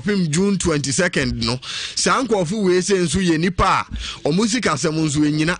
Kɔpem June 22nd no, saa nkurɔfo wei sɛ nso yɛ nnipa a wɔn sikasɛm nso ɛnyina.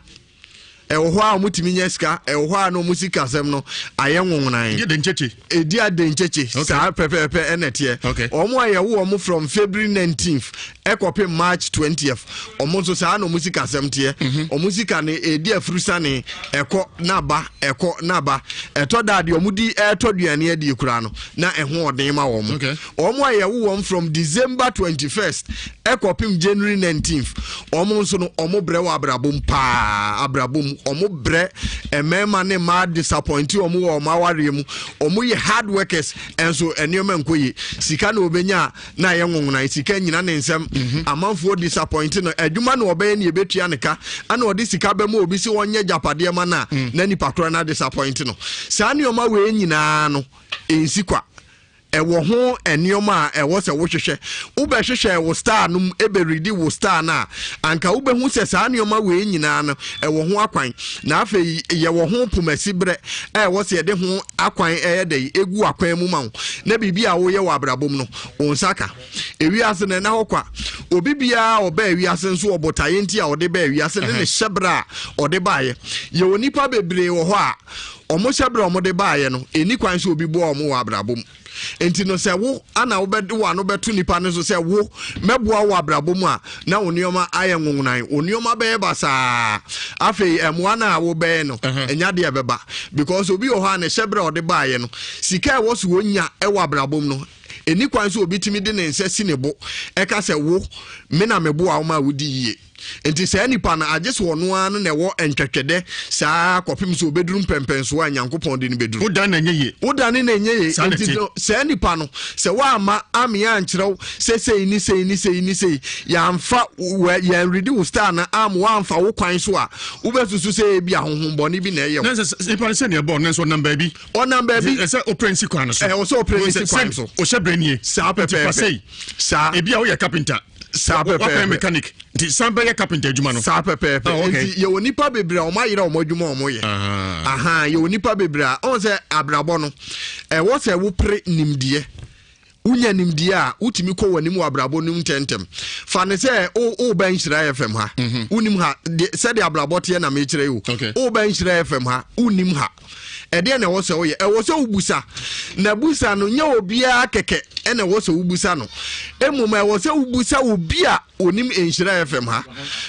Ɛwɔ hɔ a wɔtumi nya sika, ɛwɔ hɔ a na wɔn sikasɛm no ayɛ nwonwonan. Ɛdi adenkyekye. Ɛdi adenkyekye. Saa pɛpɛɛpɛ ɛna ɛteɛ. Wɔn a yɛwo wɔn from February 19th ɛkɔpem March 20th, wɔn nso saa na wɔn sikasɛm teɛ. Wɔn sika no ɛdi afurusane, ɛkɔ na ba, ɛkɔ na ba. Ɛtɔ da a deɛ wɔn di ɛretɔ aduane adie koraa no, na ɛho ɔden ma wɔn. Wɔn a yɛwo wɔn from December 21st ɛkɔpem January 19th, wɔn nso no wɔn brɛ wɔ abrabɔ mu paa, abrabɔ mu wɔn brɛ. Mmarima ne mmaa disappoint wɔn wɔ wɔn awareɛ mu. Wɔn yɛ hard workers, nso nneɛma nkɔ yie. Sika na wɔbɛnya a na ayɛ nwonwona, sika nyina ne nsam. Amanfoɔ disappoint no, adwuma na ɔbɛyɛ ne yɛbɛtua ne ka, ɛna ɔde sika bɛma obi sɛ ɔnyɛ agyapadeɛ ma no a, na nipa korɔ no disappoint no. Saa nneɛma wei nyinaa no ɛnsi kwa. Ɛwɔ ho nneɛma a ɛwɔ sɛ wohwehwɛ. Wobɛhwehwɛ wo star no mu, ɛbɛredi wo star no a, anka wobɛhu sɛ saa nneɛma wei nyinaa no ɛwɔ ho akwan. Na afei yɛwɔ ho pomasi berɛ a ɛwɔ sɛ yɛde ho akwan ɛyɛ dɛ ɛgu akwan mu ma wo, na biribi a woyɛ wɔ abrabɔ mu no wo nsa ka. Ewiase no ɛna hɔ kwa. Obi biara a ɔbaa ewiase nso wɔ botaeɛ nti a ɔde baa ewiase ne ne hyɛberɛ a ɔde baeɛ. Yɛwɔ nnipa bebree wɔ hɔ a wɔn hyɛberɛ a wɔde baeɛ no, ɛnni kwan sɛ obi boa wɔn wɔ abrabɔ mu. Nti no sɛ wo ana wobɛde w'ano bɛto nipa no so sɛ wo mɛboa wo abrabɔ mu a, na wo nneɛma ayɛ nwonwonan, wo nneɛma bɛyɛ basaa. Afei mmoa no a wobɛyɛ no, ɛnya deɛ ɛbɛba. Because obi wɔ hɔ a ne hyɛberɛ a ɔde baeɛ no, sika a ɛwɔ so wɔnya wɔ abrabɔ mu no, ɛnni kwan sɛ obi tumi de ne nsa si ne bo ɛka sɛ wo, me na meboa wo ma wodi yie. Nti saa nipa no, agye sɛ ɔno ara no na ɛwɔ ntwɛtwɛdɛ saa kɔpem sɛ ɔbɛduru mpɛmpɛnsoɔ a Nyankopɔn de no bɛduru. Wodan na ɛnyɛ yie. Wodane na ɛnyɛ yie. Saa na Nti ɛte. no, saa nipa no, sɛ woamma amea ankyerɛ wo sɛ sei ne sei ne sei ne sei, yɛamfa wɔ, yɛnredi wo star no am, woamfa wo kwan so a, wobɛsusu sɛ ebi ahohombɔne bi na ɛyɛ wo. Na sɛ sɛ nipa no sɛnea ɛbɔɔ no nso ɔnam baabi. Ɔnam baabi. Ɛsɛ ɔpere nsi kwan no so. Ɛwɔ sɛ ɔpere nsi kwan so. Ɔhyɛ berɛ nie. Saa Nti fa pɛpɛɛpɛ. sei. Saa. Ebi a woyɛ carpenter. Saa Wakɔyɛ pɛpɛɛpɛ. mechanic nti san bɛyɛ carpenter adwuma no. Saa pɛpɛɛpɛ. Ah, okay. Nti yɛwɔ nipa bebree a wɔn ayerɛ wɔn adwuma a wɔn yɛ. Ah. Aha, yɛwɔ nipa bebree a ɔn sɛ abrabɔ no ɛwɔ sɛ wopere nimdeɛ. Wonya nimdeɛ a wotumi kɔ w'anim wɔ abrabɔ no mu ntɛmntɛm. Fa ne sɛ woba Nhyira FM ha. Wonim ha sɛdeɛ abrabɔ teɛ na mekyerɛ yi o. Okay. Woba Nhyira FM ha, wonim ha. Ɛdeɛ na ɛwɔ sɛ woyɛ? Ɛwɔ sɛ wobusa. Na busa no nyɛ obiara kɛkɛ ɛna ɛwɔ sɛ wobusa no. Mmom ɛwɔ sɛ wobusa obi a onim Nhyira FM ha.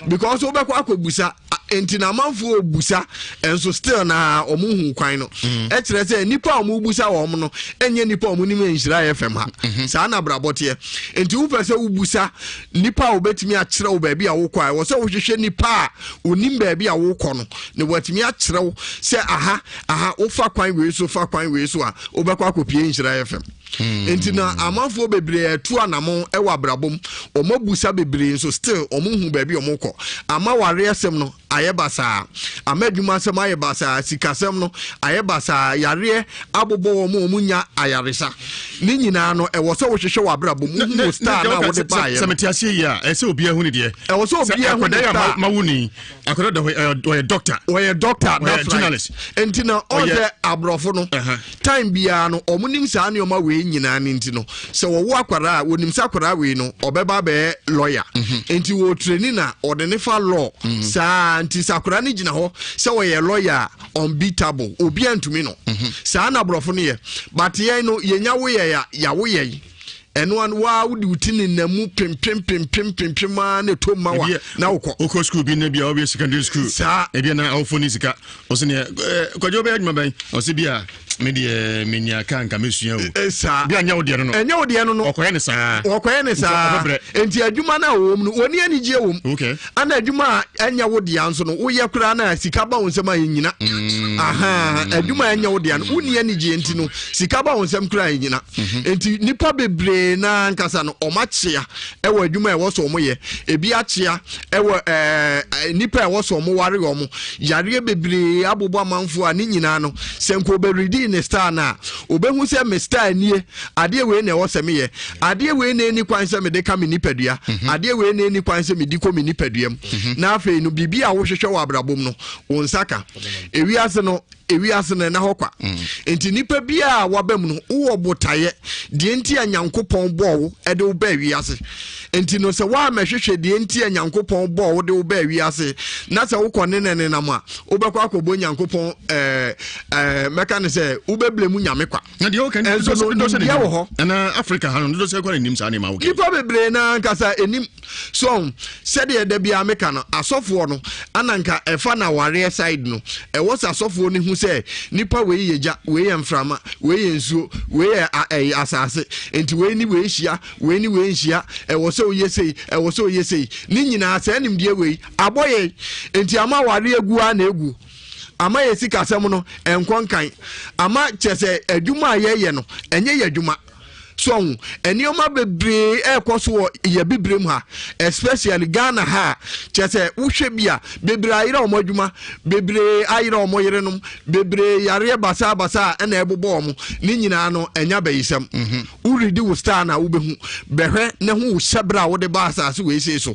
Because wobɛkɔ akɔbusa, nti na amanfoɔ obusa nso still na wɔn hu kwan no. Ɛkyerɛ sɛ nnipa a wɔn busa wɔn no ɛnyɛ nnipa a wɔn nim Nhyira FM ha. Saa na abrabɔ teɛ. Nti wopɛ sɛ wobusa nipa a obetumi akyerɛ wo baabi a wokɔ a, ɛwɔ sɛ wohwehwɛ nipa a onim baabi a wokɔ no na watumi akyerɛ wo sɛ aha aha wofa kwan wei so, fa kwan wei so a wobɛkɔ akɔpie Nhyira FM. Nti na amanfoɔ bebree atu anamɔn wɔ abrabɔ mu, wɔn abusa bebree nso still wɔn hu baabi a wɔn kɔ. Ama wareɛ asɛm no ayɛ basaa, ama adwuma asɛm ayɛ basaa, sikasɛm no ayɛ basaa, yareɛ abobɔ wɔn a wɔn nya ayaresa. Ne nyinaa no ɛwɔ sɛ wohwehwɛ wɔ abrabɔ mu, wohu wo star no a wode baeɛ sɛ no. mete aseɛ yi a, ɛsɛ obiara hu ne deɛ. Ɛwɔ sɛ obiara hu ne akwadaa yi a star. ma wo ni, akwadaa da hɔ, ɔyɛ doctor. Ɔyɛ doctor, Ɔyɛ that's right. journalist. Nti na ɔn Ɔyɛ sɛ aborɔfo no, time biara no ɔmo nim saa nneɛma wei nyinaa no nti no, sɛ wɔwo akwadaa a, wɔnim sɛ akwadaa wei no ɔbɛba abɛyɛ lawyer. Nti wɔ training na ɔde ne fa law. Saa nti sɛ akwadaa no gyina hɔ sɛ ɔyɛ lawyer a, unbeatable, obiara ntumi no. Saa na aborɔfo no yɛ. But yɛn no, yɛnya wo yɛ a, yɛawo yɛn. Ɛno ano waa wode wo ti nenam mu pempem pempem pempem aa na ɛtɔ mma wa na wokɔ. Wokɔ school bi na bia wobɛyɛ secondary school. Saa. Ebia na awofo ne sika. Ɔsɛ neɛ kwadwo wobɛyɛ adwuma bɛn? Ɔsɛ bi a me deɛ menya ka nka mɛsua o. Saa. Bi a nyɛ wo deɛ no no. Ɛnyɛ wo deɛ no no. Ɔkɔyɛ ne saa. Ɔkɔyɛ ne saa. Nti adwuma no a wɔwɔ mu no wɔni anigyeɛ wɔ mu. Okay. Ana adwuma a ɛnyɛ wo dea nso no woyɛ koraa na sika ba wo nsɛm a ɛnyina. Aha, adwuma a ɛnyɛ wo dea no wonni anigyeɛ nti no sika ba wo nsɛm koraa ɛnyina. Nti nipa bebree na ankasa no wɔn akyea ɛwɔ adwuma a ɛwɔ so wɔn yɛ. Ebi akyea ɛwɔ ɛɛ nipa a ɛwɔ so wɔn ware wɔn. Yareɛ bebree abobɔ amanfoɔ a ne nyinaa no sɛ nka ɔbɛredi ne star no a ɔbɛhu sɛ me star nie, adeɛ wei na ɛwɔ sɛ meyɛ, adeɛ wei na ɛni kwan sɛ mede ka me nipadua, adeɛ wei na ɛni kwan sɛ medi kɔ me nipadua mu. Na afei no biribi a wohwehwɛ wɔ abrabɔ mu no wo nsa ka. Ewiase no Ewiase no ɛna hɔ kwa. Nti nipa biara a waba mu no, wowɔ botaeɛ, deɛ nti a Nyankopɔn bɔɔ wo de wo baa wiase. Nti no sɛ woammɛhwehwɛ deɛ nti a Nyankopɔn bɔɔ wo de wo baa wiase, na sɛ wokɔ ne ne nenam a, wobɛkɔ akɔbɔ Nyankopɔn ɛɛ ɛɛ mɛka ne sɛ wobɛblɛ mu Nyame kwa. Na deɛ woka Ɛnso no nimdeɛ wɔ hɔ. Ɛna Africa ha no dodo sɛ kɔ na nim saa nneɛma woka. Nipa bebree naa ankasa ɛnim. So ɔho, sɛdeɛ da biara meka no, asɔfoɔ no, ana nka ɛfa no awareɛ side no, ɛwɔ sɛ asɔfoɔ no hu sɛ nipa wei yɛ gya, wei yɛ mframa, wei yɛ nsuo, wei yɛ ɛyi asase, nti wei ne wei hyia, wei ne wei nhyia, ɛwɔ sɛ woyɛ sei, ɛwɔ sɛ woyɛ sei. Ne nyinaa saa nimdeɛ wei abɔ yɛn, nti ama awareɛ gu ara na egu. Ama yɛ sikasɛm no ɛnkɔ nkan. Ama kyɛ sɛ adwuma a yɛyɛ no, ɛnyɛ yɛ adwuma. So ɔho nneɛma bebree ɛrekɔ so wɔ yɛ bibirem ha, especially Ghana ha a, kyerɛ sɛ wohwɛ bi a, bebree ayera wɔn adwuma, bebree ayera wɔn yerenom, bebree yareɛ basabasa a ɛna ɛbobɔ wɔn. Ne nyinaa no, ɛnyɛ abayisɛm. Mhm. Woredi wo star na wobɛhu. Bɛhwɛ na hu wo hyɛberɛ a wode ba asase wei sei so.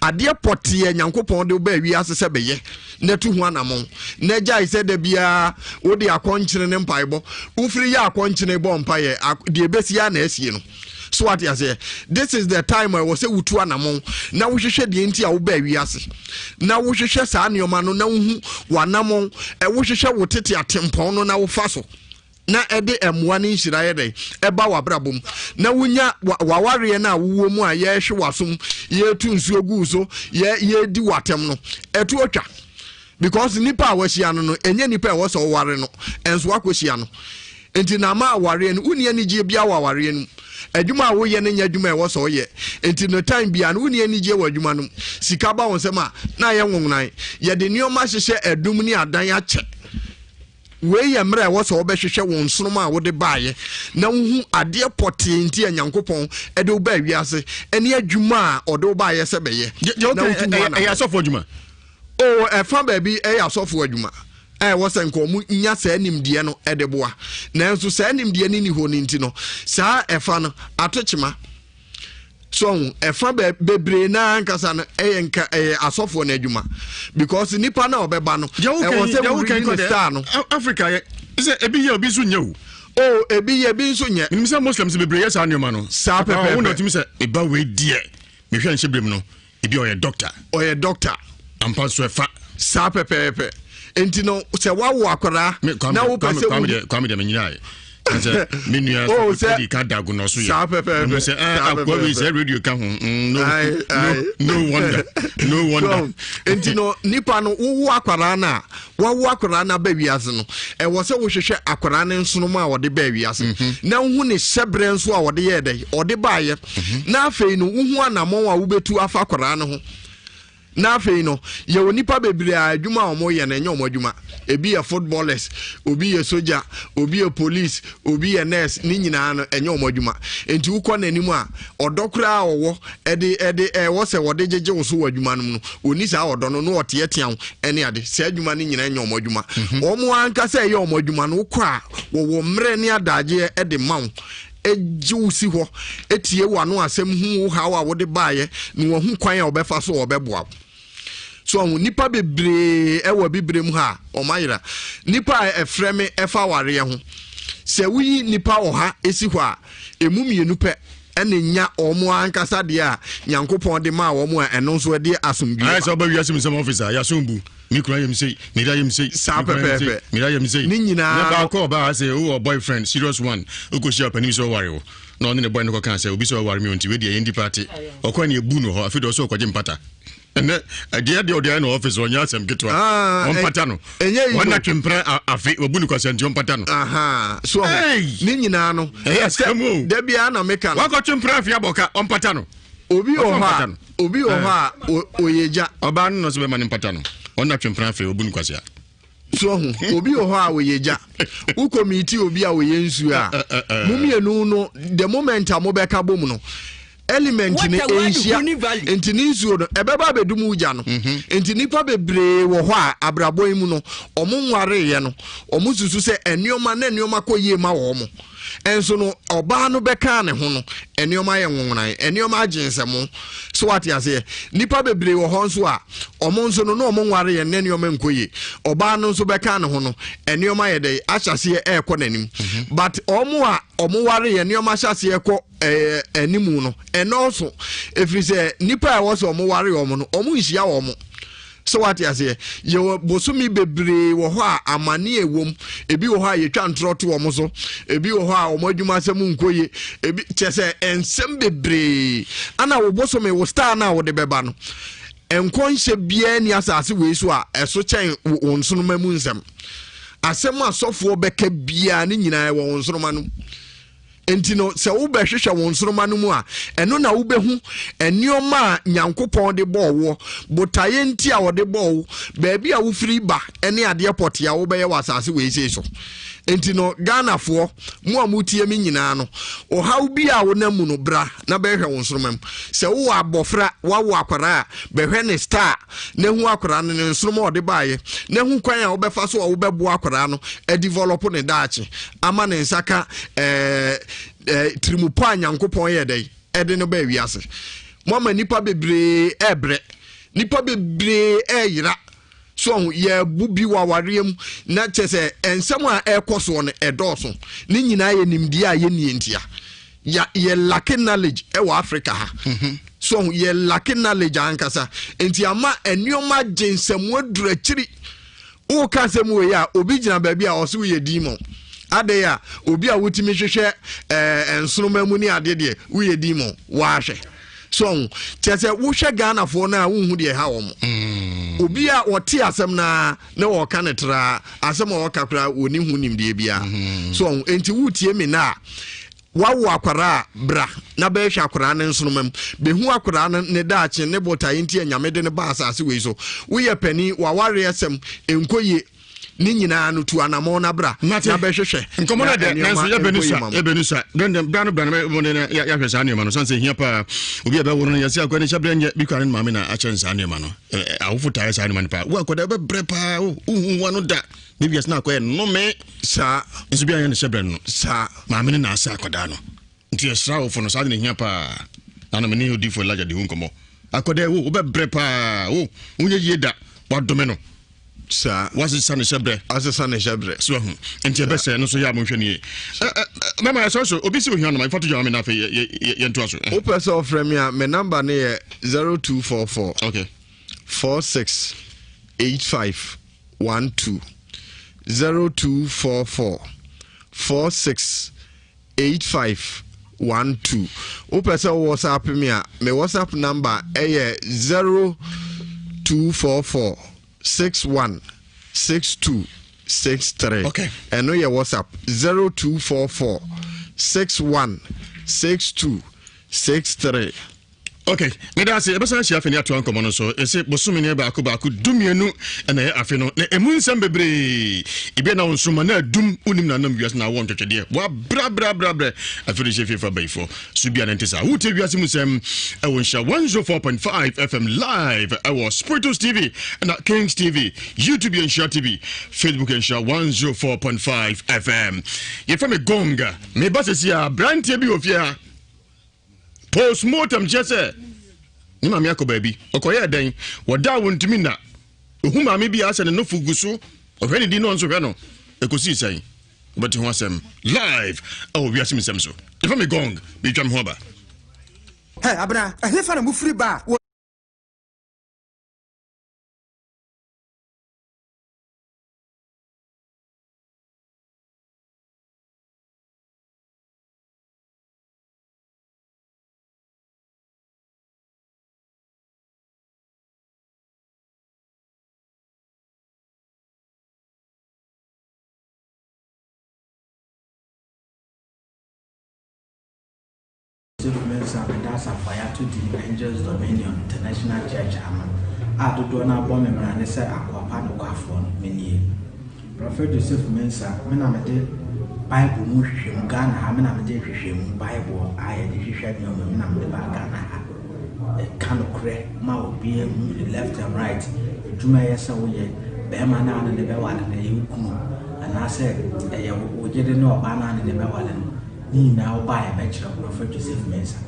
Adeɛ pɔteɛ Nyankopɔn de wo baa wiase sɛ bɛyɛ. na tu ho anammɔn, na gyae sɛ da biara wode akɔnkyene ne mpaebɔ. Wofiri yɛ akɔnkyene bɔ mpaeɛ, deɛ ɛbɛsi ara na asie no. So wate aseɛ? This is the time a ɛwɔ sɛ wotu anammɔn na wohwehwɛ deɛ nti a wobaa wiase, na wohwehwɛ saa nneɛma no na wohu w'anammɔn, wohwehwɛ wo tete atempɔn no na wofa so. na ɛde mmoa ne nhyira yɛ dɛn ɛba w'abrabɔ mu na wonya w'awareɛ no a wowɔ mu a yɛrehwe w'asom, yɛretu nsuo gu so, yɛ yɛredi w'atɛm no, ɛto atwa because nipa a wahyia no no ɛnyɛ nipa a ɛwɔ sɛ ɔware no, ɛnso wakɔhyia no nti na ama awareɛ no wonni anigyeɛ biara wɔ awareɛ no mu. Adwuma a woyɛ no nyɛ adwuma a ɛwɔ sɛ ɔyɛ nti no time biara no wonni anigyeɛ wɔ adwuma no mu. Sika ba wo nsam a na ayɛ nwonwonan. Yɛde nneɛma hyehyɛ adum ne adan akyɛ. Wei yɛ mmerɛ a ɛwɔ sɛ wobɛhwehwɛ wo nsoromma a wode baeɛ na wohu adeɛ pɔtee nti a Nyankopɔn de wo baa wiase ne adwuma a ɔde wo baeɛ sɛ bɛyɛ na wotu ho anamɔ. Ɛyɛ asɔfoɔ adwuma? Oh, ɛfa baabi ɛyɛ asɔfoɔ adwuma a ɛwɔ sɛ nka wɔn nya saa nimdeɛ no de boa. Nanso saa nimdeɛ no nni hɔ no nti no, saa ɛfa no ato kyema. So ɔho ɛfa bɛ bebree naa ankasa no ɛyɛ nka ɛyɛ asɔfoɔ no adwuma because nipa na ɔbɛba no ɛwɔ sɛ wuridi ne star no. Africa yɛ sɛ ebi yɛ obi nso nyɛ o. O ebi yɛ ebi nso nyɛ. Menim sɛ Muslims bebree yɛ saa nneɛma no. Saa pɛpɛɛpɛ. Wɔn na ɔtumi sɛ eba wei deɛ mehwɛ nhyɛ berem no. Ebi ɔyɛ doctor. Ɔyɛ doctor. Ampa nso ɛfa. Saa pɛpɛɛpɛ. Nti no sɛ wawo akwadaa na wopɛ sɛ Kwame deɛ Kwame deɛ menyina yɛ. Sɛ me nua oh, sɛ di ka da agonɔ so yɛ. Saa pɛpɛɛpɛ. Sɛ ah, akoa wei sɛ radio ka ho. Mm, no, no, no wonder. No wonder. Nti no nipa no wowo akwadaa no a Wɔawo akwadaa no aba wiase no, ɛwɔ sɛ wohwehwɛ akwadaa no nsonom a ɔde baa wiase mhm. na wohu ne hyɛberɛ nso a ɔde yɛɛ dɛ ɔde baeɛ mhm. na afei no wohu anammɔn a wobɛtu afa akwadaa no ho. Na afei no yɛwɔ nipa bebree a adwuma a wɔyɛ no ɛnyɛ wɔn adwuma. Ebi yɛ footballers, obi yɛ soja, obi yɛ police, obi yɛ nurse, ne nyinaa no ɛnyɛ wɔn adwuma. Nti wokɔ n'anim a ɔdɔ koraa a ɔwɔ ɛde ɛde ɛwɔ sɛ wɔde gyegye wo so wɔ adwuma no mu no, ɔnni saa ɔdɔ no na ɔteatea wo ɛne ade. Saa adwuma no nyinaa nyɛ wɔn adwuma. Mhm. Wɔn ankasa ɛyɛ wɔn adwuma no, wokɔ a wɔwɔ mmerɛ ne adagyeɛ ɛde ma wo, egye wo si hɔ, etie w'ano asɛm, hu wo haw a wode baeɛ, na wɔahu kwan a wɔbɛfa so a wɔbɛboa wo. So ɔho nipa bebree ɛwɔ abibire mu ha a wɔn ayera. Nipa a ɛfrɛ me ɛfa awareɛ ho, sɛ woyi nipa 100 esi hɔ a, emu mmienu pɛ ɛna nya wɔn ankasa deɛ a Nyankopɔn de maa wɔn a ɛno nso ɛde asomdwie ba. Ayɛ sɛ ɔba wiase mu nsɛm ɔfisa yasom bu me kunu ayɛ me sei me yere ayɛ me sei saa pɛpɛɛpɛ me yere ayɛ me sei ne nyinaa ne baako ɔbaa sɛ wowɔ boyfriend serious one wokɔhyia ɔpanin sɛ ɔware wo na ɔne ne boy no kɔkaa sɛ obi sɛ ɔware me ɔnti wei deɛ yɛndi paate ɔkɔ ne ɛbu no hɔ afei deɛ ɔsɛ ɔkɔgye mpata ɛnɛ ɛdeɛ deɛ ɔde ayɛ no ɔfis ɔnyɛ asɛm ketewa ah, ɔmpata no ɔna twempena afe wabu no kwasɛ nti ɔmpata no so ne nyinaa no ɛyɛ asɛm o da biara na meka no wakɔtwe mpena afe abɔka ɔmpata no obi wɔ hɔ a obi wɔ hɔ a ɔyɛ gya ɔbaa no na ɔsɛ bɛma no mpata no ɔna twempena afe wabu no kwasɛ so ɔho obi wɔ hɔ a ɔyɛ gya wokɔ miiti obi a ɔyɛ nsuo a mo mmienu no the moment a mobɛka bom no element no nhyia nti ne nsuo no ɛbɛba abɛdum wo gya no mhm. nti nipa bebree wɔ hɔ a abrabɔ yi mu no ɔmo nwareeɛ no ɔmo susu sɛ nneɛma na nneɛma kɔ yie ma wɔn. Nso no, ɔbaa no bɛkaa ne ho no, nneɛma ayɛ nwonwonan, nneɛma agye nsɛmo. So wate aseɛ? Nnipa bebree wɔ hɔ nso a, wɔn nso no, na wɔn nware yɛn na nneɛma nkɔ yie. Ɔbaa no nso bɛkaa ne ho no, nneɛma yɛ dɛ, ahyɛ aseɛ ɛrekɔ n'anim. Mhm. But wɔn a wɔn ware yɛn nneɛma ahyɛ aseɛ kɔ ɛɛ anim no, ɛnɔɔso. Ɛfiri sɛ nnipa a ɛwɔ sɛ wɔn ware wɔn no, wɔn nhyia wɔn. So wate aseɛ? Yɛwɔ bosome bebree wɔ hɔ a amane ɛwom. Ebi wɔ hɔ a yɛtwa ntorɔ to wɔn so. Ebi wɔ hɔ a wɔn adwuma asɛm nkɔ yie. Ebi kyɛ sɛ nsɛm bebree. Ana wo bosome wo star no a wode bɛba no, nkɔnhyɛ biara ni asase wei so a ɛso kyɛn wo nsoroma mu nsɛm. Asɛm a sɔfoɔ bɛka biara ne nyinaa ɛwɔ wo nsoroma no mu. Enti no, sɛ wobɛhwehwɛ wo nsoromma no mu a, ɛno na wobɛhu nneɛma a Nyankopɔn de bɔɔ woɔ, botaeɛ nti a ɔde bɔɔ wo, baabi a wofiri ba ne adeɛ pɔtee a wobɛyɛ wɔ asase wei sei so. Enti no, Ghanafoɔ, mo a motie me nyinaa no, ɔhaw bi a wonam mu no, bra na bɛhwɛ wo nsoromma mu. Sɛ wowɔ abɔfra, woawo akwadaa a, bɛhwɛ ne star na hu akwadaa no, ne nsoromma a ɔde baeɛ, na hu kwan a wobɛfa so a wobɛboa akwadaa no adevelop ne daakye. ama ne nsa ka ɛɛ ɛɛ tirimupɔ a nyankopɔn yɛ dɛ ɛde no bɛɛ wiase mo ama nipa bebree ɛɛbrɛ nipa bebree ɛɛyera so ɔho yɛbu bi wɔ awareɛ mu na kyɛ sɛ nsɛm a ɛrekɔ soɔ no ɛdɔɔso ne nyinaa yɛ nimdeɛ a yɛnnie ntia ya yɛ lacking knowledge ɛwɔ Africa ha mhm. so ɔho yɛ lacking knowledge ankasa nti ama nneɛma gye nsɛm aduru akyiri Woka asɛm wei a, obi gyina baabi a ɔse woyɛ demon. Adɛn a obi a wotumi hwehwɛ ɛɛ nsoroma mu ne adeɛ deɛ woyɛ demon. Wahwɛ. So ɔho kyerɛ sɛ wohwɛ Ghanafoɔ no a wonhu deɛ ɛha wɔn. Mm. Obi a ɔte asɛm no ara na ɔka no traa asɛm a ɔka koraa wɔni ho nimdeɛ biara. Mm. So ɔho enti wotie me na a Woawo akwadaa a, bra na bɛhwɛ akwadaa no nsoroma mu. Bɛhu akwadaa no ne daakye, ne botaeɛ nti a Nyame de no baa asase wei so. Woyɛ panin, w'awareɛ sɛm nkɔ yie, ne nyinaa no, tu anamɔn na bra na bɛhwehwɛ Nkɔmmɔ no na dɛ, nanso nneɛma yɛbɛ no nkɔ yie sua, ma mo. yɛbɛ no sua. Dɛn dɛn, bra no bra no bɛ na yɛahwɛ saa nneɛma no, sane sɛ ɛhia paa. Obi a ɛbɛwo no no, yɛse akwadaa no hyɛberɛ nyɛ, bi koraa ne ne maame na akyerɛ no saa nneɛma no. Ɛ, awofo taa yɛ saa nneɛma no paa. Wo akwadaa wobɛbrɛ paa, wo, wonhu wo ano da. Ne wiase no akɔyɛ nnome. Saa. Nso bi anyɛ ne hyɛbrɛ no. Saa. Maame no na asɛ akwadaa no. Nti yɛsrɛ awofo no, saa de na ehia paa. Na no me ne odifo Elijah di ho nkɔmmɔ. Akwadaa wo, wobɛbrɛ paa. Wo, wonyɛ yie da. Wadome no. Saa. Wasesa ne hyɛbrɛ. Asesa ne hyɛbrɛ. So ahu. Nti ɛbɛsɛ no so yɛ a monhwɛ no yie. Mɛma yɛsɔre so. Obi sɛ ohia no ma yɛfa to dwa ma me na afei yɛntoa so. Wopɛ sɛ ɔfrɛ me a, me namba no yɛ 0244. Okay. 46 85 12 0244 46 85 12 wopɛ sɛ wo whatsapp me a me whatsapp number ɛyɛ 0244 61 62 63 okay. ɛno yɛ whatsapp 0244 61 62 63 Ok, meda ase. Yɛbɛsan ahyia afei ne atoa nkɔmmɔ no so. Ɛsɛ bosome ne baako baako dumienu na ɛyɛ afe no, na ɛmu nsɛm bebree. Ebia na wo nsoromma na adum, wonim na nam wiase na awɔ ntwɛtwɛdeɛ. Wabrɛbrɛbrɛbrɛ afei de hyɛ fie fa bayifoɔ. So bia na ɛnte saa. Wotie wiase mu nsɛm ɛwɔ nhyira 104.5 FM live ɛwɔ Spiritus TV na Kings TV, YouTube yɛ nhyira TV, Facebook yɛ nhyira 104.5 FM. Yɛfrɛ me Gonga. Meba sɛsi a, aberanteɛ bi wɔ fie ha. Postmortem kyerɛ sɛ ne maame akɔ baabi. Ɔkɔyɛɛ dɛn? Wɔda a wɔntumi nna. Ohu maame bi a asɛ ne nofo gu so. Ɔhwɛ ne din na ɔnso hwɛ no. Ɛkɔsii sɛn? Wobɛte ho asɛm live ɛwɔ Wiase Mu Nsɛm so. Yɛfa me gong, meretwa me ho aba. Hɛ, Abena, ɛhefa na mofiri ba a? Joseph Mensah meda asafo a yɛato din Angels Dominion International Church ano a dodoɔ no ara bɔ me mmrane sɛ akoa pa nokwafoɔ no, menie. Prɔfɛt Joseph Mensah, me na mede Bible mu nhwehwɛmu, Ghana ha, me na mede nhwehwɛmu Bible a yɛde hwehwɛ nneɛma me na mede baa Ghana ha. Ɛka nokorɛ ma obiara hu ne left and right, adwuma ɛyɛ sɛ woyɛ, bɛrima no a ne ne bɛware no ɛyɛ wo kunu, anaasɛ ɛyɛ wo yere ne ɔbaa no a ne ne bɛware no. Ne nyinaa woba a yɛbɛkyerɛ wo, Prophet Joseph Mensah.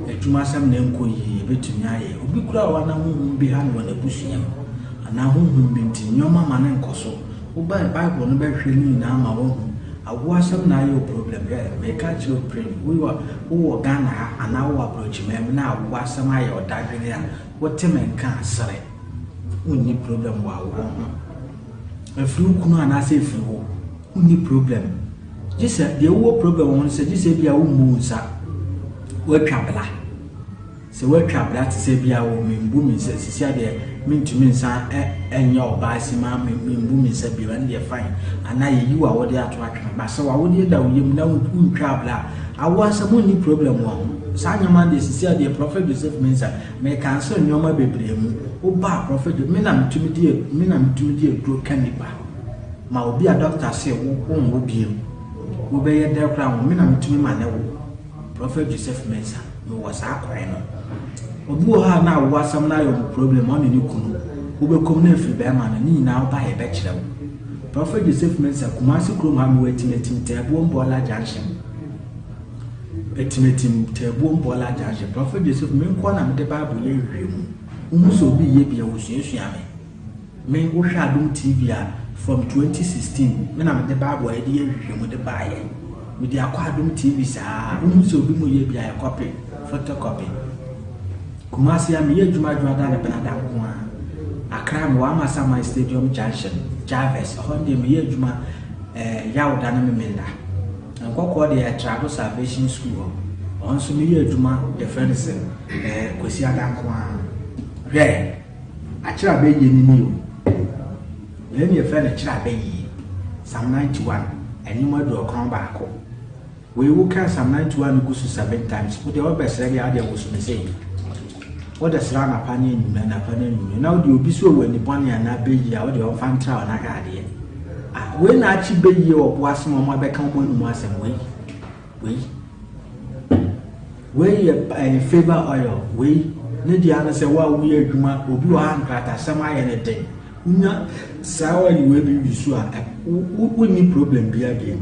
Adwumasɛm na ɛnkɔ yie, yɛbɛtumi ayɛ. Obi koraa wɔ hɔ a na honhom bi ha no wɔ n'abusua mu, anaa honhom bi nti nneɛma ma no nkɔ so. Woba a Bible no bɛhwehwɛ ne nyinaa ma woahu. Awoɔ asɛm na ayɛ wo problem. Hwɛ, meka akyerɛ wo pren, wowɔ wowɔ Ghana ha anaa wowɔ aborɔkyiman mu na awoɔ asɛm ayɛ wo dadwene a, wote me nka a, sere. Wonni problem wɔ awoɔ ho. Ɛfiri wo kunu anaasɛ ɛfiri wo, wonni problem. Gye sɛ, deɛ wowɔ problem wɔ ho ne sɛ, gye sɛ ebia wommu wo nsa, woatwa bla. Sɛ woatwa bra te sɛ bi a o membu me nsa sisi a deɛ mentumi nsan nyɛ ɔbaa simaa membu me nsa bio ɛno deɛ fine anaa yɛyi wo awodeɛ ato atwene ba sɛ w'awodeɛ da wo yam na wontwaa bra a awoɔ asɛm wonni problem wɔ ho saa nneɛma no deɛ sisi a deɛ Prophet Joseph Mensah me cancel nneɛma bebree mu woba a Prophet me na metumi di me na metumi di aduro ka nipa ma obi a doctor se wo wonwo bio wobɛyɛ dɛ koraa wo me na metumi ma ne wo Prophet Joseph Mensah, mewɔ saa kwan no. Obi wɔ hɔ a na awo asɛm no ayɛ ɔmo problem, ɔne ne kunu. Wobɛkɔ mu na afiri bɛrima no, ne nyinaa woba a yɛbɛkyerɛ wo. Prophet Joseph Mensah, Kumasi kurom ha mewɔ Atimatim, Taabuom Bɔɔla Junction. Atimatim, Taabuom Bɔɔla Junction. Prophet Joseph, me nkoa na mede Bible yɛ nhwehwɛmu. Wohu sɛ obi yɛ bi a, wosuasua me. Me wohwɛ Adom TV a from 2016 me na mede bible a yɛde yɛ nhwehwɛmu de baeɛ. Mede akɔ Adom TV saa wohu sɛ obi mu yɛ bi a yɛ copy, photocopy. Kumasi a meyɛ adwuma adwuma ne benada nko ara. Accra mewɔ Amasaman Stadium Junction, Jarvis, ɛhɔ deɛ meyɛ adwuma eh, Yawda ne Memenda. Nkɔkɔɔ deɛ Trado Salvation School hɔ. Ɛhɔ nso meyɛ adwuma yɛfrɛ no sɛ eh, Kwasiada nko ara. Hwɛ! Akyerɛ abɛyie no ni o. Wei ne yɛfrɛ no kyerɛ abɛyie. Psalm 91, ɛnwom 91. Wei wo kan Psalm 91 no gu so seven times. Wo deɛ wobɛsrɛ deɛ adeɛ woso no sei. Wode srɛ anapa ne anwummerɛ, anapa ne anwummerɛ. Na wode obi so wɔ ani bɔne anaa bɛyie a wode ɔmfa ntra wo na hwɛ adeɛ. Ah, wei na akye bɛyie wɔ bo ase ma ɔmo abɛka ɔmo anum asɛm wei. Wei. Wei yɛ ɛyɛ favour oil. Wei ne deɛ ano sɛ wo a woyɛ adwuma obi wɔ ha nkratasɛm ayɛ ne den. Wonya saa oil wei bi wi so a wonni problem biara bio.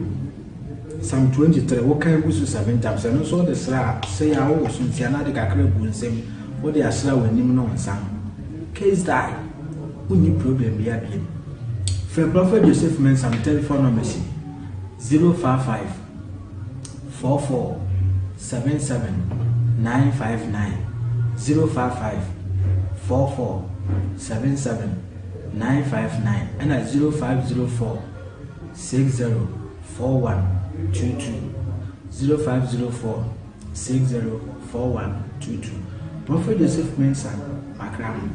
Psalm 23 wokan gu so seven times ɛno nso wode sra a sɛ yɛ a wowɔ so nti anaa de kakra gu nsam wode asra w'anim ne wo nsa ho. Case die. Wonni problem biara bio. Frɛ Prophet Joseph Mensah me telephone number si 055 44 77 959 055 44 77 959 ɛna 0504 60 41 22 0504 60 41 22 Prophet Joseph Mensah Makramo.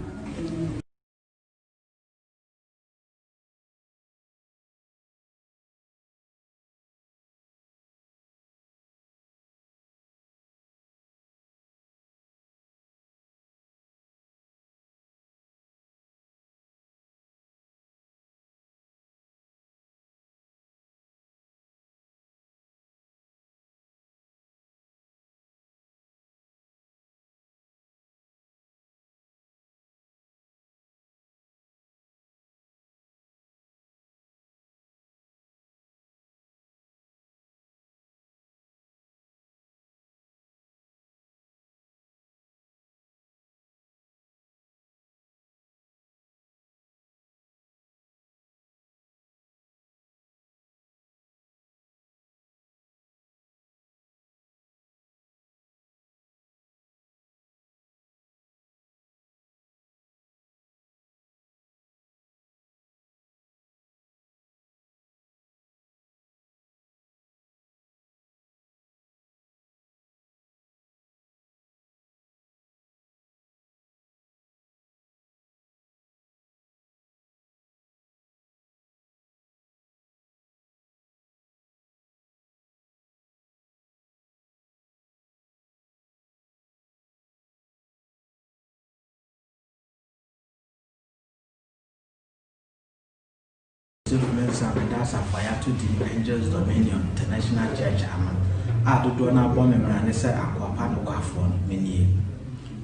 Joseph Mensah meda asafo a yɛato din Angels Dominion International Church ano a dodoɔ no ara bɔ me mmara ne sɛ akoa pa nokwafoɔ no, me nie.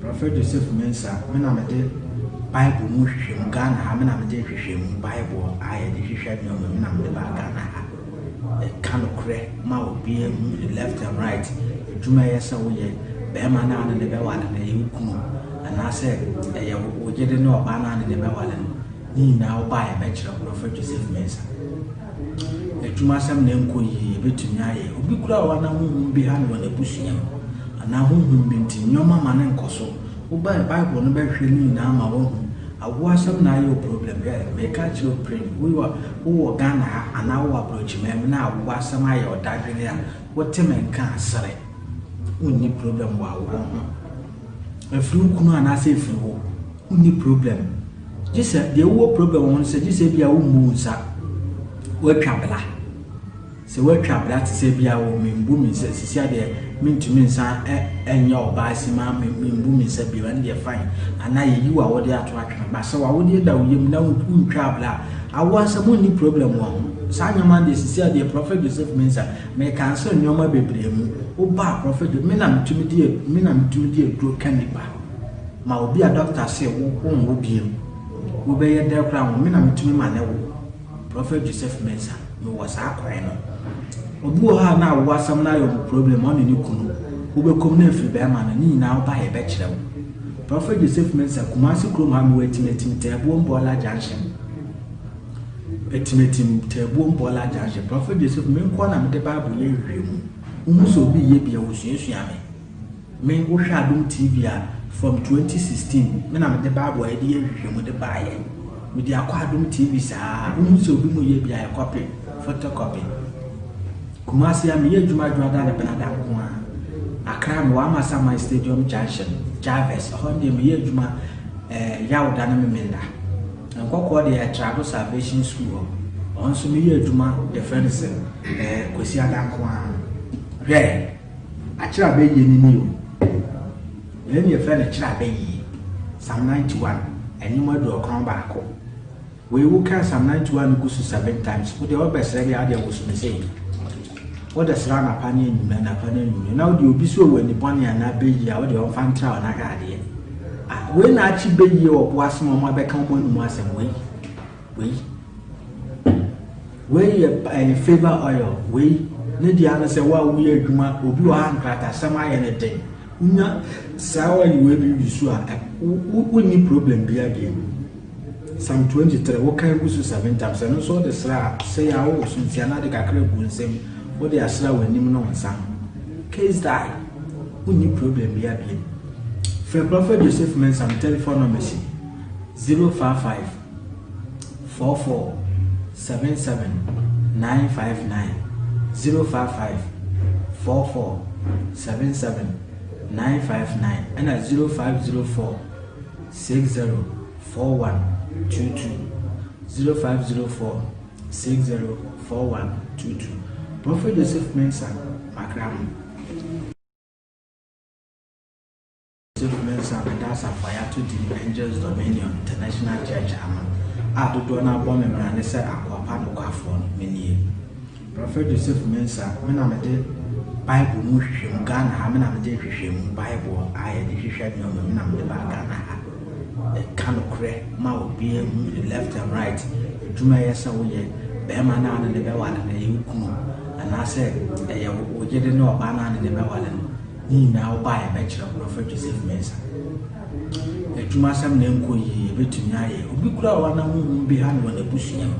Prophet Joseph Mensah, me na mede Bible mu nhwehwɛmu, Ghana ha me na mede nhwehwɛmu Bible a yɛde hwehwɛ nneɛma me na mede baa Ghana ha. Ɛka nokorɛ ma obiara hu left and right. Adwuma ɛyɛ sɛ woyɛ, barima no a ne ne bɛware no, ɛyɛ wo kunu anaasɛ ɛyɛ wo yere ne ɔbaa no a ne ne bɛware no, ne nyinaa wo ba a yɛbɛkyerɛ wo Prophet Joseph Mensah. Adwumasɛm na ɛnkɔ yie, yɛbɛtumi ayɛ. Obi koraa wɔ hɔ na honhom bi ha no wɔ n'abusua mu anaa honhom bi nti nneɛma ma no nkɔ so. Wobae Bible no bɛhwehwɛ ne nyinaa ma woahu. Awoɔ asɛm na ayɛ wo problem. Hwɛ, meka akyerɛ wo pren, wowɔ wowɔ Ghana ha anaa wowɔ aborɔkyiman mu na awoɔ asɛm ayɛ wo dadwene a, wote me nka a, sere. Wonni problem wɔ awoɔ ho. Ɛfiri wo kunu anaasɛ ɛfiri wo, wonni problem. Gye sɛ, deɛ wowɔ problem wɔ ho no sɛ, gye sɛ ebia wommu wo nsa, woatwa bla. Sɛ woatwa bra te sɛ bi a o membu me nsa sisi adeɛ mentumi nsan nyɛ ɔbaa simaa membu me nsa bio ɛno deɛ fine anaa yɛyi w'awodeɛ ato atwene ba sɛ w'awodeɛ da wo yam na wontwaa bra a awoɔ asɛm wonni problem wɔ ho saa nneɛma no deɛ sisi adeɛ Prophet Joseph Mensah me cancel nneɛma bebree mu woba a Prophet me na metumi di me na metumi di aduro ka nipa ma obi a doctor se wo wonwo biem wobɛyɛ dɛ koraa wo me na metumi ma ne wo. Prophet Joseph Mensah, mewɔ saa kwan no. Obi wɔ hɔ a na awo asɛm no ayɛ ɔmo problem, ɔne ne kunu. Wobɛkɔ mu na afiri bɛrima no, ne nyinaa woba a yɛbɛkyerɛ wo. Prophet Joseph Mensah, Kumasi kurom ha mewɔ Atimatim Taabuom Bɔɔla Junction. Atimatim Taabuom Bɔɔla Junction. Prophet Joseph, me nkoa na mede Bible yɛ nhwehwɛmu. Wohu sɛ obi yɛ bi a, wosuasua me. Me wo hwɛ adom TV a from 2016 me na mede bible a yɛde yɛ nhwehwɛmu de baayɛ mede akɔ adom TV saa wo hu sɛ obi mu yɛ bi a yɛ copy photocopy Kumasi a meyɛ adwuma adwuma da ne benada nko a Accra me wɔ Amasaman Stadium Junction Jarvis ɛhɔ deɛ meyɛ adwuma eh, Yawda ne Memenda Nkɔkɔɔ deɛ Ɛtrado Salvation School hɔ ɔno nso meyɛ adwuma yɛfrɛ no sɛ eh, Kwasi Ada nko a hwɛ Akyerɛ abɛyie no ni o. Wei ne yɛfrɛ no kyerɛ abɛyie. Psalm 91, ɛnwom 91. Wei wo kan Psalm 91 gu so seven times. Wo deɛ wobɛsrɛ deɛ adeɛ woso me sei. Wode srɛ anapa ne anwummerɛ, anapa ne anwummerɛ. Na wode obi so wɔ ani bɔne anaa bɛyie a wode ɔmfa ntra wo na hwɛ adeɛ. Ah, wei na akye bɛyie wɔ bo ase ma ɔmo abɛka ɔmo anum asɛm wei. Wei. Wei yɛ ɛyɛ favour oil. Wei ne deɛ ano sɛ wo a woyɛ adwuma obi wɔ ha nkratasɛm ayɛ ne den. Wonya saa oil wei bi use a wonni problem biara bio. Psalm 23 wokan gu so seven times ɛno nso wode sra a sɛ yɛ a wowɔ so nti anaa de kakra gu nsam wode asra w'anim ne wo nsa ho. Case die. Wonni problem biara bio. Frɛ Prophet Joseph Mensah me telephone number si 055 44 77 959 055 44 77 959 ɛna 0504 60 41 22 0504 60 41 22 Prophet Joseph Mensah Makramo. Joseph Mensah bɛda asafo a yɛato din Angels Dominion International Church ano a dodoɔ no ara bɔ me mmara ne sɛ akoa pa nokwafoɔ no, menie. Prophet Joseph Mensah, me na mede Bible mu nhwehwɛmu, Ghana ha me na mede nhwehwɛmu Bible a yɛde hwehwɛ nneɛma me na mede baa Ghana ha. Ɛka nokorɛ ma obiara hu left and right, adwuma ɛyɛ sɛ woyɛ, bɛrima no a ne ne bɛware no ɛyɛ wo kunu anaasɛ ɛyɛ wo yere ne ɔbaa no a ne ne bɛware no. Ne nyinaa wo ba a yɛbɛkyerɛ wo Prophet Joseph Mensah. Adwuma asɛm na ɛnkɔ yie yɛbɛtumi ayɛ. Obi koraa wɔ hɔ na honhom bi ha no wɔ n'abusua mu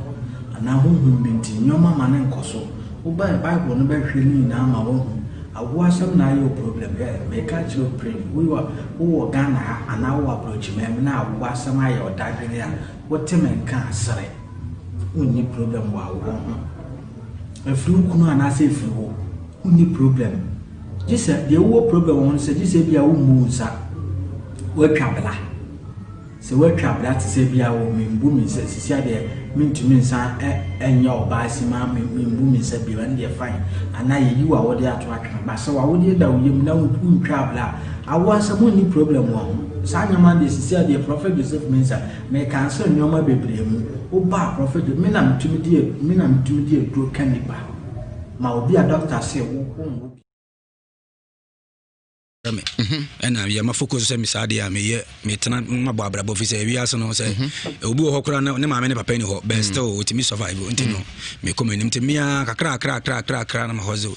anaa honhom bi nti nneɛma ma no nkɔ so. Wo ba a Bible no bɛhwehwɛ ne nyinaa ma woahu. Awoɔ asɛm na ayɛ wo problem. Hwɛ meka akyerɛ wo pren wowɔ wowɔ Ghana ha anaa wowɔ aborɔkyiman mu na awoɔ asɛm ayɛ wo dadwene a wote me nka a sere. Wonni problem wɔ awoɔ ho. Ɛfiri wo kunu anaasɛ ɛfiri wo. Wonni problem. Gye sɛ deɛ wowɔ problem wɔ ho no sɛ gye sɛ ebia wommu wo nsa. Woatwa bla. Sɛ woatwa bla te sɛ ebia o membu me nsa sisi adeɛ mentumi nsan nyɛ ɔbaa simaa membu me nsa bio ɛno deɛ fine. Anaa yɛyi w'awodeɛ ato atwene. Ba sɛ w'awodeɛ da wo yam na wontwaa bla a, awoɔ asɛm wonni problem wɔ ho. Saa nneɛma no deɛ sisi adeɛ Prophet Joseph Mensah mecancel nneɛma bebree mu. Woba a Prophet me na metumi de me na metumi de aduro ka nipa. Ma obi a doctor se wo wonwo bi. Me ɛna yɛ ma focus sɛ me saa deɛ a meyɛ metena mabɔ abrabɔ fi sɛ wiase no sɛ mhm. obi wɔ hɔ koraa ne maame ne papa ni hɔ but mm. still ɔtumi survive nti no mekɔ m'anim nti mea kakra kakra kakra kakra na mehɔzew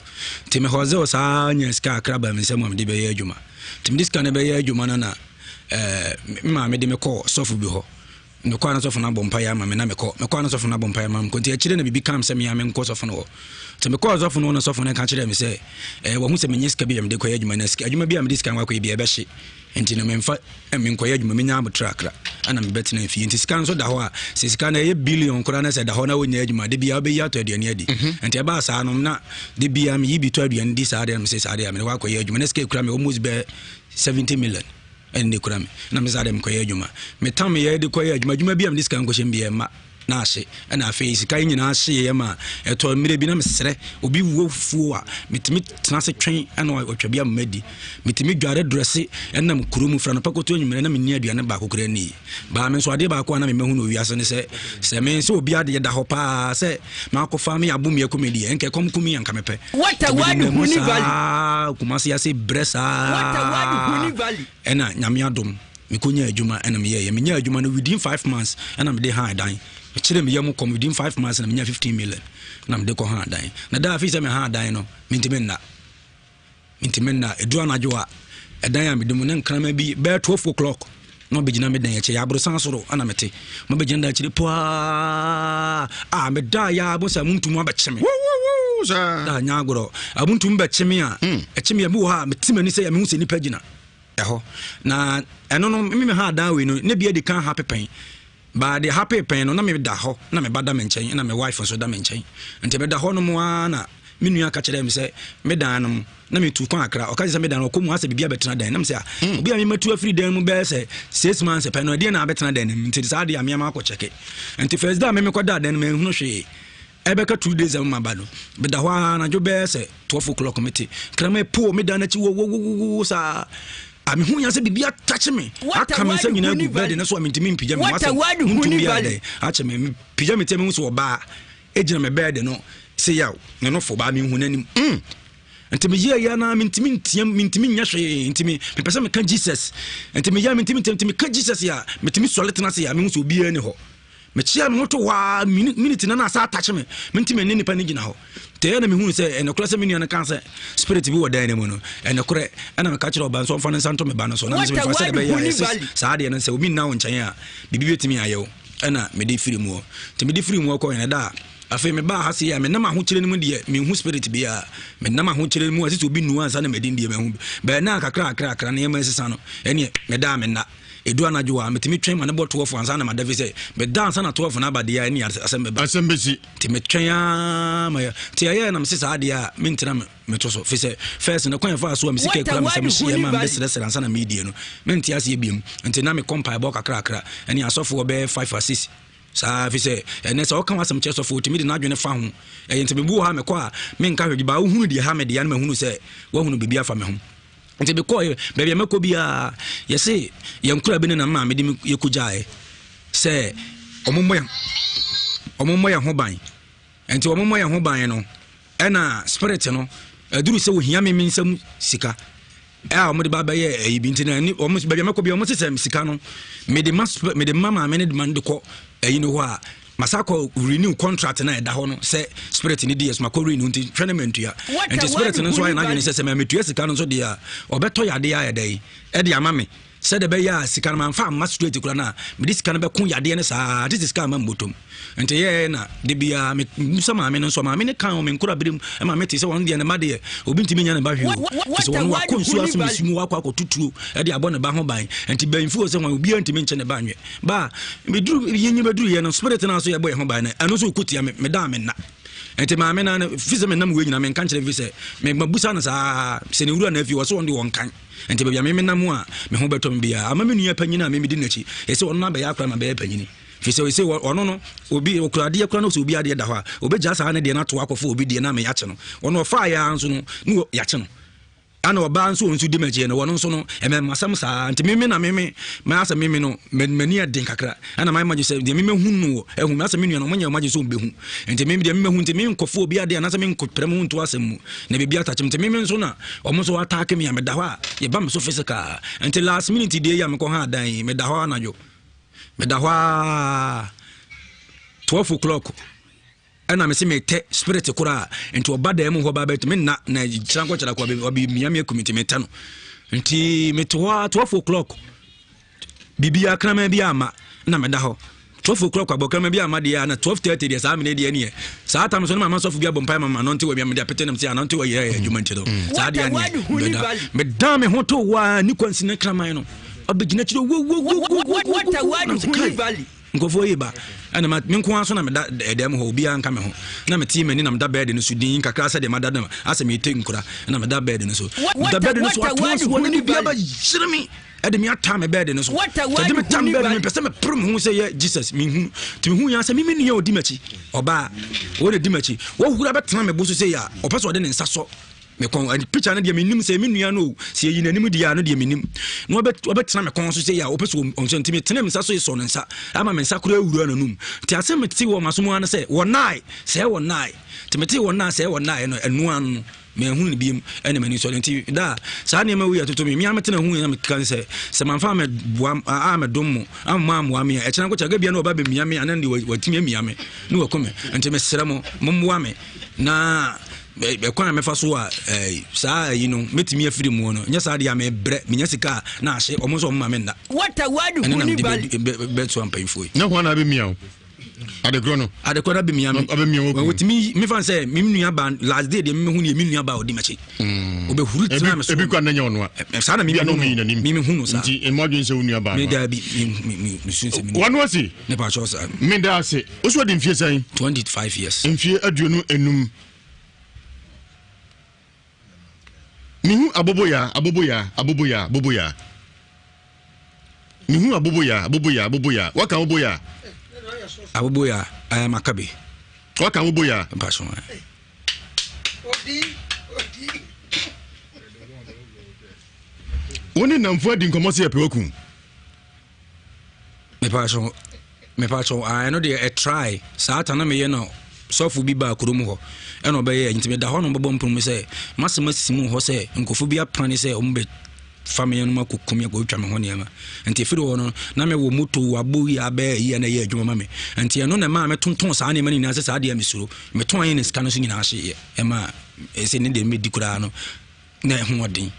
nti mehɔzew saa nya sika kakra ba me nsam a mede bɛyɛ adwuma nti mede sika no bɛyɛ adwuma no na eh, me maame de me kɔɔ sɔfo bi hɔ. Mekɔ a na sɔfo no abɔ mpaeɛ ama me na mekɔ. Mekɔ a na sɔfo no abɔ mpaeɛ ama me. Nti akyire na biribi kaa me sɛ me ara menkɔ sɔfo no hɔ. Nti mekɔɔ sɔfo no hɔ na sɔfo no ka kyerɛɛ me sɛ eh, wahu sɛ menyɛ sika bi a mede kɔyɛ adwuma na sika adwuma bi a mede sika no akɔyɛ bi ɛbɛhye. Nti no memfa eh, menkɔyɛ adwuma menya abotrɛ akra ɛna mebɛtena fie. Nti sika nso da hɔ a sɛ sika no ɛyɛ billion koraa na sɛ ɛda hɔ na wonyɛ adwuma de biara wobɛyi atɔ aduane adi. Mhm. Nti ɛbaa saa no na de biara meyi bi tɔ aduane di saa deɛ na mesɛ saa deɛ a mede kɔ akɔyɛ adwuma na sika ekura me almost bɛɛ 70 million. Ɛna ne kura me na me saa deɛ mekɔyɛ adwuma. Metam yɛ de kɔyɛ adwuma, adwuma bi a mede sika nkɔhyɛ mu bi ɛmma na ahye. Ɛna afei sika yi nyinaa hyeeɛ ma ɛtɔ mmerɛ bi na mesrɛ obi wuo fuo a metumi tena ase twɛn ɛna ɔtwa bi ama madi. Metumi dware drɛse ɛnam kuro mu firi anɔpa kɔto anwummerɛ na menni aduane baako koraa nni. Baa me nso adeɛ baako a na memɛhu no wiase ne sɛ sɛ me sɛ obi adeɛ da hɔ paa sɛ makɔfa me abo me akumi deɛ ɛnka ɛkɔm kumi anka mepɛ. What a word Nti mu Huni Valley. saa Kumasi ase brɛ What a word saa Huni Valley. ɛna Nyame adom mekɔnya adwuma ɛna meyɛyɛ menya adwuma no within 5 months ɛna mede haa dan mekyerɛ me yam kɔm within 5 months na menya 15 million na mede kɔ haa dan na daa afei sɛ me haa dan no mentimi nna mentimi nna ɛduru anadwo a ɛdan a mede mu ne nkrama bi bɛyɛ 12 o'clock na ɔbɛgyina me dan akyi yɛ aborosan soro ɛna mete mabɛgyina dan akyiri paa a medaa yɛ a bo sɛ montum abɛkye me Wuwuwu saa. Da nya agorɔ abuntum bɛkye me a ɛkye me a bi wɔ hɔ a mete m'ani sɛ mehu sɛ nnipa gyina ɛhɔ na ɛno no me me ha dan wei no ne bi adi kan ha pepɛn baa de ha pepɛn no na meda hɔ na me ba da me nkyɛn na me wife nso da me nkyɛn nti meda hɔ no mu ara na me nua ka kyerɛɛ me sɛ me dan no mu na metu kwan akra ɔka kyerɛ sɛ me dan no ɔkɔ mu asɛ biribi abɛtena dan na me sɛ ah obi a mematu afiri dan mu bɛyɛ sɛ 6 months pɛ no ɛdeɛ na abɛtena dan no mu nti saa deɛ a meama akɔ kyɛke. Nti first day a me mekɔdaa dan no manhunu hwee. Ɛbɛka 2 days a mama ba no meda hɔ ara anadwo bɛyɛ sɛ 12 o'clock mete kraman po me dan n'akyi wowowowo saa a mehu ya sɛ biribi atakye me What a aka me nsa word nyinaa Huni gu bed Valley. no so a mentumi mpigya me ho What a asɛ word montum Huni bi ayɛ Valley. dɛn akyɛ me mepigya me tia mehu sɛ ɔbaa ɛgyina me bed no sɛ yaw ne no fo baa menhu n'anim Nti meyɛɛ yɛ na mentumi ntiam, mentumi nyɛ hwee. Nti me mepɛ sɛ meka Jesus. Nti meyɛ mentumi ntiam, nti meka Jesus a metumi sɔre tena ase a mehu sɛ obiara ni hɔ. Mekyea me ho to hɔ a minute na na asa atakye me. Mentumi ne nipa no gyina hɔ. Nti ɛyɛ na mehunu sɛ ɛnokorɛ sɛ me nua no ka sɛ spirit bi wɔ dan no mu no ɛnokorɛ. Ɛna meka kyerɛ ɔba nso ɔmfa ne nsa nto me ba no so na What mesɛ a mefa sɛ word ɛbɛyɛ a Huni ɛsɛ Valley. saa adeɛ no sɛ obi nna wo nkyɛn a biribi bɛtumi ayɛ wo. Ɛna mede firi mu hɔ. Nti mede firi mu hɔ kɔɛ no da a afei mebaa ha sei a menam ahokyerɛ no mu deɛ menhu spirit biara. Menam ahokyerɛ no mu a ɛsɛ sɛ obi nua ansa na madi deɛ mahu bi. Bɛɛ na kakra kakra kakra nneɛma ɛsesa no ɛneɛ meda a menna. Ɛdu anadwo a metumi twɛn ma ne bɔ 12 ansa na mada fi sɛ meda ansa na 12 no aba deɛ a ɛne asɛm bɛba. Asɛm bɛsi. Nti metwɛn ara ma yɛ nti ɛyɛ na mese saa deɛ a mentena me meto so fi sɛ first no kwan ɛfaa so a me sika What a ekura me sɛ word mehyeɛ Huni ma Valley. mebɛsrɛsrɛ ansa na meredie no mente aseɛ biom. Nti na mekɔ mpaebɔ kakrakra ɛne asɔfoɔ bɛyɛ 5 or 6 saa fi sɛ ɛnɛ sɛ ɔka w'asɛm kyerɛ sɔfoɔ ɔtumi de n'adwene fa ho ɛyɛ. Nti mebu wɔ ha mekɔ a menka hwɛ baa wohunu deɛ ha me deɛ na mahunu sɛ woahunu biribi afa me ho. Nti mekɔɔ baabi a mɛkɔ biara yɛse yɛn kora bi ne na maame de me yɛkɔgyaeɛ sɛ ɔmo mmɔ yɛn ho ban. Nti ɔmo mmɔ yɛn ho ban no ɛna spirit no ɛduru sɛ ohia me me nsam sika a wɔde ba bɛyɛ ɛyi bi. Nti na ɛni wɔn baabi a mɛkɔ bi wɔn sisɛ sika no mede ma maame ne de ma no de kɔ ɛyi no hɔ a masa kɔ renew contract na ɛda hɔ no sɛ spirit ne di yɛ so makɔ renew nti twɛ ne ma ntua. What a Nti spirit word no nso ayɛ Huni n'adwene Valley. sɛ sɛ mɛ metua sika no nso deɛ a ɔbɛtɔ yadeɛ ayɛ dɛ yi ɛde ama me sɛdeɛ ɛbɛyɛ a sika no mamfa amma straight kora no a mede sika no bɛko yadeɛ no saa te sɛ sika ama mmɔtom. Nti yɛɛ na de biara mebusa maame no nso maame no ka wɔ me nkora berɛ mu ma mete sɛ wɔn deɛ ne ma deɛ obi ntumi nya ne ba hwee o What sɛ a wɔn word wakɔ nsuo Huni ase Valley. mesi mu wakɔ akɔtutuo ɛde abɔ ne ba ho ban. Nti bɛnfuo sɛ wɔn obiara ntumi nkyɛ ne ba nwɛ ba meduru yɛnyi bɛduru yɛ no spirit no so yɛbɔ yɛ ho ban no ɛno nso ɔkɔ tia me medaa me nna. Nti maame no fi sɛ menam wei nyina menka nkyerɛ fi sɛ mabusa no saa sɛ ne wura no afi wɔ sɛ wɔn de wɔn kan. Nti baabi a me menam a me ho bɛtɔ me biara ama me nua panyini a memedi n'akyi ɛsɛ ɔno no abɛyɛ akora ma bɛyɛ panyini fi sɛ ɛsɛ ɔno no obi okura adeɛ kora no sɛ obi adeɛ da hɔ a obɛgya saa ne deɛ no ato akɔfo obi deɛ no ama yɛakye no. Ɔno ɔfaa yɛ ara nso no ne yɛakye no. Ɛna ɔbaa nso ɔnso di m'akyi no, wɔno nso no, ɛmɛmasɛm saa. Nti meme na meme, mayɛ sɛ meme no, m'ani ɛden kakra. Ɛna mayɛ m'adwene sɛ deɛ memɛhu no wɔ, ɛhu me asɛ me nua no, ɔmonyɛ ɔmo adwene sɛ ɔmbɛhu. Nti meme deɛ memɛhu nti menkɔfo obi adeɛ anaasɛ menkɔpere me ho nto asɛm mu. Na biribi atakye me. Nti meme nso na ɔmo nso ataake me a, meda hɔ a, yɛba me so physical. Nti last minute deɛ yi a mekɔ ha dan yi, meda hɔ anadwo. Meda hɔ aa, 12 o'clock. Ɛna mese metɛ spirit koraa nti ɔba dan mu hɔ ba bɛt me nna na kyerɛ nkɔ kyerɛ kɔ ɔbi mia me akumi nti metɛ no nti mete hɔ a 12 o'clock biribiara kraman bi ama na meda hɔ 12 o'clock abɔ kraman bi ama deɛ na 12:30 deɛ saa mene deɛ neɛ saa tam so no mama sɔfo bi abɔ mpae mama anɔnte wɔ mede apete nam sɛ anɔnte wɔ yɛ adwuma nti no mm. saa deɛ neɛ meda meda me ho to waa ne kwansi ne kraman no ɔbɛgyina kyerɛ wo wo wo wo wo wo wo Nkurɔfoɔ yi ba, ɛna ma, me nko ara so na meda ɛdan mu hɔ, obiara nka me ho. Na metee m'ani na meda bɛɛde no so dinn kakra sɛdeɛ mada no, asɛ merete nkura, ɛna meda bɛɛde no so. Meda bɛɛde no so atoa so, na biribiara bɛyere me, ɛde me ataa me bɛɛde no so. Sɛ ɛde me tam bɛɛde no, mepɛ sɛ mepere me ho sɛ yɛ Jesus, mehu. Nti mehu yɛn sɛ me me nua ɔdi m'akyi, ɔbaa, wɔn na ɛdi m'akyi. Wɔhura bɛtena me bo so sɛ yɛ a, ɔpɛ sɛ ɔde ne nsa sɔ me kɔn ɛn picture no deɛ menim sɛ me nua no o sɛ yɛyi n'anim deɛ a no deɛ menim na ɔbɛtena me kɔn so sɛ yɛ a ɔpɛ sɛ ɔnsɛ nti metene me nsa so sɔ ne nsa ama me nsa koraa awura n'anum nti asɛm mete wɔ maso mu ara no sɛ wɔnae sɛ wɔnae nti mete wɔnae sɛ wɔnae no ɛno ano no manhunu no biom ɛne m'ani sɔre nti da saa nneɛma wei atoto me mea metena hu na meka sɛ sɛ mamfa amɛboa amɛdom mo amma ammoa me a ɛkyena nkɔkyɛ aga bia na ɔba bɛmia me anan deɛ watumi amia me ne waku me nti mesrɛ mo mommoa me na ɛkwan a mɛfa so a saa ayi no mɛtumi afiri mu no nyɛ saa deɛ a mebrɛ menya sika a na ahye ɔmo nso ɔmo ma me nna ɛne na mede bɛtoa mpanyimfoɔ yi na hwan na abɛmia wo adekorɔ no adekorɔ no abɛmia me abɛmia wo wɔtumi mefa sɛ me nua ba last day deɛ mehu deɛ me nua ba ɔdi m'akyi mm. ɔbɛhuru tena me so ebi kora na nyɛ ɔno a saa na mehu no saa nti mmɔ adwene sɛ wo nua ba no me daa bi mesu sɛ wano ase ne pa kyɛw saa meda ase wo so adi mfie sɛn 25 years mfie 25 Mehu aboboyaa, aboboyaa, aboboyaa, aboboyaa. Mehu aboboyaa, aboboyaa, aboboyaa. Waka aboboyaa? Aboboyaa, ɛɛ maka bi. Waka aboboyaa? Mpaso. Wo ne nnamfo adi nkɔmmɔ sɛ yɛpɛ wakum. Mepatwo mepatwo ah ɛno deɛ ɛtrae saa ta na meyɛ no sɔfo bi baa kurom hɔ ɛna ɔbɛyɛ nti meda hɔ no bɛbɔ mpono mu sɛ masɛm asi mu hɔ sɛ nkurɔfo bi aprane sɛ wɔn bɛ fa me no akɔku me akɔtwa me ho nneɛma nti ɛfiri hɔ no na mewɔ moto wabɔ yi abɛɛ yi a na ɛyɛ adwuma ma me nti ɛno na ɛmaa metontɔn saa nneɛma no nyinaa sɛ saa deɛ mesuro metɔn yɛ ne sika no so nyinaa hyeeɛ ɛma ɛsɛ ne deɛ mɛdi koraa no na ɛho ɔden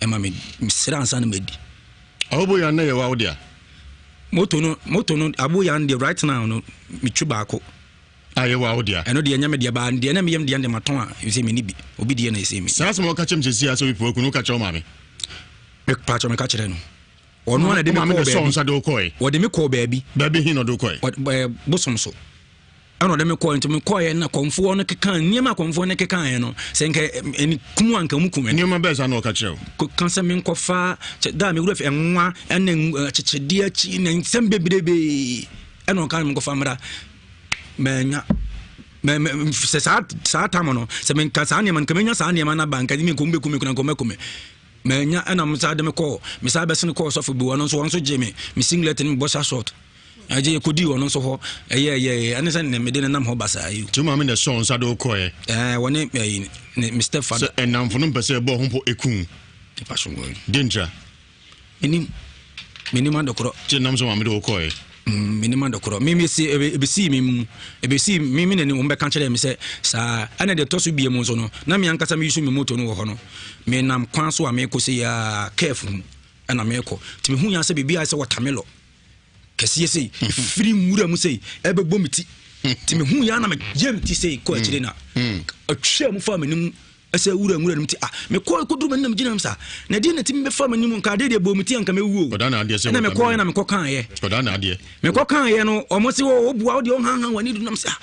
ɛma me mesrɛ ansa na madi. Aboboyan na yɛ wa wo dea. Moto no moto no aboyan deɛ right now no metwi baako. A yɛ wa wo dea. Ɛno deɛ ɛnyɛ me deɛ baa deɛ na meyam deɛ deɛ matɔn a ɛsɛ me ni bi obi deɛ na ɛsɛ mi. Saa asɛm a wɔka kyerɛ me sɛsi a sɛ obi pɛ waku no woka kyerɛ wo maame. Me paatwɔ meka kyerɛ no. Ɔno na de me kɔɔ baabi. Wɔde me kɔɔ baabi. Baabi he na ɔde wo kɔɛ? Bosom so. Ɛna ɔde me kɔɛ nti mekɔɛ na kɔmfoɔ no keka nneɛma a kɔmfoɔ no kekaeɛ no sɛ nka ɛne kum a nka mu kum nneɛma bɛɛ saa na ɔka kyerɛ wo ka sɛ menkɔfa da a mewura fi nwa ɛne akyekyedeɛ akyi na nsɛm bebrebee ɛna ɔka menkɔfa mmra manya sɛ saa saa tam no sɛ menka saa nneɛma nka menya saa nneɛma no aba nka me nkɔm bɛku me kora nkɔm bɛku me manya ɛna mesaa de me kɔɔ mesaa bɛsene kɔɔ sɔfo bi ɔno nso ɔno nso gye me me singlet ne me bɔsa short Agye yɛkɔdii ɔno nso hɔ ɛyɛ ɛyɛ ɛne sɛ ne mede ne nam hɔ basaa yi. Nti wo maame na ɛsɔɔ nsa de wo kɔɛ? Ɛɛ wɔne ɛyi ne me step father. Sɛ ɛnamfo no mpɛ sɛ ɛbɔ ho mpo eku wo. Nipa so wɔ. De ntra. Menim menim adekorɔ. Nti ɛnam sɛ maame de wo kɔɛ? Mm, menim adekorɔ. Me me si ebe ebesii me mu ebesii me me na ne wɔn bɛka kyerɛ me sɛ saa ɛna deɛ ɛtɔ so bie mu nso no na me ankasa me yusu me moto no wɔ hɔ no me nam kwan so a mekɔ sɛ yaa kɛɛfo mu ɛna mekɔ nti mehu ya sɛ biribi ayɛ sɛ wɔtamelo kɛseɛ sei ɛfiri nwura mu sei ɛbɛbɔ me ti nti mehu yɛ na meyɛ me ti sei kɔ akyire na atwaa mu faa m'anim ɛsɛ wura nwura no mu ti ah mekɔ kɔduru m'anim na megyina mu saa na ɛdeɛ na ti mebɛfa m'anim nka adeɛ deɛ bɔ me ti anka mɛwu o ɛna mekɔɛ na mekɔ kaeɛ mekɔ kaeɛ no ɔmo se ɔboa wo deɛ ɔhaha w'ani du nam sɛ ah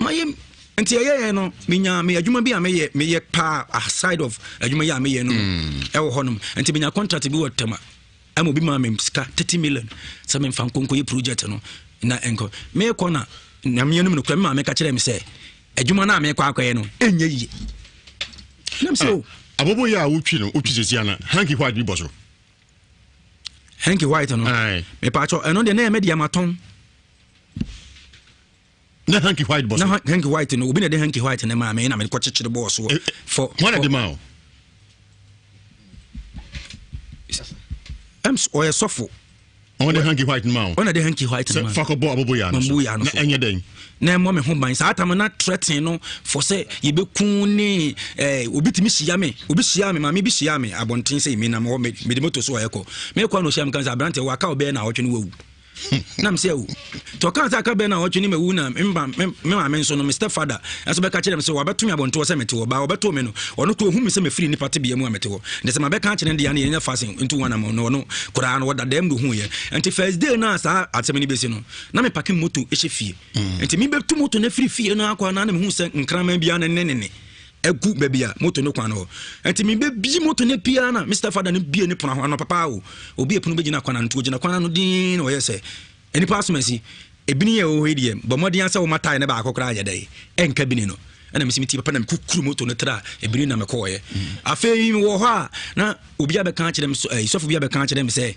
mayɛ nti ɛyɛyɛ no menya me adwuma bi a meyɛ meyɛ paa aside of adwuma yi a meyɛ no ɛwɔ hɔ nom nti menya contract bi wɔ Tema Ɛma obi maa me sika 30 million sɛ memfa nkɔ nkɔyɛ project no na nkɔ mekɔ na nyame anim no kura me maame ka kyerɛ me sɛ adwuma no a mekɔ akɔyɛ no ɛnyɛ yie nam sɛ o ah. Abobo yɛ a wotwi no wotwi sɛsi ana hanky white bi bɔ so. Hanky white no. Mepatwɔ ɛno deɛ na yɛ mɛdeɛ matɔn. Na hanky white bɔ so. Na hanky white no obi na de hanky white ne maa me na mede kɔkyekyere bɔɔ soɔ. Eh, eh, for wɔn na de maa o. Ɛm ɔyɛ sɔfo. Ɔn de hanky white ma o. Ɔna de hanky white ma. Sɛ fa kɔbɔ abobo yaa no so. Na ɛnyɛ dɛn. Na ɛmmɔ me ho ban saa tam na threaten no for sɛ yɛbɛku ne eh, obi tumi hyia me obi hyia me maame bi hyia me abɔnten sɛ menam hɔ mede moto so a ɛkɔ mekɔ na ɔhyia me ka sɛ aberanteɛ waka ɔbɛyɛ na awɔtwe no wawu na mesɛ o nti ɔkaa sɛ aka bɛɛ na ɔtwe ne mawu na me maame nso no me step father nso bɛka kyerɛ me sɛ wabɛto me abɔntoɔ sɛ mete hɔ baa ɔbɛtoo me no ɔno kora ɔhu me sɛ mefiri nnipa tebea mu a mete hɔ nti sɛ mabɛka akyerɛ no deɛ ne yɛnyɛ fasen nti wɔn anam no ɔno koraa no ɔda dɛm na ɔhuiɛ nti first day no a saa asɛm no bɛsi no na mepake moto hyɛ fie mm. nti mebɛtu moto no afiri fie no akɔ na na mehu sɛ nkraman biara ne ne ne agu baabi a moto no kwan no hɔ nti mebɛbi moto no pia na Mr. Fada no bie ne pono ho ano papa o obi epono bɛgyina kwan ano nti ogyina kwan ano din na ɔyɛ sɛ nnipa asomasi ebini yɛ wɔ hɔ yi deɛ bɔ mmɔden asɛ wɔma tae ne baako koraa yɛ dɛ ɛnka bini no ɛna mesi meti papa na mekukuru moto no tra ebini na mekɔɔyɛ mm. afei wɔ hɔ a na obi abɛka akyerɛ me so ɛɛ sɔfo bi abɛka akyerɛ me sɛ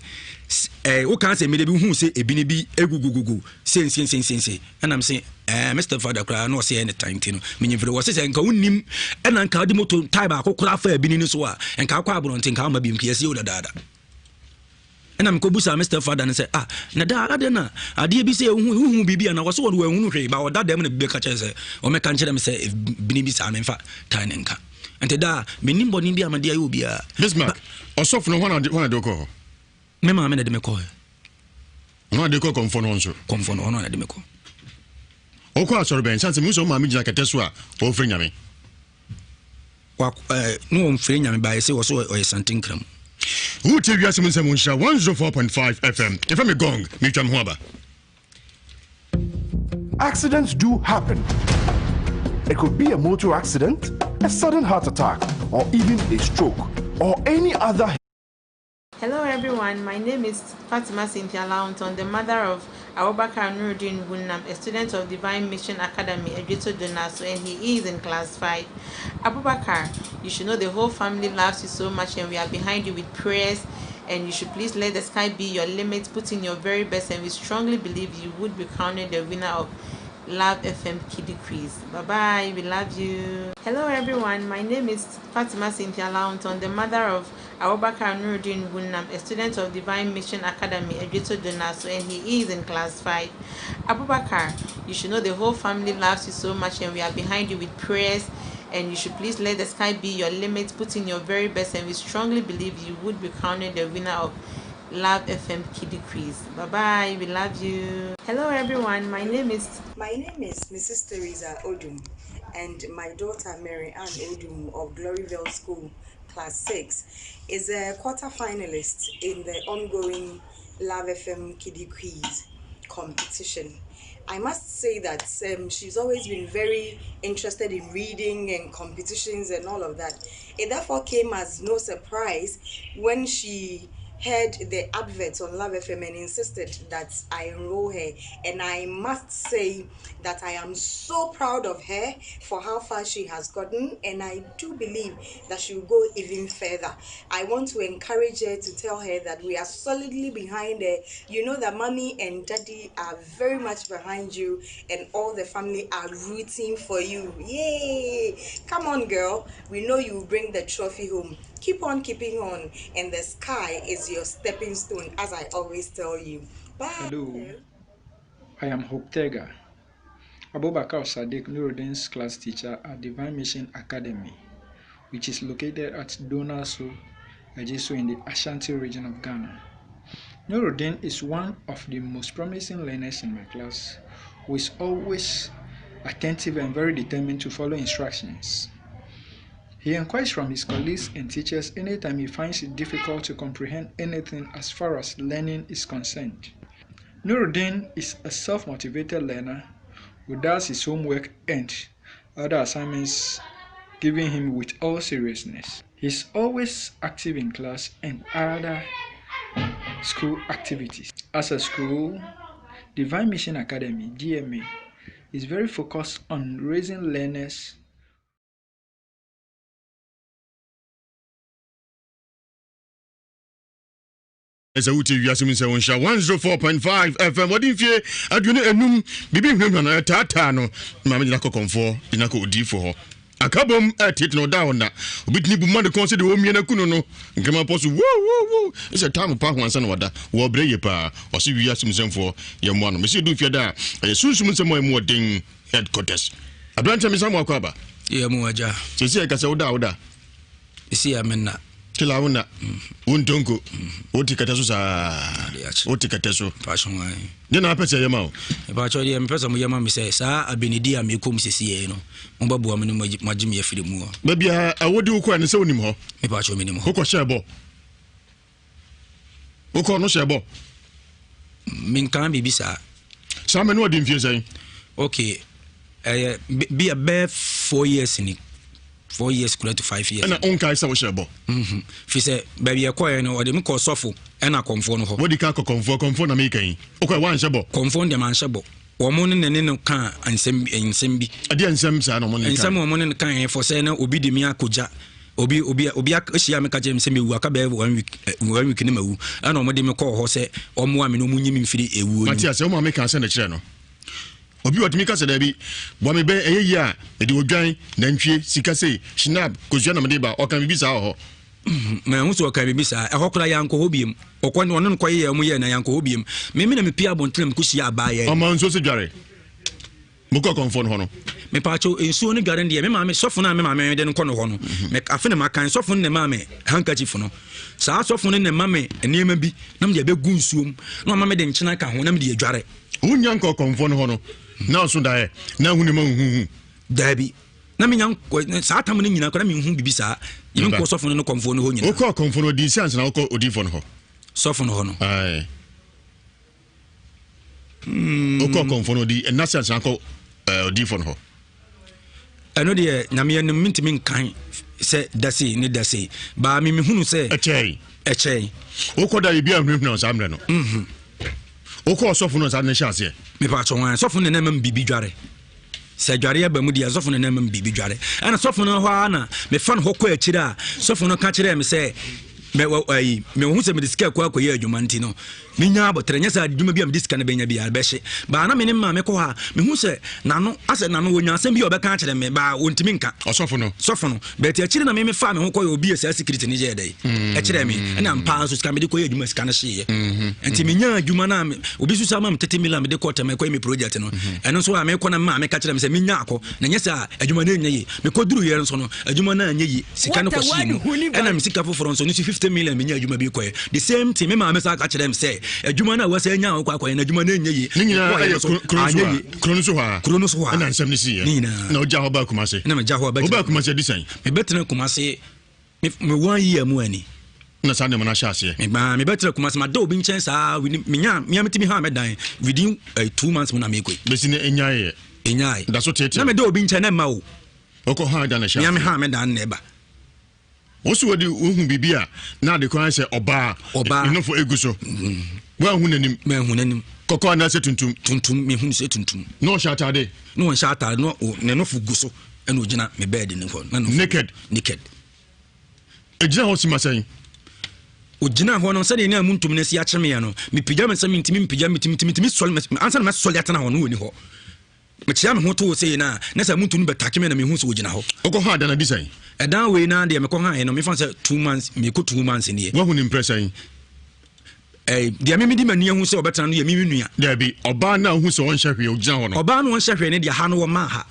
ɛɛ woka sɛ mmere bi hu sɛ ebini bi egugugugu sɛnsɛnsɛnsɛnsɛ ɛna me se ɛɛ me stepfather koraa na ɔsɛ ɛne tan ti no menye mfiri wɔ se sɛ nka wonim ɛna nka wode moto tae baako koraa fa ebini no so a nka akɔ aborɔnte nka woma bi nka yɛsi wo dadaada ɛna mekɔbusaa me stepfather no sɛ ah na daa adɛn na adeɛ bi sɛ wohu wohu biribi ana wɔso wɔde wɔahunu hwee ba ɔda dɛm na bi bɛka kyerɛ sɛ ɔmɛka nkyerɛ me sɛ bini bi saa memfa tae ne nka nti daa mennim bɔne bi a mede ayɛ obiara. Bismarck ɔsɔfo no hwan na de wokɔ hɔ? Me maame na de me kɔɛ. Ɔno na de kɔ kɔmfɔ no hɔ nso? Kɔmfɔ no ɔno na de me kɔ. Wokɔ asɔre bɛn? Sane sɛ mehu sɛ wo maame gyina kɛtɛ so a ɔrefrɛ Nyame. Wa eh, ne wɔmfrɛ Nyame baeɛ sɛ wɔ so ɔyɛ santenkra mu. Wotie wiase mu nsɛm nhyira 104.5 FM. Yɛfrɛ me Gong, metwa me ho aba. Accidents do happen. It could be a motor accident, a sudden heart attack, or even a stroke, or any other Hello everyone, my name is Fatima Cynthia Launton, the mother of Abubakar Nuruddin Wunam, a student of Divine Mission Academy, Edrito Donaso, and he is in class 5. Abubakar, you should know the whole family loves you so much and we are behind you with prayers and you should please let the sky be your limit, put in your very best and we strongly believe you would be crowned the winner of Love FM Kiddie Quiz. Bye bye, we love you. Hello everyone, my name is Fatima Cynthia Launton, the mother of Abubakar Nuruddin Wunam, a student of Divine Mission Academy, Edrito Donaso, and he is in class 5. Abubakar, you should know the whole family loves you so much and we are behind you with prayers and you should please let the sky be your limit, put in your very best and we strongly believe you would be crowned the winner of Love FM Kiddie Quiz. Bye bye, we love you. Hello everyone, my name is My name is Mrs. Teresa Odum, and my daughter Mary Ann Odum of Gloryville School, Class 6, is a quarter finalist in the ongoing Love FM Kiddie Quiz competition. I must say that um, she's always been very interested in reading and competitions and all of that. It therefore came as no surprise when she heard the advert on Love FM and insisted that I enroll her. And I must say that I am so proud of her for how far she has gotten, and I do believe that she will go even further. I want to encourage her to tell her that we are solidly behind her. You know that mommy and daddy are very much behind you, and all the family are rooting for you. Yay! Come on, girl. We know you will bring the trophy home. Keep on keeping on, and the sky is your stepping stone, as I always tell you. Bye. Hello, I am Hope Tega, Abubakar Sadiq Nuruddin's class teacher at Divine Mission Academy, which is located at Donaso, Ejisu in the Ashanti region of Ghana. Nuruddin is one of the most promising learners in my class, who is always attentive and very determined to follow instructions. He inquires from his colleagues and teachers anytime he finds it difficult to comprehend anything as far as learning is concerned. Nuruddin is a self-motivated learner who does his homework and other assignments given him with all seriousness. He's always active in class and other school activities. As a school, Divine Mission Academy, DMA, is very focused on raising learners. Sɛ wotie wiase mu nsɛm nhyira 104.5 FM wɔde mfie 25 biribi hwehwɛ no ɛtaataa no maame gyina kɔ kɔmfoɔ gyina kɔ odiifoɔ hɔ akabom ɛtete no ɔda ɔna obi tumi bu ma ne kɔn sɛ deɛ ɔmia no aku no no nkrama pɔ so wo wo wo ɛsɛ tam pa ho ansa na wada wɔ brɛ yie paa ɔse wiase mu nsɛmfoɔ yɛ mmoa no mesi edu mfie da a ɛyɛ sunsum nsɛm a ɛmu ɔden headquarters aberanteɛ mesa mu akɔ aba yɛ mu agya sɛsi ɛka sɛ woda a woda Esi a menna. Kila wo na. Wo ntonko. Wo te kɛtɛ so saa. Wo te kɛtɛ so. Deɛ na apɛ sɛ yɛ ma wo. Mpatsɔ deɛ mepɛ sɛ moyɛ ma me sɛ saa abenedi a mekɔ mu sisi yɛ no mobɛboa me no moagye me afiri mu. Baabi a ɛwɔ di wokɔ ɛne sɛ wonim hɔ. Mepatsɔ menim hɔ. Wokɔ hyɛ bɔ. Wokɔ no hyɛ bɔ. Menkaa biribi saa. Saa mɛ no ɔdi mfie sɛn? Okay ɛyɛ bi a bɛɛ 4 years ni, 4 years kura to 5 years. Ɛna onkae sɛ wohyɛ bɔ. Fi sɛ baabi ɛkɔɛ no ɔde me kɔ sɔfo ɛna kɔnfoɔ no hɔ. Wodi ka kɔ kɔnfoɔ, kɔnfoɔ na meka yi. Wokɔɛ woanhyɛ bɔ. Kɔnfoɔ no deɛ manhyɛ bɔ. Wɔn ne ne no kaa nsɛm nsɛm bi. Ɛdeɛ nsɛm saa na wɔn ne kan. Nsɛm wɔn ne no kan fɔ sɛ na obi de mi akɔgya obi obi obi ahyia me ka kyerɛ me sɛ mewu aka bɛyɛ one week, one week ne mawu, ɛna wɔn de me kɔɔ hɔ sɛ wɔn a me na wɔn nyi me mfiri ewuo no. Mate ase, wɔn maame kan sɛ na kyerɛ no. Obi ɔtumi ka sɛ daabi, boa me bɛn ɛyɛ yie a mede odwan, nantwie, sika sei, shinab, kosua na mede ba, ɔka biribi saa wɔ hɔ. Mahu sɛ ɔka biribi saa. Ɛhɔ koraa yɛankɔ hɔ biem. Ɔkɔ ɔne no kɔyeyɛ ɔmo yɛɛ na yɛankɔ hɔ biem. Me me na mepie abɔnten na mekɔhyia abaayewa yi. Ɔma nsuo sɛ dware. Mokɔ kɔmfoɔ no hɔ no. Mepaakyɛw, nsuo no dware no deɛ, me maame, sɔfo no a me maame de no kɔ no hɔ no, me, afe na makan, sɔfo no na ɛmaa me handkerchief no. Saa sɔfo no na ɛma me nneɛma bi na mede abɛgu nsuo mu, na wama mede nkyene aka ho na mede adware. Wonya nkɔ kɔmfoɔ no hɔ no, na ɔso daeɛ, na ahu ne ma huhuhu. Daabi, na menya nkɔ, saa tam no nyinaa kɔ na menhu biribi saa. Yɛmi nkɔ sɔfo no ne kɔmfoɔ no hɔ nyinaa. Wokɔ kɔmfoɔ no ɔdii sɛ ansa na wokɔ odiifoɔ no hɔ? Sɔfo no hɔ no. Ae. Wokɔ kɔmfoɔ no ɔdi ɛna sɛ ansa na wokɔ odiifoɔ no hɔ. Ɛno deɛ Nyame anim mentumi nkan sɛ da sei ne da sei, baa me mehunu sɛ ɛkyɛe ɛkyɛe. Wokɔ da ebi ahunahuna saa mmerɛ no. Wokɔ ɔsɔfo no saa ne hyɛ aseɛ. Mepa atwɔ wɔn sɔfo no na ɛma me biribi dware. Sɛ dware aba mu deɛ sɔfo no na ɛma me biribi dware. Ɛna sɔfo no hɔ ara na mefa no hɔ kɔ akyire a sɔfo no ka kyerɛɛ me sɛ mɛ wɔ ayi mɛ ohun sɛ mede sika kɔ akɔyɛ adwuma nti no menya abɔtɛrɛ nyɛ sɛ adwuma bi a mede sika no bɛnya biara bɛhye baa na me ne maame kɔ hɔ a mehu sɛ n'ano asɛ n'ano wɔnya asɛm bi a ɔbɛka akyerɛ me baa ɔntumi nka ɔsɔfo no sɔfo no bɛti akyire na me mefaa me ho kɔyɛ obi a saa security no yɛɛ dɛ ɛkyerɛ me ɛna mpaa nso sika mede kɔyɛ adwuma sika no hyeeɛ nti menya adwuma no a obi nso sa ma me tete mila mede kɔ tɛmɛ kɔyɛ me project no ɛno nso a mekɔ na maame ka kyerɛ me sɛ menya akɔ na nyɛ sɛ a adwuma no ɛnyɛ yie mekɔduru yɛ nso no adwuma no anyɛ yie sika no kɔhyee mu ɛna me sika foforɔ nso no so 50 million menya adwuma bi kɔɛ the same thing me maame sa ka kyerɛ me sɛ adwuma no a wɔsɛ anya a wokɔ akɔyɛ no adwuma no ɛnyɛ yie ne nyinaa ɛyɛ anyɛ yie kuro no so hɔ a kuro no so hɔ a ɛna nsɛm no siiɛ ne nyinaa na wogya hɔ baa Kumase na megya hɔ baa wobaa Kumase adi sɛn mebɛtena Kumase me one year mu ani na saa nneɛma no ahyɛ aseɛ mebaa mebɛtena Kumase mada obi nkyɛn saa menya mea metumi ha mɛdan within 2 months mu na mekɔi bɛsi ne ɛnyaeɛ ɛnyae da so tete na meda obi nkyɛn na ɛma o wokɔ ha da na hyɛ mea me ha mɛdan na ɛba wo so wɔde wohu biribi a na ade kwan sɛ ɔbaa ɔbaa ne nofo egu so woanhu n'anim manhu n'anim kɔkɔɔ anaasɛ tuntum tuntum mehu sɛ tuntum na ɔhyɛ atade na ɔnhyɛ atade na ne nofo gu so ɛna ogyina me bed ne hɔ na naked naked ɛgyina hɔ sima sɛn ogyina hɔ no sɛdeɛ ne a mu ntom no asi akye meɛ no mepagya me sɛ mentumi mpagya metumi metumi sɔre ansa na mɛsɔre atena hɔ no wɔni hɔ mekyea me ho too sei no a na sɛ montu no bɛtake me na mehu sɛ ɔgyina hɔ. Wokɔ ha dan adi sɛn? Ɛdan wei na deɛ mekɔ ha no mefa sɛ 2 months, mekɔ 2 months nie. Wahu ne mprɛ sɛn? Deɛ me mede m'ani ahu sɛ ɔbɛtena no yɛ me me nua. Daabi, ɔbaa no a wohu sɛ ɔnhyɛ hwee ɔgyina hɔ no. Ɔbaa no ɔnhyɛ hwee no deɛ ha no wɔmaa ha.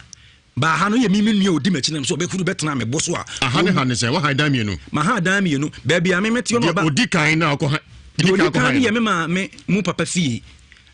Baa ha no yɛ me me nua ɔdi m'akyi nam sɛ ɔbɛhuru bɛtena me bo so a. Aha ne ha ne sɛ waha dan mmienu. Maha dan mmienu baabi a me mete no ɔba. Deɛ ɔdi kan na ɔkɔ ha. Deɛ ɔdi kan no yɛ me maame mu papa fie.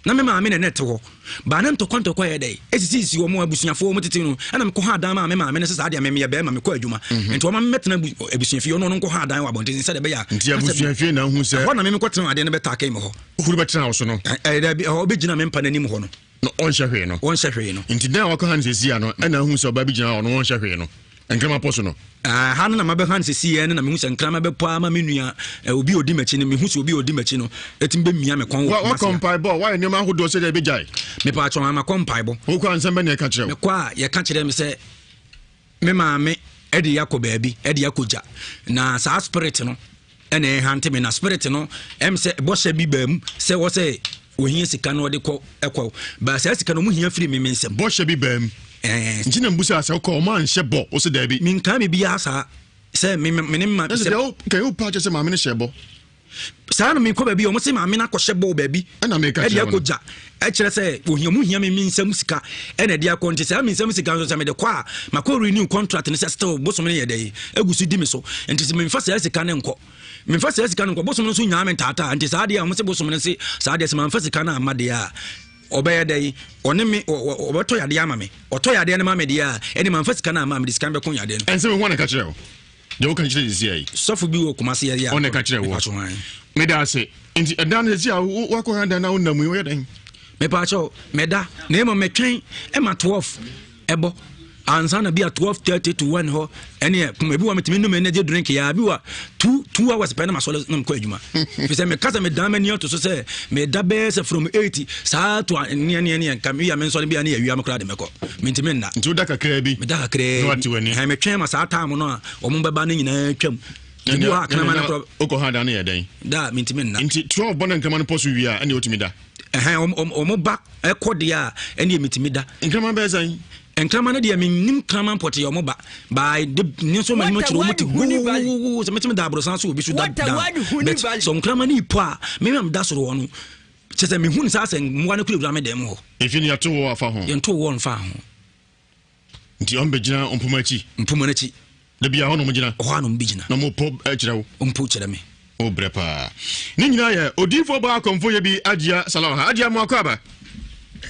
Na me maame na na ɛte hɔ. Baa na ntɔkwa ntɔkwa yɛ dɛ esisisi wɔn abusuafoɔ wɔn tete no ɛna mekɔ ha dan maa me maame no sɛ saa deɛ me meyɛ bɛrima mekɔ adwuma nti wɔn mɛtena abusuafie ɔno ɔno nkɔ ha dan wɔ abɔnten sɛdeɛ ɛbɛyɛ a nti abusuafie na ahu sɛ ɛhɔ na me mekɔ tena adeɛ no bɛtaake me hɔ ohuru bɛtena wo so no ɛɛ dɛbi ɛhɔ ɔbɛgyina me mpa n'anim hɔ no na ɔnhyɛ hwee no ɔnhyɛ hwee no nti dan a wakɔ ha no sɛsi a no ɛna ahu sɛ ɔbaa bi gyina hɔ no ɔnhyɛ hwee no nkrama pɔ so no ha no na mabɛha no sɛsi yɛ no na mehu sɛ nkrama bɛpɔ ama me nua obi a ɔdi m'akyi no mehu sɛ obi a ɔdi m'akyi no ɛtumi bɛmia me kɔn wɔ wakɔ mpaebɔ wayɛ nneɛma ahodoɔ sɛdeɛ ɛbɛgyae mepɛ atwɔn ama kɔ mpaebɔ wokɔ a nsɛm bɛ ne ɛka kyerɛ wo mekɔ a yɛka kyerɛ me sɛ me maame ɛde yɛakɔ baabi ɛde yɛakɔ gya na saa spirit no. ɛna ɛhante me na spirit no ɛm sɛ bɔhyɛ bi baa mu sɛ wɔ sɛ ohia sika no ɔde kɔ ɛkɔ ba saa sika no ɔmo hia firi me me nsam. Bɔhyɛ bi baa mu. Ɛɛ. Nti na mbusa sɛ wokɔ ɔmo anhyɛ bɔ wo sɛ daabi. Menkaa biribiara saa sɛ me me ne ma. Ɛsɛ deɛ wo kɛyɛ wo paa kyɛ sɛ maame no hyɛ bɔ. Saa na mekɔ baabi ɔmo se maame no akɔhyɛ bɔ baabi. Ɛna meka ɛde kyerɛ wo no. akɔ gya ɛkyerɛ sɛ ohia ɔmo hia me me nsam sika ɛna ɛde akɔ nti saa me nsam sika nso sɛ mede kɔ a makɔ renew contract no sɛ still bosom no yɛ dɛ egu so di me so nti sɛ memfa saa sika no nkɔ memfa saa sika no nkɔ bosom no nso nyaa me ntaataa nti saa deɛ a ɔmo se bosom no se saa deɛ sɛ mamfa sika no amma deɛ a ɔbɛyɛ dɛ ɔne me ɔbɛtɔ yadeɛ ama me ɔtɔ yadeɛ no ma me deɛ a ɛne mamfa sika no amma mede sika no bɛko yadeɛ no. Ɛnsɛ me ho na ɛka kyerɛ wo. Deɛ woka kyerɛ sisi ayi. Sɔfo bi wɔ Kumasi yɛ yɛ. Ɔna ɛka kyerɛ wo. Meda ase. Nti ɛdan no sisi a wakɔ ha dan na wonam yi woyɛ dɛn? Mepaakyɛw meda na mmom metwɛn ɛma 12 ɛbɔ ansa na bi a 12:30 to 1 hɔ ɛne kum ebi wɔ metumi num energy drink ya bi wɔ 2 2 hours pɛ na masɔre na mekɔ adwuma fi sɛ meka sɛ medan m'ani ato so sɛ meda bɛyɛ sɛ from 8 saa to neɛ neɛ neɛ nka meyɛ me nsɔre bi a ne yɛawia me koraa de mɛkɔ mentumi nna nti woda kakraa bi meda kakraa na wate w'ani bi metwɛn ma saa time no a wɔn bɛba no nyinaa twam ebi wɔ ha kraman no korɔ wokɔ ha da no yɛ dɛn da mentumi nna nti 12 bɔ na nkraman no pɔ so wie a ɛne wotumi da ɛhɛn wɔn ba ɛkɔ deɛ a ɛne metumi da nkraman bɛyɛ sɛn nkraman no deɛ mennim kraman pɔtee ɔmo ba by de ne nso m'anim akyerɛ ɔmo te wuwuwu sɛ metumi da aborosan so obi so da down but sɛ nkraman no yi pɔ a mema meda soro hɔ no kyɛ sɛ mehu no saa sɛ mmoa no kura wura me dɛm hɔ. Efi no yɛto wɔ afa ho. Yɛnto wɔ mfa ho. Nti ɔmo bɛgyina mpoma akyi. Mpoma no akyi. Da bia hɔ na ɔmo gyina. Hɔ a na ɔmo bɛgyina. Na ɔmo po kyerɛ wo. Ɔmo po kyerɛ me. O brɛ paa. Ne nyinaa yɛ odiifoɔ baa akɔmfo yɛ bi Agyia Salawa ha. Agyia mo akɔ aba.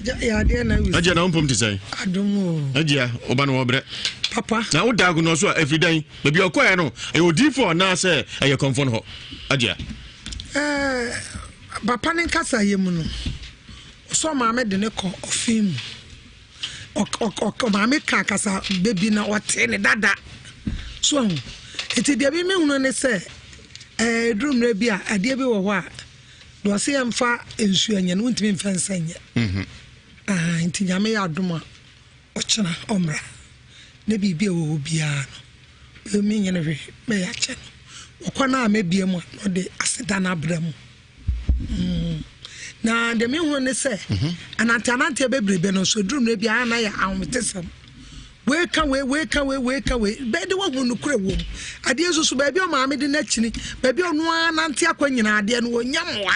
Agya yɛ adeɛ na wisi. Agyia na wo mpom te sɛn? Adom o. Agyia wo ba no wɔ brɛ. Papa. Na wo da agonɔ so a ɛfiri dɛn? Baabi a ɔkɔɛ no ɛyɛ odiifoɔ anaasɛ ɛyɛ kɔmfo no hɔ? Agyia. Ɛɛ papa ne nkasa yɛ mu no ɔsɛ ɔmaame de ne kɔ ɔfe mu. Ɔmaame ka kasa bɛ bi na ɔte ne dada. So ahu. Nti deɛ bi mehunu ne sɛ ɛɛ duru mmerɛ bi a adeɛ bi wɔ hɔ a deɛ ɔsɛ yɛmfa nsuo nyɛ no wontumi mfa nsa nyɛ. Mhm. Nti Nyame yɛ adom a ɔkyena ɔmmra na biribi a ɛwɔ hɔ biara no menyɛ no hwee mɛyɛ akyɛ no. Ɔkɔ no a mɛbie mu a na ɔde aseda no abrɛ mu. Mm. Na deɛ mehunu ne sɛ mhm. anante ananteɛ bebrebe no nso ɛduru mmerɛ bi a na yɛ ahometesɛm wei ka wei wei ka wei wei ka wei bɛɛ de wahu nokorɛ wɔ mu adeɛ nso so baabi a ɔmaame de n'akyini baabi a ɔno ara nante akɔ nyinaa adeɛ no wɔnya mmoa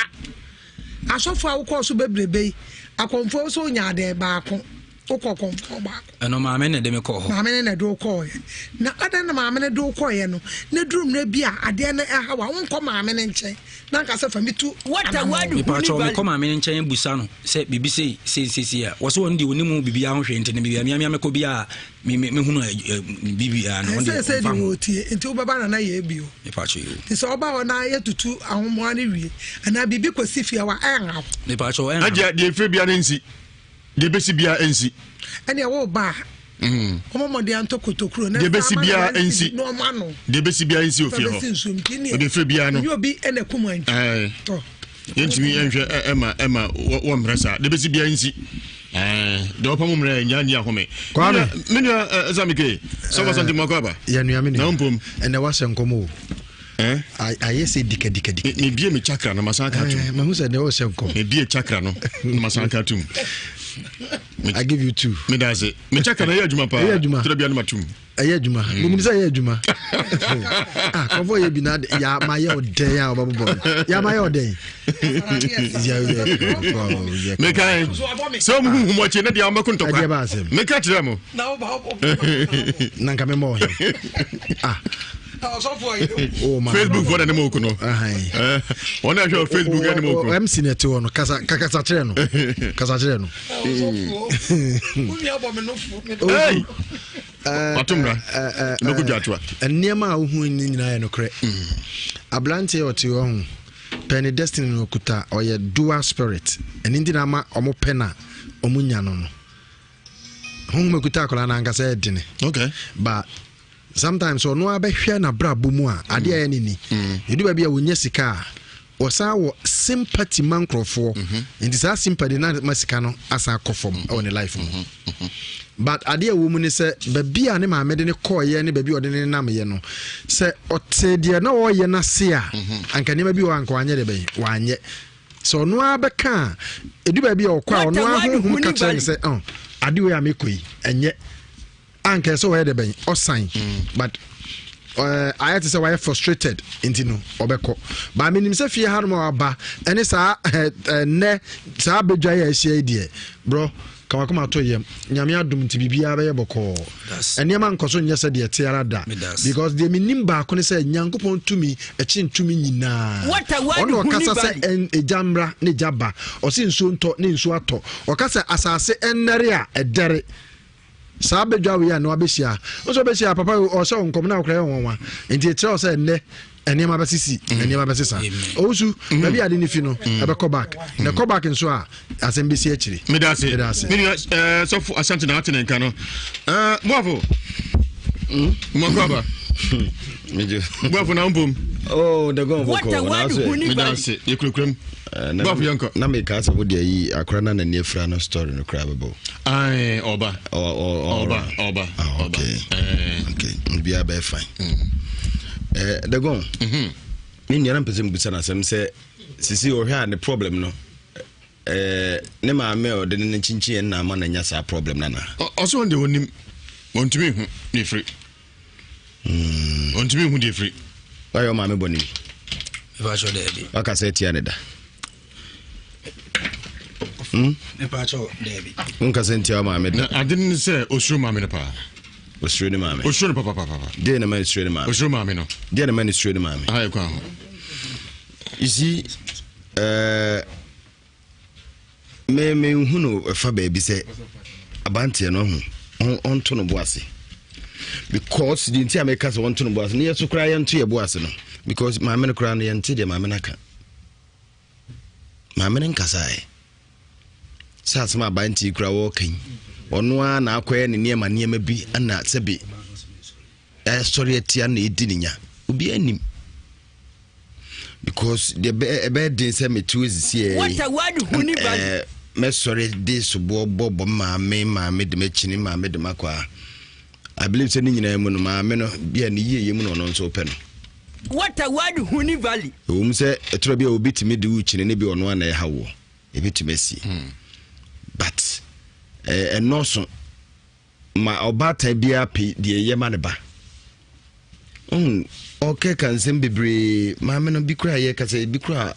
asɔfo a wokɔɔ so bebrebe yi akɔmfoɔ nso nya adeɛ baako wokɔ kɔmfoɔ baako. Ɛno maame na ɛde me kɔɔ hɔ. Maame no na ɛde wo kɔɔeɛ. Na adɛn na maame no de wo kɔeɛ no, na ɛduru mmerɛ bi a adeɛ no ɛha wo a, wonkɔ maame no nkyɛn na nka sɛ fa me tu anammɔn. Mepaakyɛw, mekɔ maame no nkyɛn busa no sɛ biribi sei sei sei sei a, ɔse ɔno deɛ ɔnim ho biribiara ho hwee nti no baabi a meamea mekɔ biara me me mehunu biribiara no ɔno deɛ Seesei ɔmfa deɛ ho. wɔretie, nti wobɛba na na yɛ bio. Mepaakyɛw yoo. Nti sɛ woba hɔ na yɛtutu ahomoa no wie anaa biribi kɔsi fie hɔ a, ɛnha wo. Mepaakyɛw, ɛnha me. Agya, deɛ ɛfiri biara no nsi. Deɛ ɛbɛsi biara nsi. Ɛnneɛ woreba a, mm. wɔmmɔ mmɔden antɔ kotokuro na deɛ ɛbɛsi biara nsi. Na wɔn ano. Deɛ ɛbɛsi biara nsi ofie hɔ. Ɛbɛsi nsuom ti neɛ. Ɔde firi biara no. Ɛnyɛ obi ɛna ɛkum antwi. Tɔ. Yɛntumi nhwɛ ɛma ɛma wɔmmerɛ saa. Deɛ ɛbɛsi biara nsi. Deɛ ɔpam mmerɛ nya nni ahome. Kwame. Me nua Samike. Sɔfɔ Sante Mɔkɔ aba. Yɛ nua me nua. Na mpom. Ɛnɛ wasɛ nkɔmɔ o. Eh? Ayɛ sɛ dikadikadika. Mebie me chakra no masan ka tom. Mahu sɛ deɛ ɔhyɛ nkɔm. Mebie chakra no masan ka tom. I give you two. Meda ase. Me chakra no ɛyɛ adwuma paa. Ɛyɛ adwuma. Twerɛ bia no matom. Ɛyɛ adwuma. Mm. Menim sɛ ɛyɛ adwuma. Ah, kɔfɔ yɛ bi na ya ma yɛ ɔdɛn a ɔbɛbobɔ no. Ya ma yɛ ɔdɛn. Meka sɛ ɔmo huhu mo akyi ne deɛ ɔmɛko ntɔkwa. Ɛdeɛ ba asɛm. Meka kyerɛ mo. Na nka memmɔ ɔhe. Ah. Facebook fɔ na ne ma oku no. Wɔn a hwɛ Facebook ne ma oku. MC na ɛte hɔ no kasa kasa kyerɛ no kasa kyerɛ no. Hey. Wato mmara. Mɛkɔ dwa atoa. Nneɛma a wohu ne nyinaa yɛ nokorɛ. Aberanteɛ ɔte hɔ ho pɛ ne destiny no okuta ɔyɛ dual spirit. Ɛno nti na ama ɔmo pɛ na ɔmo nya no no. Honhom ekuta akwadaa no ankasa yɛ dene. Okay. But sometimes ɔno ara bɛhwɛ n'abrabɔ mu a adeɛ a ɛyɛ ne ni mm. ɛdu baabi a wɔnya sika a wɔsan wɔ sympathy ma nkurɔfoɔ mm-hmm. nti saa sympathy na ma sika no asan akɔ fam mm-hmm. ɛwɔ ne life mu mm-hmm. But adeɛ a ɛwɔ mu ne sɛ baabi a ne maame de no kɔeɛ ne baabi a ɔde no nenamyɛ no, sɛ ɔte deɛ na ɔreyɛ no ase a, mhm. anka nneɛma bi wɔ anka wanyɛ deɛ bɛn wanyɛ. Sɛ ɔno ara bɛka a, ɛdu baabi a ɔkɔ a ɔno ara honhom ka kyerɛ no sɛ oh, ade wei a mekɔ yi ɛnyɛ anka ɛsɛ ɔyɛ deɛ bɛn ɔsan mm. but eh, ayɛ te sɛ wayɛ frustrated nti no ɔbɛkɔ baa menim sɛ fie hanom a waba ɛne saa eh, eh, nnɛ saa badwa yi a ahyia yi deɛ borɔ Ka w'akoma to yam. Nyame adom nti biribiara bɛyɛ bɔkɔɔ. Nneɛma nkɔ so nyɛ sɛ deɛ ɛte ara da. Because deɛ menim baako ne sɛ Nyankopɔn tumi ɛkyen tumi nyinaa. Ɔno ɔkasa sɛ egya mmra na egya ba. Ɔse nsuo ntɔ na nsuo atɔ. Ɔka sɛ asase ɛnnɛre a ɛdɛre. Saa badwa wei a na wabɛhyia. Wo nso wobɛhyia papa ɔhyɛ wo nkɔm na wokora yɛ nwanwa. Nti ɛkyerɛ wo sɛ ɛnnɛ nneɛma bɛsisi mm. nneɛma bɛsesa owusu mm. baabi ade ne fi no mm. ɛbɛkɔ back na ɛkɔ back nso a asɛm bɛsi akyiri. medase menua eh, sɔfo asante na ate ne nka no eh, boafo mmakɔ aba boafo na mpom oh, the gon bɔkɔ medase yɛkurakura mu eh, boafo yɛnkɔ na meka sɛ wode ayi akora na n'ani afira no story no koraa bɛbɔ ɔba ɔba ɔba ah, okay okay biribiara bɛyɛ fine eh, dagon mm-hmm. me nua na mpɛ sɛ mbusa no asɛm sɛ sisi ɔhwɛ a ne problem no eh, ne maame a ɔde ne no kyinkyin yɛ nna ama no anya saa problem no anaa ɔsɛ ɔn deɛ ɔnim ɔntumi hu ne firi hmm. ɔntumi hu deɛ firi wayɛ ɔmaame bɔne bi waka sɛ atia ne da Hmm? Wonkasa ntia wo maame da. Ade ne sɛ osuro maame no paa. Osuro ne maame. Osuro no papapapa. Deɛ na ma ne suro ne maame. Osuro maame no. Deɛ na ma ne suro ne maame. Aha yɛ kwan ho. You see, uh, me me hu no ɛfa baabi sɛ abanteɛ no ho ɔnto no bo ase because deɛ nti a meka sɛ ɔnto no bo ase ne yɛ so koraa yɛnto yɛ bo ase no because maame no koraa no yɛnte deɛ maame no aka. Maame no nkasaeɛ. Sɛ asɛm a aberanteɛ yi kura wɔreka yi, ɔno ara na akɔyɛ ne nneɛma nneɛma bi na sɛbe ɛsɔre atia na ɛdi ne nya. Obiara nim. Because deɛ ɛbɛyɛ den sɛ mete hɔ sisi ɛ mɛsɔre de soboɔ bɔ bɔ maame maame de m'akyini maame de m'akɔ a I believe sɛ ne nyinaa mu no maame no bia ne yieyɛ mu na ɔno nso pɛ no. Water word Huni Valley. Ɛwom sɛ ɛtɔrɔ bi a obi tumi de wo kyini ne bi ɔno a na ɛha woɔ ɛbɛtumi asi hmm. but ɛnɔɔso ma ɔbaatan biara pe deɛ ɛyɛ ma ne ba ɔkɛka nsɛm bebree maame no bi kora yɛ kasa bi kora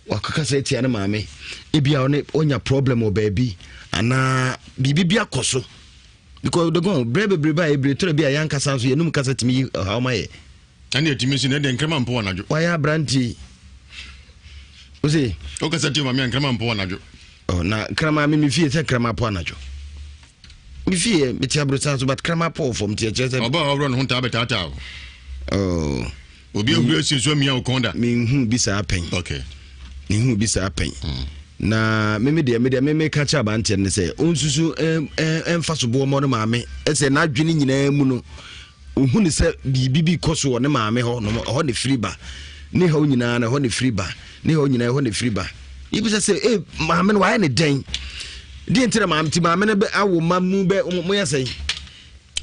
wakakasa atia ne maame ebi a ɔne ɔnya problem wɔ baabi anaa biribi bi akɔ so because the gɔn brɛ bebrebe a ebire tɔrɔ bi a yɛn ankasa nso yɛnum kasa tumi yi ɔhaw ma yɛ. Ɛne ɛtumi si na ɛdeɛ nkrama mpo anadwo. Wayɛ aberanteɛ ose. Wokasa tie maame a nkrama mpo anadwo. Oh, na nkrama me me fie sɛ nkrama po anadwo. Me fie mete aborosan so but nkrama po wɔ fam nti ɛkyerɛ sɛ. Ɔba a ɔworɔ ne ho ntaa bɛtaataa o. Oh. Obi ahuri asi nso amia wo kɔn da. Menhu bi saa pɛn. Okay. Menhu bi saa pɛn. Mm. Na meme deɛ me deɛ meme ka kyerɛ abanteɛ no sɛ ɔnsusu ɛmfa so boɔ mmɔ no maame ɛsɛ n'adwene nyinaa mu no ohu ne sɛ biribi bi kɔ so wɔ ne maame hɔ nom ɛhɔ ne firi ba ne haw nyinaa no ɛhɔ ne firi ba ne haw nyinaa ɛhɔ ne firi ba yɛbisa sɛ e maame no wayɛ ne dɛn deɛ nti na maame ti maame no bɛ awo ma mu bɛ mo yɛ sɛn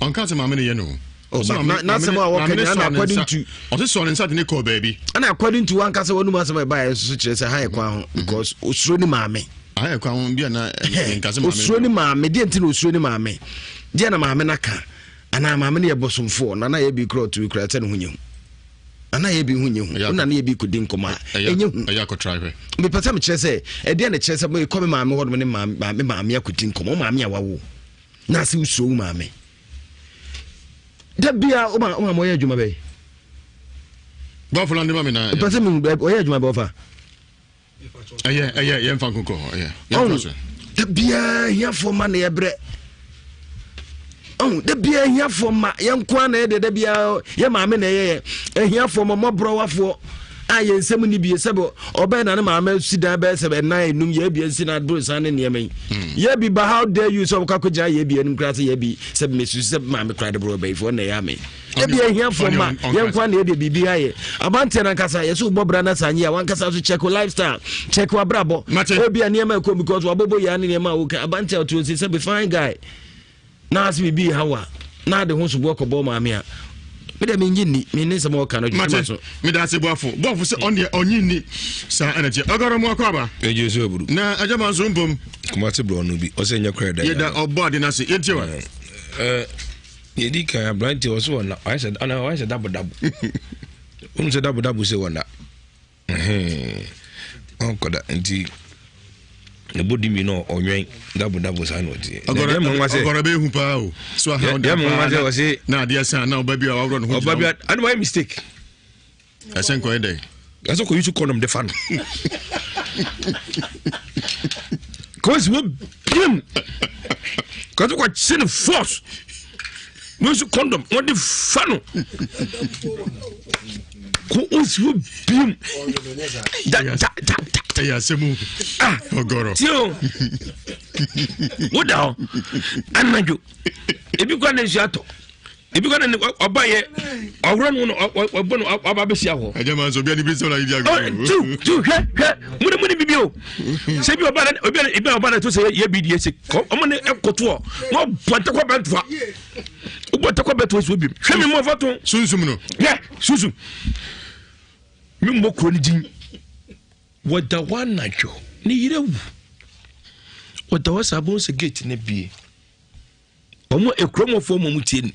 Ɔnka sɛ maame no yɛ no. Oh, but na n'asɛm a wɔka nyinaa na according to. Ɔte sɔɔ ne nsa de ne kɔɔ baabi. Ɛna according to wankasa wɔnum asɛm a ɛbaeɛ nso so kyerɛ sɛ ha yɛ kwan ho mhm. because osuro ne maame. Ha yɛ kwan ho bi a na nka sɛ maame. Osuro ne maame deɛ nti na osuro ne maame deɛ na maame no aka anaa maame no yɛ bɔsomfoɔ na na yɛ bi kura ɔtumi kura sɛ ne ho nyɛ hu ana yɛ bi ho nyɛ hu wona ne yɛ bi kɔdi nkɔmmɔ a ɛnyɛ hu mepɛ sɛ mekyerɛ sɛ ɛdeɛ na kyerɛ sɛ mekɔ me maame hɔ nom ne maame maame akɔdi nkɔmmɔ maame a wawo na ase wosuro wo maame da bia wo maame ɔyɛ adwuma bɛyi bɔfo la ndema me na pɛ sɛ mehu ɔyɛ adwuma bɛ ɔfa ɛyɛ ɛyɛ yɛmfa nkokɔ ɛyɛ yɛmfa so da bia hiafoɔ ma na yɛbrɛ ɔhu da bia hiafoɔ ma yɛnkoa na yɛdeɛ da bia yɛ maame na ɛyɛyɛ ahiafoɔ ma mmɔborɔwafoɔ a yɛn nsɛm ni bie sɛ ɔbɛn na ne maame si dan bɛyɛ sɛ ɛnan enum yɛ ebien si na aborosan ne nneɛma yi hmm. yɛ bi ba how dare you sɛ ɔkɔ akɔgyina yɛ bi anim koraa sɛ yɛ bi sɛ mesusu sɛ maame koraa de borɔ bɛyifoɔ na ɛyɛ ame ebi ahiafoɔ ma yɛn kwan na yɛde biribi ayɛ abanteɛ no ankasa yɛsɛ wobɔ bra no saa nyɛ a wankasa nso check lifestyle check wabrabɔ ebi a nneɛma ɛkɔ because wabɔbɔ yɛ ne nneɛma a woka abanteɛ ɔte ɔsi sɛ be fine guy. Na ase biribi ha wa na ade ho soboɔ kɔbɔ maame a me deɛ mennye nni me ne nsɛm a ɔka no dwuma Mate, so. meda ase boafo. Boafo sɛ ɔndeɛ ɔnye nni. Saa ɛna teɛ. Ɔgɔrɔ mu akɔ aba. Ɛgye so aburu. Na agya ma nso mpom. Kumase borɔ no bi ɔsɛ nyɛ korɛ da. Yɛda ɔbɔ ade no ase. Yɛntie wa. Ɛɛ yɛdi kan aberante ɔsɛ wɔna wayɛ sɛ ana wayɛ sɛ dabo dabo. Wɔn sɛ dabo dabo sɛ wɔna. Ɔnkɔda nti ne bɔ di mi no ɔnwɛn dabo dabo saa na ɔteɛ. Ɔgɔrɔ bɛ ehu paa o. So aha ɔda paa na na adeɛ san na ɔba bi a waworɔ ne ho gyina. Ɔba bi a ɛna wayɛ mistake. Ɛsɛ nkɔyɛ dɛ. Ɛsɛ kɔ yusu kɔnɔm de fa no. Kɔsi wo biem. Kɔsi kɔ kye ne force. Yusu kɔndɔm wɔn de fa no. Ko osi wo biem. Da da da da. Ɛyɛ asɛm o. Ah ɔgɔrɔ. Tie o. Wo da hɔ. Anadwo. Ebi kura ne nsu atɔ. Ebi kura ne ɔba yɛ ɔwura no no ɔbɔ no ɔba abɛhyia hɔ. Ɛjẹ maa nso obi ani bi sɛ ɔna yi di agorɔ. Tu tu hwɛ hwɛ mu ne mu ne bibi o. Sɛ ebi ɔba na ebi ebi ɔba na to sɛ yɛ bi di esi kɔ ɔmo ne ɛkoto ɔ na ɔbɔ ntakwa bɛ ntoa. Ɔbɔ ntakwa bɛ toa si obi. Hwɛ mi mu ɔfa to. Sunsum no. Hwɛ sunsum. Mi mbɔ kuro ne din. Wɔda hɔ anadwo ne yere wu. Wɔda hɔ saa bɔn sɛ gate ne bie. Wɔn ekurom foɔ wɔn tie no.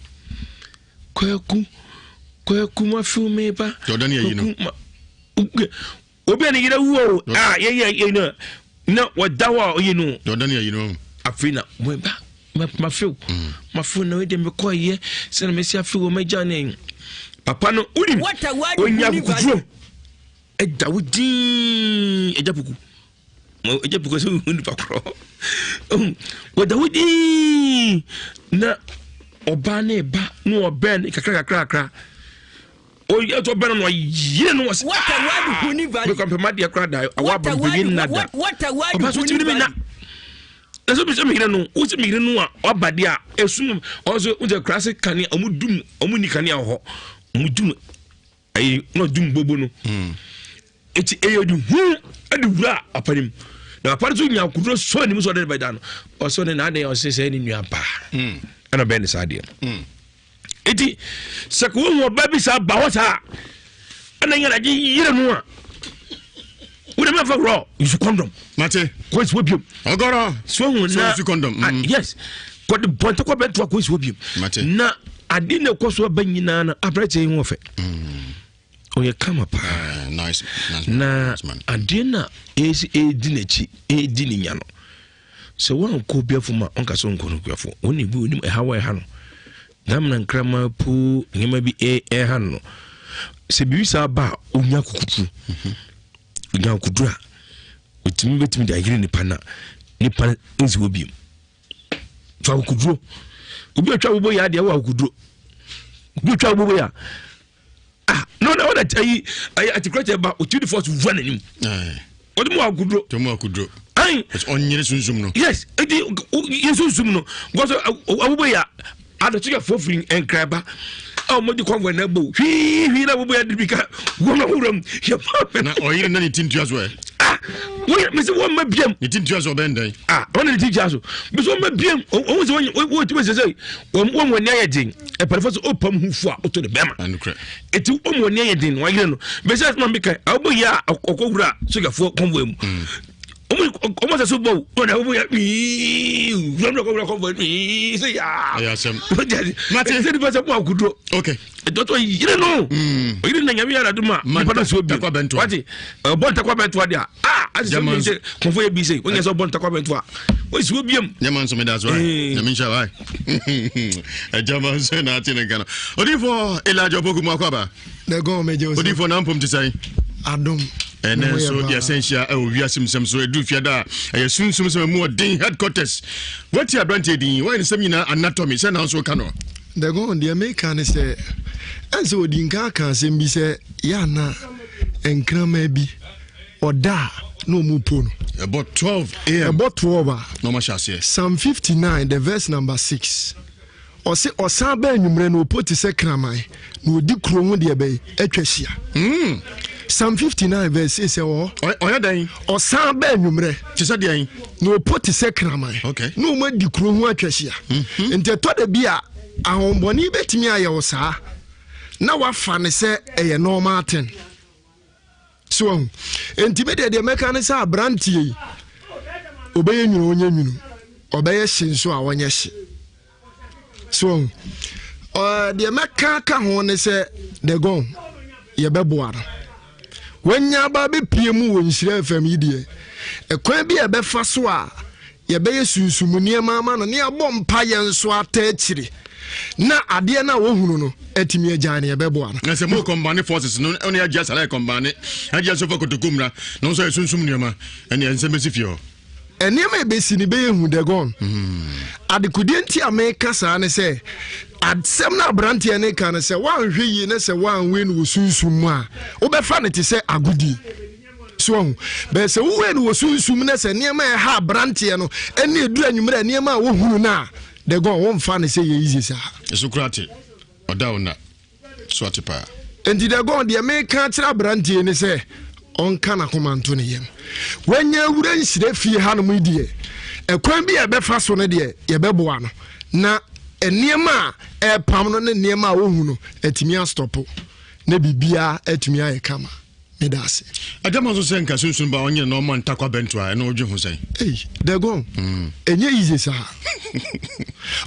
Kwaku kwaku ma fi mi ba. Jɔdan yɛ yi no. Obi a ne yere wu o a yɛ yɛ yɛ no na wɔda hɔ a ɔyɛ no. Jɔdan yɛ yi no. Afei na wɔn ba ma ma fiw mm. ma fiw na wɔde mi kɔ yɛ sɛ na mesi afiw wɔn agya ne papa no wunim onya kukuduro ɛda wo dii ɛgya puku. Ɛgya bi kɔ sɛ wohu nipa korɔ wɔda hɔ dii na ɔbaa ne ba na ɔbɛn ne kakra kakra kakra ɔyɛ tɔ bɛn no ɔyere no wɔsɛ mekɔ mpɛma deɛ kora da awɔ aba mpanyin nna da ɔba so timi ne me na na sɛ sɛ meyere no wo sɛ meyere no a ɔba deɛ a ɛsum ɔnso wo sɛ kura se kanea ɔmo dum ɔmo ni kanea wɔ hɔ ɔmo dum ɛyi na ɔdum bobo no hmm. eti ɛyɛ de hu ɛde wura papa no mu na papa no nso nya akoduro sɔ anim sɛ ɔde ne bɛda no ɔsɔ ne n'adeɛ ɔsɛ sɛ ne nua paa hmm. ɛna ɔbɛn ne saa adeɛ no hmm. eti sɛ kò wɔn ɔba bi saa ba hɔ saa ɛna nyɛ n'agye yere no a wọ́n dẹ̀ mẹ́fà wúrọ̀ yusu kọ́ndọ̀m. mate kò esi wɔ biom. ɔgɔrɔ so ehun na so kɔndɔm. Ah, yes kɔde bɔntɛ kɔ bɛntoa kò esi wɔ biom. mate na ade na ɛkɔ so aba nyinaa no aberɛkyɛ yi ho ɔfɛ mm. ɔyɛ kama paa ah, nice, nice, na nice man. adeɛ na ɛsi ɛdi n'akyi ɛdi ne nya no sɛ woankɔ obiafo ma ɔnka sɛ ɔnkɔ no kuafo wɔn ebi onim ɛha wɔ ɛha no damina nkrama po nneɛma bi ɛha no sɛ biribi saa ba a onya kukutu mhm. onya kukutu a otumi bɛtumi de ayere nipa na nipa nsi wɔ biem fa akokoduro obi atwa abobo yɛ adeɛ wɔ akokoduro obi atwa abobo yɛ ah no na wɔde ayi ayi atikulɛkyɛ ba otumi de fɔs wura n'anim ɔde mu akokoduro tɔmu akokoduro ayi ɔnyere sunsun no yes eti yɛ sunsun no gɔsɔ abobo yɛ adɔtɔ firi nkraba a wɔn de kɔnfɔ na ɛbɔ hwii hwii na abobo yɛ de bi ka wɔn awura mu yɛ pa na ɔyere na ne ti ntua so ɛ ah wɔyɛ mesi wɔn mma biam ne ti ntua so ɔbɛn dɛn ah wɔn na ne ti ntua so mesi wɔn mma biam wɔn sɛ wɔn wɔn ti sɛ sɛ wɔn wɔn wɔn ani ayɛ den ɛpɛrɛfo sɛ ɔpam ho fu a ɔtɔ ne bɛrima eti wɔn wɔn ani ayɛ den wɔn ayere no mesi asoma mi kan abobo yɛ a ɔkɔ wura sogyafoɔ kɔnfɔ mu. Ɔmo sɛ so bɔ o ɔna ɔmo yɛ wii wura mu wura kɔnfɔ wii sɛ yaa ɛyɛ asɛm mate sɛ nipa sɛ mo akodo ok dɔtɔ yiri no mm. yiri na nyame yɛrɛ dum a nipa na so bi wate ɔbɔ ntakwa bɛntoa deɛ a ase sɛ ɔmo sɛ kɔnfɔ yɛ bi sɛ ɔnyɛ sɛ ɔbɔ ntakwa bɛntoa ɔsi wo biam. Nyɛma nso meda so ayi nyame nhyɛ wa ɛgyama nso na ate ne nka no odifo Elijah Opoku mu akɔ aba. Odifo na mpom te sɛn? Adom. Ɛnɛ nso yɛsɛn hyia ɛwɔ wiase nsɛm so ɛduru fiada a ɛyɛ sunsum sɛm mu ɔden headquarters. Wati aberanteɛ din wɔyɛ ne nsɛm nyinaa anatomy sɛ nanso ka no. Dagon deɛ meka ne sɛ ɛnsɛ ɔdi nka aka asɛm bi sɛ yɛ ana nkraman bi ɔda a na ɔmu po no. Ɛbɔ 12 am. Ɛbɔ 12 a. Na ɔma hyɛ aseɛ. Psalm 59 the verse number 6. Ɔse ɔsan ba anwummerɛ no ɔpo te sɛ kraman na ɔdi kuro ho deɛ bɛn atwa hyia. Psalm 59 verse 6 ɛwɔ hɔ. Ɔyɛ dɛn? Ɔsan bɛ anwummerɛ. Te sɛ deɛn? Na ɔpo te sɛ kraman. Okay. Na wɔn adi kuro ho atwa ahyia. Mhm. Nti ɛtɔ da bi a ahombɔne bɛtumi ayɛ wo saa na wafa ne sɛ ɛyɛ normal thing. So ahu. Nti me deɛ deɛ mɛka ne sɛ aberanteɛ yi ɔbɛyɛ nwunu ɔnyɛ nwunu ɔbɛyɛ hye nso a ɔnyɛ hye. So ahu. Deɛ mɛka ka ho ne sɛ the gone yɛbɛboa no. Wanya aba bɛpie mu wɔ Nhyira FM yi deɛ ɛkwan bi a ɛbɛfa so a yɛbɛyɛ sunsum nneɛma ama no ne abɔ mpa yɛn nso ata akyire na adeɛ no a wɔhunu no atumi agyae no yɛbɛboa no. Na sɛ mo kɔmbane forces no ɛne agye asara kɔmbane agye nso fa kotoku mmra na nso yɛ sunsum nneɛma ɛne ɛnsɛm bɛsi fie hɔ. Nneɛma a ɛbɛsi no bɛyɛ hu dagon. Adekodeɛ nti a meka saa ne sɛ asɛm no aberanteɛ no ka no sɛ woanhwɛ yie na sɛ woanwei no wɔ sunsum mu a wobɛfa no te sɛ agodie. So ahu bɛyɛ sɛ wowei no wɔ sunsum na sɛ nneɛma a ɛha aberanteɛ no ɛne ɛduru anwummerɛ nneɛma a wohunu no a dagon womfa no sɛ yɛ easy saa. Ɛso kora te ɔda wo na. So ate paa. Enti Dagon, deɛ meka akyerɛ aberanteɛ ne sɛ ɔnka n'akoma nto ne yam. Wanya awura nhyira fie hanom yi deɛ, ɛkwan bi a ɛbɛfa so no deɛ, yɛbɛboa no na nneɛma a ɛrepam no ne nneɛma a ɔhu no atumi astɔpo na biribiara atumi ayɛ kama. Meda ase. Adama nso sɛ nka sunsun ba ɔnyɛ na ɔma ntakwa bɛnto a ɛno wodwe ho sɛn? Ei, Dagon, ɛnyɛ easy saa.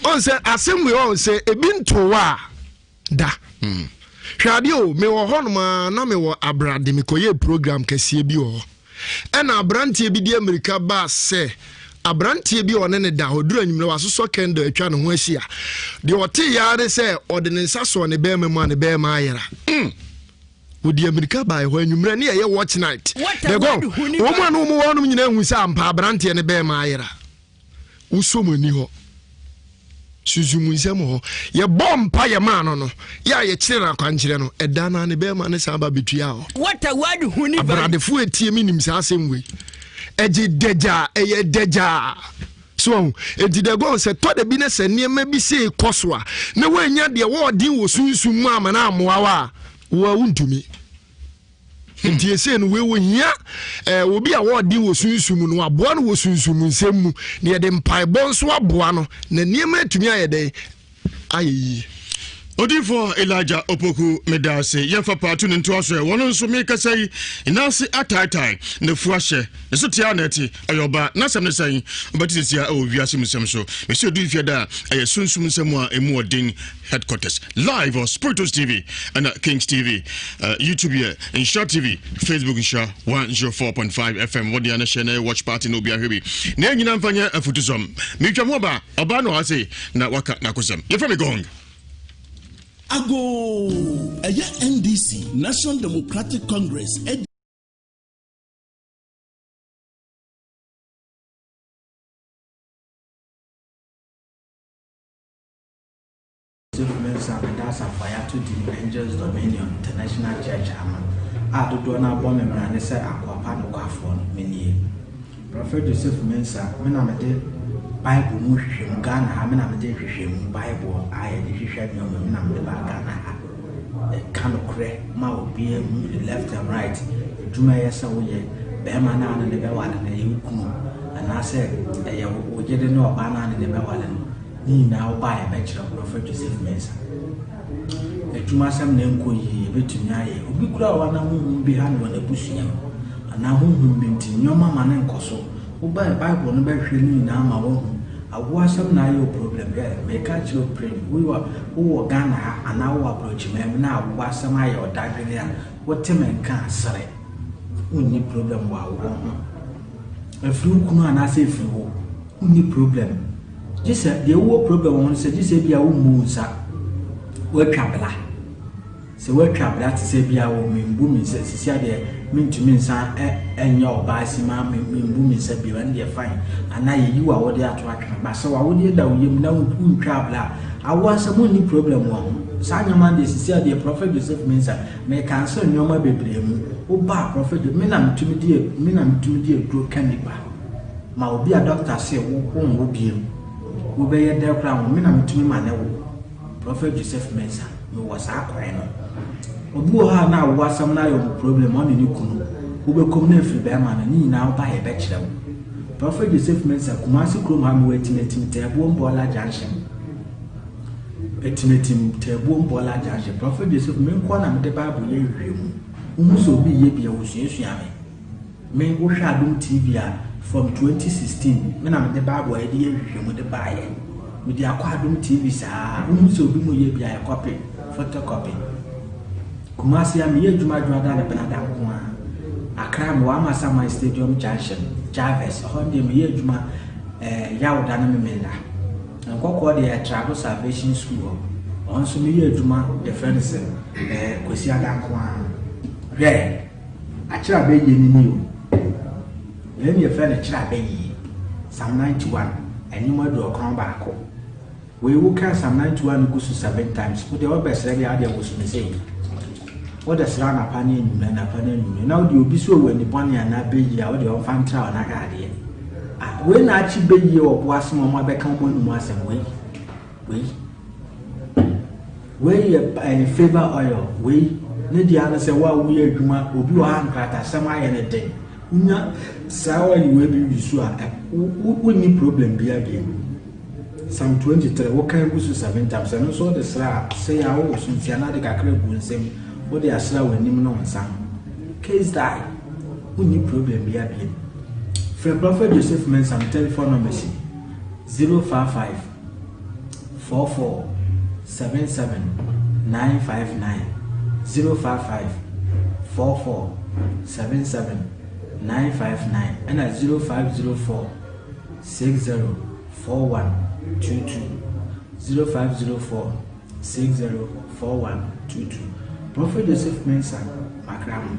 Ɔn sɛ asɛm wei ɔn sɛ ebi nto wa a da. Hmm. Hwɛ adeɛ o, mewɔ hɔnom a na mewɔ abrade mekɔyɛɛ program kɛseɛ bi wɔ hɔ. Ɛna aberanteɛ bi de amirika baa sɛ aberanteɛ bi a ɔne ne da hɔ duru anwummerɛ wasosɔ candle atwa ne ho ahyia. Deɛ ɔte yɛ ara ne sɛ ɔde ne nsa sɔɔ ne bɛrima mu a ne bɛrima ayera. Mm. Wɔdi amirika baa hɔ anwummerɛ ne yɛyɛ watch night. Dɛgɔn, wɔn a ne wɔn wɔ hɔnom nyinaa hu sɛ ampa aberanteɛ ne bɛrima ayera. Wosɔ mu ani hɔ. Sunsum nsɛm hɔ. Yɛbɔ mpa yɛ maa no no, yɛ a yɛkyerɛ no akwankyerɛ no, ɛda no a ne bɛrima ne san ba bɛtua hɔ. Abradefo etie me nim saa asɛm wei. Ɛgye dagyaa, ɛyɛ dagyaa. So ahu? Enti dɛ gɔn sɛ tɔ da bi na sɛ nneɛma bi sei kɔ so a, na woannya deɛ wɔɔden wɔ sunsum mu ama no ammoa wo a, wo a wontumi. Hmm. Nti esei no wei wɔhia eh, obi a wɔɔden wɔ sunsum mu no aboa no wɔ sunsum nsɛm mu na yɛde mpaebɔ nso aboa no na nneɛma atumi ayɛ dɛn ayɛ yie. Odiyifoɔ Elijah Opoku medaase yɛmfa paatu no ntoa so ɛ wɔno nso mekasa yi nase ataetae nafu ahyɛ ne so tea na ɛte ɔyɛ ɔba n'asɛm ne sɛn wobɛte sesia ɛwɔ wiase mu nsɛm so mesi odu mfeɛ da a ɛyɛ sunsum nsɛm a ɛmu ɔden headquarters live on Spiritus TV ɛna Kings TV uh, YouTube yɛ Nhyira TV Facebook Nhyira 104.5 FM wɔde ana hyɛ na ɛyɛ watch party na obi ahwɛ bi na ɛnyina mfa nyɛ afutusɔm metwa ho aba ɔbaa no ase na waka n'akosɛm yɛfrɛ me gong Agoo! Ɛyɛ NDC, National Democratic Congress, adi. Joseph Mensah meda asafo a yɛato din Angels Dominion International Church ano a dodoɔ no ara bɔ me mmara ne sɛ akoa pa nokwafoɔ no, menie. Prɔfɛt Joseph Mensah, me na mede Bible mu nhwehwɛmu, Ghana ha, me na mede nhwehwɛmu Bible a yɛde hwehwɛ nneɛma, me na mede baa Ghana ha. Ɛka nokorɛ ma obiara hu left and right, adwuma ɛyɛ sɛ woyɛ, bɛrima no a ne ne bɛware no ɛyɛ wo kunu, anaasɛ ɛyɛ wo yere ne ɔbaa no a ne ne bɛware no, ne nyinaa wo ba a yɛbɛkyerɛ wo, Prɔfɛt Joseph Mensah. Adwumasɛm na ɛnkɔ yie, yɛbɛtumi ayɛ. Obi koraa wɔ hɔ a na honhom bi ha no wɔ n'abusua mu. Anaa honhom bi nti, nneɛma ma no nkɔ so. Wobae Bible no bɛhwehwɛ ne nyinaa ma woahu. Awoɔ asɛm na ayɛ wo problem. Hwɛ, meka akyerɛ wo pren, wowɔ wowɔ Ghana ha anaa wowɔ aborɔkyiman mu na awoɔ asɛm ayɛ wo dadwene a, wote me nka a, sere. Wonni problem wɔ awoɔ ho. Ɛfiri wo kunu anaasɛ ɛfiri wo. Wonni problem. Gye sɛ, deɛ wowɔ problem wɔ ho no sɛ, gye sɛ ebia wommu wo nsa. Woatwa bla. Sɛ woatwa bra te sɛ bi a wɔ membu me nsa sisi adeɛ mentumi nsan nyɛ ɔbaa sima membu me nsa bio ɛno deɛ fine anaa yɛyi w'awodeɛ ato atwene ba sɛ w'awodeɛ da wo yam na wontwa bra a awoɔ asɛm wonni problem wɔ ho saa nneɛma no deɛ sisi adeɛ Prophet Joseph Mensah meka nso nneɛma bebree mu woba a Prophet me na metumi di me na metumi di aduro ka nipa ma obi a doctor se wo wonwo biem wobɛyɛ dɛ koraa wo me na metumi ma ne wo Prophet Joseph Mensah, mewɔ saa kwan no. Obi wɔ hɔ a na awo asɛm no ayɛ ɔmo problem ɔne ne kunu. Wobɛkɔ mu na afiri bɛɛma no, ne nyinaa woba a yɛbɛkyerɛ wo. Prophet Joseph Mensah, Kumasi kurom ha mewɔ Atimatim Taabuom Bɔɔla Junction. Atimatim Taabuom Bɔɔla Junction. Prophet Joseph, me nkoa na mede Bible yɛ nhwehwɛmu. Wohu sɛ obi reyɛ bi a, wosuasua me. Me, wohwɛ Adom TV a, from 2016, me na mede Bible a yɛde yɛ nhwehwɛmu de baeɛ. Mede akɔ Adom TV saa. Wohu sɛ obi mu yɛ bi a, yɛkɔpe, photocopy. Kumasi a, meyɛ adwuma adwuma da ne benada nko ara. Accra, mewɔ Amasaman Stadium Junction, Jarvis, ɛhɔ deɛ meyɛ adwuma eh, Yawda ne Memenda. Nkɔkɔɔ deɛ yɛ Trado Salvation School hɔ. Ɛhɔ nso meyɛ adwuma yɛfrɛ no sɛ eh, Kwasiada nko ara. Hwɛ! Akyerɛ abɛyie no ni o. Wei ne yɛfrɛ no kyerɛ abɛyie. Psalm 91, ɛnwom 91. Wei wo kan Psalm 91 no gu so seven times. Wo deɛ wobɛsrɛ deɛ adeɛ woso no sei. Wode srɛ anapa ne anwummerɛ, anapa ne anwummerɛ. Na wode obi so wɔ ani bɔne anaa bɛyie a wode ɔmfa ntra wo na hwɛ adeɛ. Ah, wei na akye bɛyie wɔ bo ase ma ɔmo abɛka ɔmo anum asɛm wei. Wei. Wei yɛ ɛyɛ favour oil wei ne deɛ ano sɛ wo a woyɛ adwuma obi wɔ ha nkratasɛm ayɛ ne den wonya saa oil wei bi use a wonni problem bia bio. Psalm 23 wokan gu so seven times ɛno nso wode sra a sɛ yɛ a wowɔ so nsia na ade kakra gu nsam wode asra w'anim ne wo nsa ho. Case die wonni problem bia bio. Frɛ Prophet Joseph Mensah telephone number si 055 44 77 959 055 44 77 959 ɛna 0504 60 41 22 0504 60 41 22 Prophet Joseph Mensah Makramo.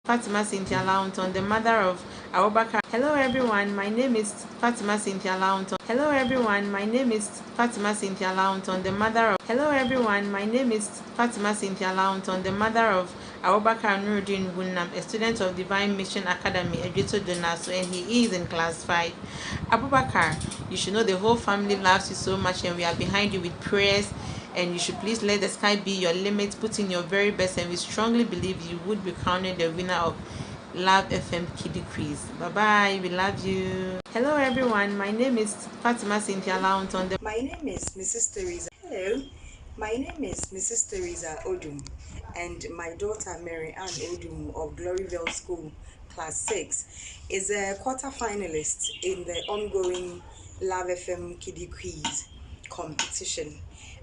Fatima Cynthia Launton, the mother of Abubakar. Hello everyone, my name is Fatima Cynthia Launton. Hello everyone, my name is Fatima Cynthia Launton, the mother of Hello everyone, my name is Fatima Cynthia Launton, the mother of Abubakar Nuruddin Wunam, a student of Divine Mission Academy, Edrito Donaso, and he is in class 5. Abubakar, you should know the whole family loves you so much and we are behind you with prayers and you should please let the sky be your limit, put in your very best, and we strongly believe you would be crowned the winner of Love FM Kiddie Quiz. Bye bye, we love you. Hello everyone, my name is Fatima Cynthia Launton. My name is Mrs. Teresa. Hello, my name is Mrs. Teresa Odum, and my daughter Mary Ann Odum of Gloryville School, Class 6, is a quarter finalist in the ongoing Love FM Kiddie Quiz competition.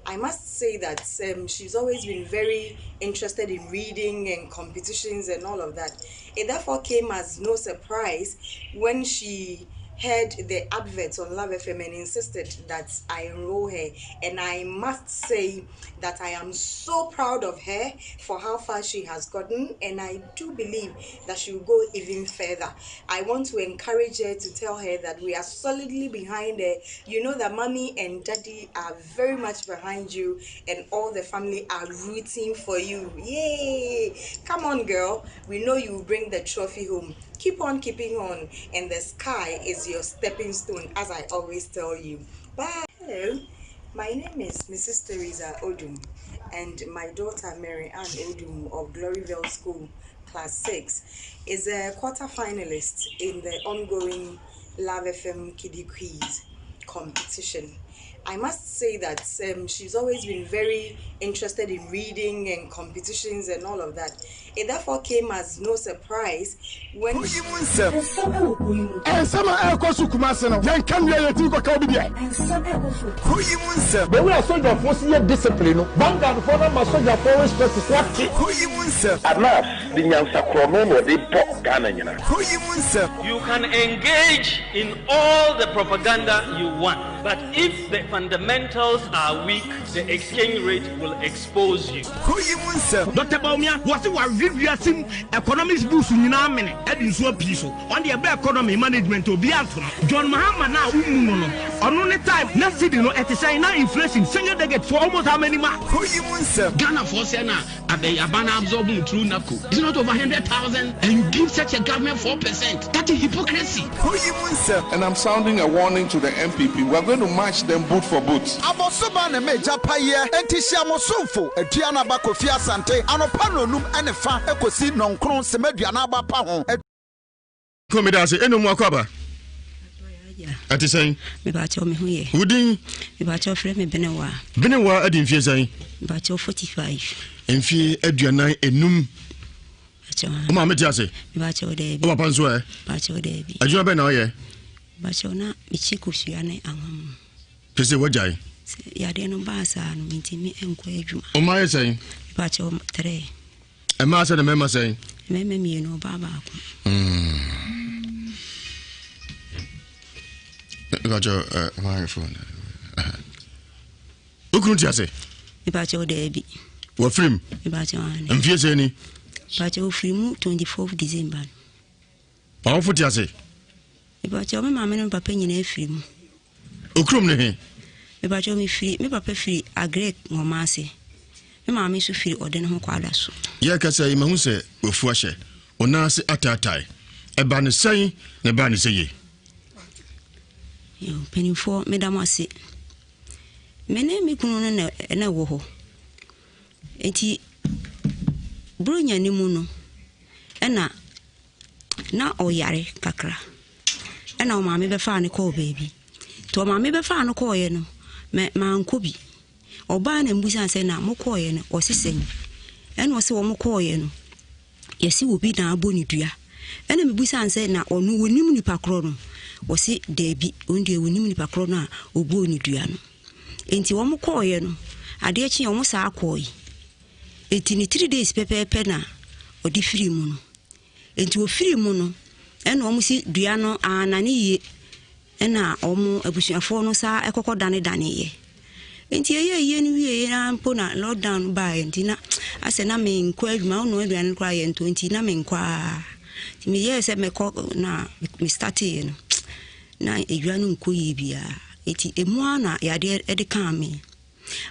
I must say that um, she's always been very interested in reading and competitions and all of that. It therefore came as no surprise when she heard the advert on Love FM and insisted that I enroll her. And I must say that I am so proud of her for how far she has gotten, and I do believe that she will go even further. I want to encourage her to tell her that we are solidly behind her. You know that mommy and daddy are very much behind you, and all the family are rooting for you. Yay! Come on, girl. We know you will bring the trophy home. Keep on keeping on, and the sky is your stepping stone, as I always tell you. Bye. Hello, my name is Mrs. Teresa Odum, and my daughter Mary Ann Odum of Gloryville School, Class 6, is a quarter finalist in the ongoing Love FM Kiddie Quiz competition. I must say that um, she's always been very interested in reading and competitions and all of that. It therefore came as no surprise when. Nsɛm a ɛrekɔ so Kumasi no, yɛnka nua yɛtumi kɔka obi deɛ. Nsɛm ɛrekɔ so kuro yi mu nsɛm. The way a sogyafoɔ si yɛ discipline no, Vanguard foɔ no ama sogyafoɔ respect so ate. Kuro yi mu nsɛm. Anas de nyansa korɔno na ɔde bɔ Ghana nyina. Kuro yi mu nsɛm. You can engage in all the propaganda you want, but if the fundamentals are weak, the exchange rate will expose you. Kuro yi mu nsɛm. Doctor Bawumia, wɔse wawe Ɔse wiase mu economics books nyinaa mene de nsuo apii so. Ɔno deɛ ɛba economy management obiara nto no. John Mahama no a wommu no no ɔno ne time na cedi no ɛte sɛn na inflation single digit for almost how many months? Kɔ yi mu nsɛm. Ghanafoɔ sɛ na abɛn aban no absorb mu through NABCO is it not over 100,000 and you give such a government 4% that is hypocrisy. Kɔ yi mu nsɛm. And I'm sounding a warning to the NPP, we are going to match them boot for boot. Abɔsoba ne me gya payɛ enti hyia mo somfo Aduanaba Kofi Asante anɔpa nnɔnum ne fa kɔsi nnɔnkron sema aduanaba pa ho. Ko meda ase eno mu akɔ aba. Ɛte sɛn? Mebakyɛw me ho yɛ. Wo din? Mebakyɛw frɛ me Benewa. Benewa adi mfie sɛn? Mebakyɛw 45. Mfie aduanan enum. Wo maame te ase? Mebakyɛw daabi. Wo papa nso ɛ? Mebakyɛw daabi. Adwuma bɛn na ɔyɛ? Mebakyɛw na mekyi kosua ne anwa mu. Pɛ sɛ wagyae? Sɛ yadeɛ no baa saa no mentumi nkɔ adwuma. Wo mma yɛ sɛn? Mebakyɛw trɛ. Mmaa sɛn na mmarima sɛn? Mmarima mmienu, ɔbaa baako. Mepakyɛ hwan phone? Wo kunu te ase? Mepakyɛ daabi. Wafirim? Mepakyɛ wane. Mfie sɛn ni? Mepakyɛ ofiri mu 24 December no. W'awofo te ase? Mepakyɛ me maame ne me papa nyinaa firi mu. Okurom ne he? Mepakyɛ me firi me papa firi Agrek Nwoma ase. Me maame nso firi ɔde ne ho kɔ Adaso. Yɛrekasa yi mahu sɛ wafu ahyɛ wo nan ase ataatae. Ɛbaa no sɛn na ɛbaa no sɛ ye? Yo, mpanimfoɔ meda mo ase. Me ne me kunu no na na ɛwɔ hɔ. Nti Buronya no mu no ɛna na ɔyare kakra ɛna ɔmaame bɛfaa no kɔɔ baabi nti ɔmaame bɛfaa no kɔɔeɛ no mɛ mankɔ bi ɔbaa na mbusa sɛ na mokɔɔeɛ no ɔse sɛn ɛna ɔse wɔn kɔɔeɛ no yɛse obi na abɔ ne dua ɛna mebusa sɛ na ɔno wɔnim nipa korɔ no ɔse daabi ɔno deɛ wɔnim nipa korɔ no a ɔbɔɔ ne dua no nti wɔn kɔɔeɛ no adeɛ kyeɛ wɔn saa kɔɔe Enti ne three days pɛpɛɛpɛ na ɔde firii mu no. Enti ɔfirii mu no, ɛna wɔn si dua no anane yie, ɛna wɔn abusuafoɔ no saa ɛkɔkɔ dane daneeɛ. Enti ɛyɛ yie no wieɛ na mpo na lockdown no baeɛ nti na asɛ na menkɔ adwuma, wonoa aduane no koraa yɛntɔ nti na menkɔ ara. Nti meyɛɛ sɛ mɛkɔ na me starteeɛ no, na adwuma no nkɔ yie biara. Enti ɛmu ara na yadeɛ de kaa me.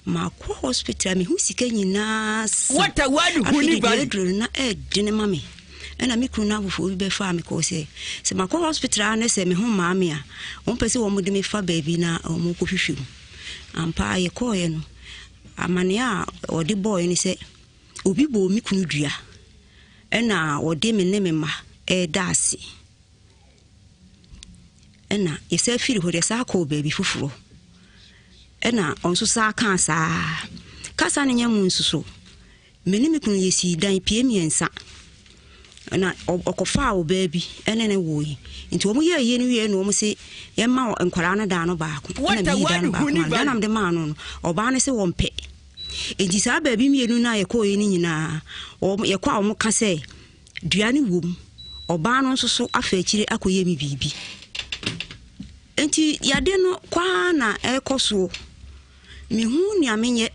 Makɔ hospital a mehu sika nyinaa sa. What a word Afei de Huni deɛ Valley. aduro no na ɛɛdene ma me. Ɛna me kunu n'awofoɔ bi bɛfaa me kɔɔ sɛ sɛ makɔ hospital a ne sɛ me ho mmaa me a wɔn pɛ sɛ wɔn de me fa baabi na wɔn kɔhwehwɛ mu. Ampa ara yɛkɔɔeɛ no amaneɛ a wɔde bɔɔeɛ ne sɛ obi bɔɔ me kunu dua ɛna wɔde me ne me mma ɛreda ase. Ɛna yɛsan firi hɔ yɛsan kɔɔ baabi foforɔ ɛna ɔno nso san kaa saa kasa no nyɛ mu nso so me ne me kunu yɛsii dan pie mmiɛnsa na ɔkɔfaa ɔbaa bi ɛne ne woe nti wɔn yɛ ayie no wie na wɔn se yɛma nkwadaa no dan no baako ɛna meyi dan no baako ma dan na mede maa no no ɔbaa no se wɔn pɛ nti saa baabi mmienu no a yɛkɔɔ no nyinaa wɔn yɛkɔ a wɔn ka sɛ Dua no wom, ɔbaa no nso so afa akyire akɔyɛ me biribi. Enti yadeɛ no kɔ ara na ɛrekɔ soɔ. Mehu nea menyɛ.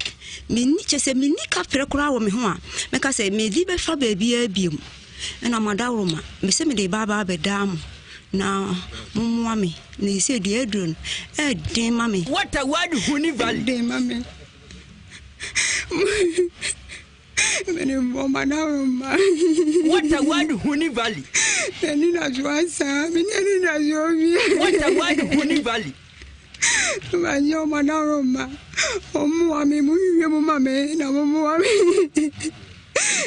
Menni kyɛ sɛ menni kaprɛ koraa wɔ me ho a mɛka sɛ medi bɛfa baabiara biom. Ɛna mo adaworoma, mese mede ba aba abɛdaa mo na mommoa me. Na ɛsɛ deɛ aduro no ɛden ma me. What a word Huni Valley. Ɛden ma me. Mene mbɔ m'adaworoma. What a word Huni Valley. M'ani da so asa, menni anidasoɔ bi. What a word Huni Valley. Manyɛ ɔmo adaworoma. Ɔmmoa me, mo hwehwɛ mu ma me na mo mmoa me.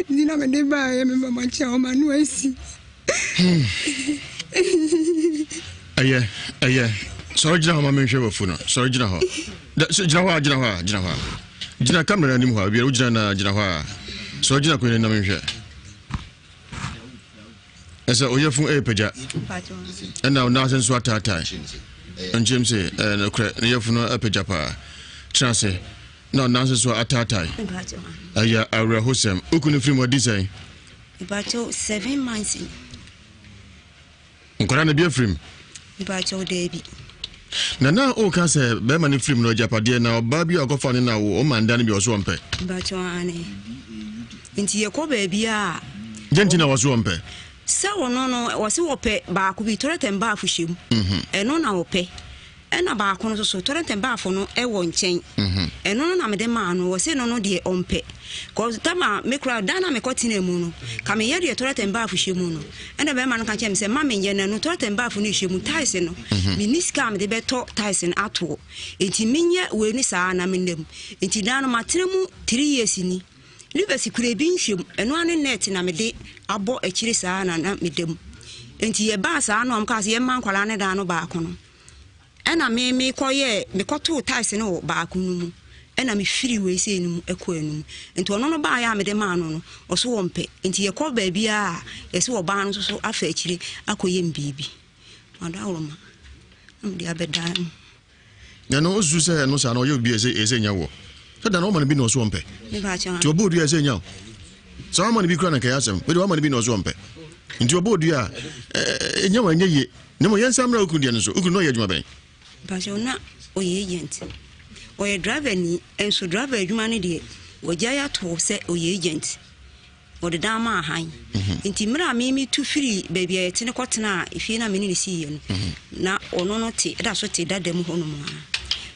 Nti na mede baeɛ meba mo akyɛ ɔmo ano asi. Ɛyɛ, ɛyɛ. Sɔre gyina hɔ ma menhwɛ w'afu no. Sɔre gyina hɔ. Da, so, gyina hɔ a, gyina hɔ a, gyina hɔ a. Gyina kamera anim hɔ a, bia wogyina na gyina hɔ a. Sɔre gyina akonnwa no na menhwɛ. Ɛsɛ oyɛfu ɛrepagya. Ɛna wo nan ase nso ataatae. Nkyɛm se, ɛɛ nokorɛ, ne yɛfu no apagya paa. Tena ase. Na wo nan ase nso ataatae. Ɛyɛ awerɛhosɛm. Wo kunu firi mu adi sɛn? Mepakyɛw, seven months ni. Nkwadaa no bi afirim? Mepakyɛw, daabi. Na na woka sɛ bɛrima no firim no agyapadeɛ na ɔbaa bi a ɔkɔfa no na ɔma nda no bi ɔso ɔmpɛ. Mepakyɛw, aane. Nti yɛkɔ baabi a. Gye nti na wɔso wɔmpɛ? Sɛ ɔno no, wɔse wɔpɛ baako bi, toilet and bath hyɛ mu. Ɛno na wɔpɛ. Ɛna baako no nso so, toilet and bath no wɔ nkyɛn. Ɛno no na mede maa no, wɔse no no deɛ ɔmpɛ. Cause tam a me koraa, dan na mekɔ tena mu no, ka meyɛ deɛ toilet and bath hyɛ mu no. Ɛna bɛrima no ka kyerɛ me sɛ, ma menyɛ no ɛno, toilet and bath no hyɛ mu, tiles no, menni sika a mede bɛtɔ tiles no atoɔ. Nti menyɛ wei no saa na menna mu. Nti dan no matena mu three years ni. Livers kura ebi nhyɛ mu, ɛno ara ne net na mede abɔ akyire saa na na meda mu. Nti yɛbaa saa na wɔn kaa sɛ yɛmma nkwadaa no dan no baako no. Ɛna me mekɔyɛɛ mekɔtoo tiles no wɔ baako no mu ɛna mefiri wei sei no mu ɛkɔ ɛno mu. Nti ɔno no baeɛ a mede maa no no, ɔso wɔmpɛ. Nti yɛkɔ baabiara a yɛse ɔbaa no nso so afa akyire akɔyɛ me biribi. Madaworoma na mede abɛdan mu. Na no osusu sɛ ɛno saa na ɔyɛ obi a ɛsɛ ɛsɛ nya wɔ sɛ da na ɔma no bi na ɔso ɔmpɛ nti ɔbɔ odua ɛsɛ nya o sɛ ɔma no bi kura na nkɛyɛ asɛm wede ɔma no bi na ɔso ɔmpɛ nti ɔbɔ odua a ɛnya wɔ ɛnyɛ yie na mmom yɛnsa mmra okunu deɛ no so okunu na ɔyɛ adwuma bɛn Mpakyɛw na ɔyɛ agent ɔyɛ driver ni nso driver adwuma no deɛ wɔgyae ato sɛ ɔyɛ agent Wɔde dan maa hann. Nti mmerɛ a me metu firii baabi a yɛte no kɔtenaa efie no a me ne no siiɛ no, na ɔno no te, da so te dada mu hɔnom ara.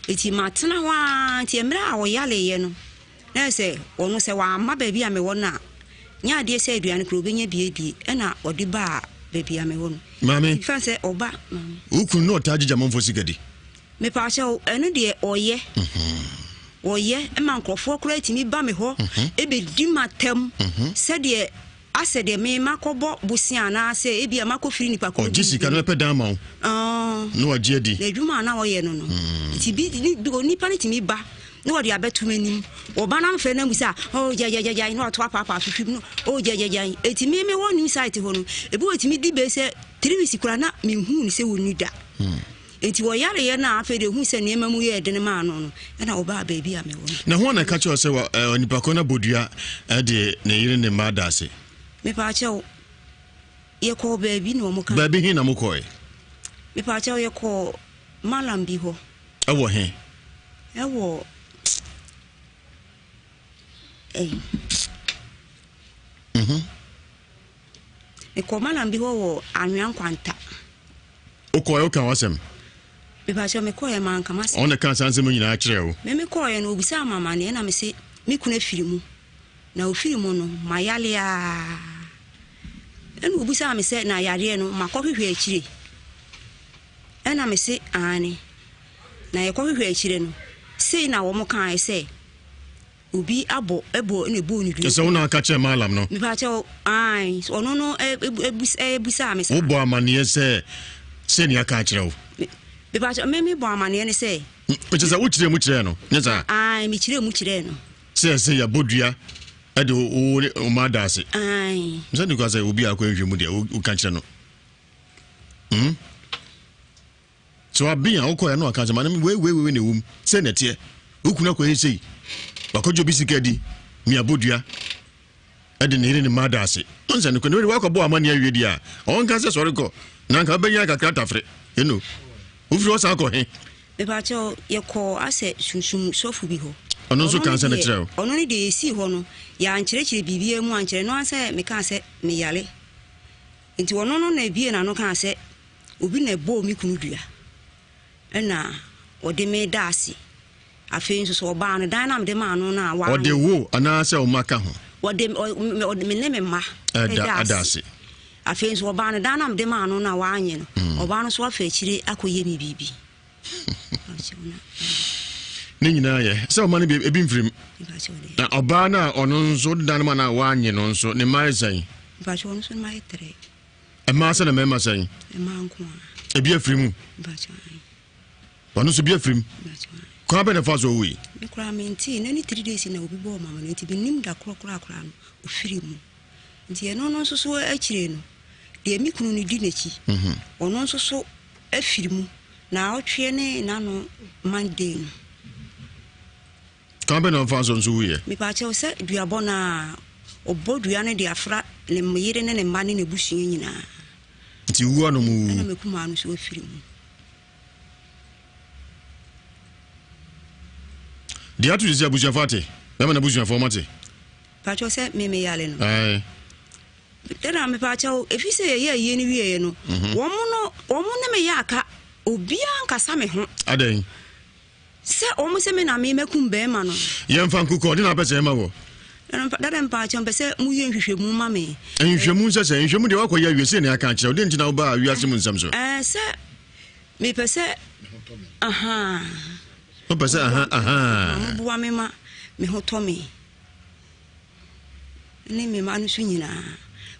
Nti matena hɔ ara, nti mmerɛ a ɔyareeɛ no, na ayɛ sɛ ɔno sɛ wamma baabi a mewɔ no a, nyɛ adeɛ sɛ aduane koraa ɔbɛnya bi adie, ɛna ɔde baa baabi a mewɔ no. Maame, Nti fa sɛ ɔba, maame. Wo kunu na ɔtaa gyegye amanfoɔ sika di? Mepaakyɛw, ɛno deɛ ɔyɛ. Wɔyɛ ma nkurɔfoɔ koraa tumi ba me hɔ bɛdi m'atam sɛdeɛ asɛ deɛ me makɔbɔ bosea anaasɛ ebia makɔfiri nipa korɔ bi. Ɔgye sika no bɛpɛ dan ma wo na wagye adi. N'adwuma a na ɔyɛ no no. Nti bi onipa no tumi ba na wɔde abɛto m'anim. Wɔba na mfrɛ no amu sɛ oh gyagyagyagyai na wato apaapaa so hwim no oh gyagyagyae. Eti me me wɔ new site hɔ no ebi wɔ tumi di bɛyɛ sɛ 3 weeks koraa na menhuu no sɛ wɔnni da. Enti wɔyareeɛ no a afei deɛ ɔhuu sɛ nneɛma mu yɛɛ dene maa no no, ɛnna ɔbaa baabi a mewɔ no. Na hwan na ɛka kyerɛɛ wo sɛ onipa ko no abɔ dua de ne yere ne mma ada ase? Mepaakyɛw, yɛkɔɔ baabi na wɔka. Baabi he na mokɔe? Mepaakyɛw, yɛkɔɔ Mallam bi hɔ. Ɛwɔ he? Ɛwɔ ɛyi. Mhm. Mekɔɔ Mallam bi hɔ wɔ Anwea Nkwanta. Wokɔɛ woka w'asɛm? Mepakyɛw mekɔɛ manka m'asɛm. Ɔno na ɛkaa saa nsɛm nyinaa kyerɛɛ wo? Me mekɔɛ no obisaa me amaneɛ na mese me kunu afiri mu na ofiri mu no mayale aa ɛna obisaa me sɛ na yareɛ no makɔhwehwɛ akyire ɛna mese aane na yɛkɔhwehwɛ akyire no sei na wɔn kaeɛ sɛ Obi abɔ bɔ na ebɔɔ no dua. Kyerɛ sɛ wo na aka kyerɛɛ Maalam no? Mepakyɛw, ae. Ɔno no bisaa me saa. Wobɔɔ amanneɛ sɛ sei na yɛaka akyerɛ wo? Mepakyɛw, me mebɔɔ amanneɛ ne sɛ. Kyerɛ sɛ wokyerɛɛ mu kyerɛɛ no, nyɛ saa? Ae, mekyerɛɛ mu kyerɛɛ no. Sɛ ɛsɛ yɛabɔ dua de wo ne wo mma ada ase. Ae. Sɛ ne kwa sɛ obi a akɔ nhwɛ mu deɛ woka kyerɛ no. Hmm? So aben a wokɔɛ na waka sɛ maame wei wei wei na ɛwom sɛ na ɛteɛ wo kunu akɔyɛ sei wakɔgye obi sika di miabɔ dua ɛde ne yere ne mma da ase ɔnsɛ no kɔ ne wei wakɔbɔ amanneɛ awie deɛ a ɔnka sɛ sɔre kɔ na anka wobɛnya kakra tafere ɛno wofiri hɔ san kɔ he mepakyɛw yɛkɔɔ asɛ sunsum sɔfo bi hɔ ɔno nso ka sɛ no kyerɛ wo ɔno ne deɛ yɛsii hɔ no yɛankyerɛkyerɛ biribiara mu ankyerɛ no ansɛ mekaa sɛ meyare nti ɔno no na ebie n'ano kaa sɛ Obi na ɛbɔɔ me kunu dua, ɛna ɔde me da ase. Afei nso sɛ ɔbaa no, dan no a mede maa no no a wanyɛ. Ɔde wo anaasɛ wo mma ka ho? Ɔde ɔde me ne me mma da ase. Afei nso ɔbaa no, dan no a mede maa no no a wanyɛ no, ɔbaa no nso afa akyire akɔyɛ me biribi. Ne nyinaa yɛ sɛ ɔma no bi ebi mfirim. Na ɔbaa no a ɔno nso wode dan no ma no a wanye no nso ne mma yɛ sɛn? Mpakyɛ ɔno nso ne mma yɛ trɛ. Mmaa sɛ na mmarima sɛn? Mmaa nko a. Ebi afiri mu. Ɔno nso bi afiri mu. Kwan bɛ na fa so owui? Me koraa me nti na ne three days na obi bɔɔ mama no nti menim da korɔ koraa koraa no ofiri mu. Nti ɛno no nso so akyire no deɛ me kunu no di n'akyi mhm. ɔno nso so afiri mu na ɔtweɛ ne n'ano Monday no. Kwan bɛn na ɔfaa so nso wuiɛ? Mepaakyɛw, sɛ duabɔ no a, ɔbɔ dua no de afra ne yere ne ne mma ne n'abusua nyinaa. Nti wu a na ɔmo wuwu? Ɛna me kumaa no nso afiri mu. Deɛ ato sisi abusuafo ate? Bɛma n'abusuafo ɔmo ate? Paakyɛw sɛ me me yare no? Ae. Dada mepaakyɛw, efi sɛ yɛyɛ ayie no wieɛ no, mhm. wɔn no wɔn ne me yɛ aka, obiara nkasa me ho. Adɛn? Sɛ wɔn sɛ me na me mɛkum bɛrima no. Yɛmfa nkokɔ, ɔde na apɛ sɛ ɛma wɔ. Dada mpaakyɛw mpɛ sɛ moyɛ nhwehwɛmu ma me. Nhwehwɛmu nsɛ sɛ nhwehwɛmu deɛ wakɔyɛ awie sɛ nea aka akyerɛ wo deɛ nti na wobaa wiase mu nsɛm so. Ɛɛ sɛ mepɛ sɛ ahaa. Wopɛ sɛ aha ahaa. Moboa me ma me ho tɔ me. Ne me mma no so nyinaa.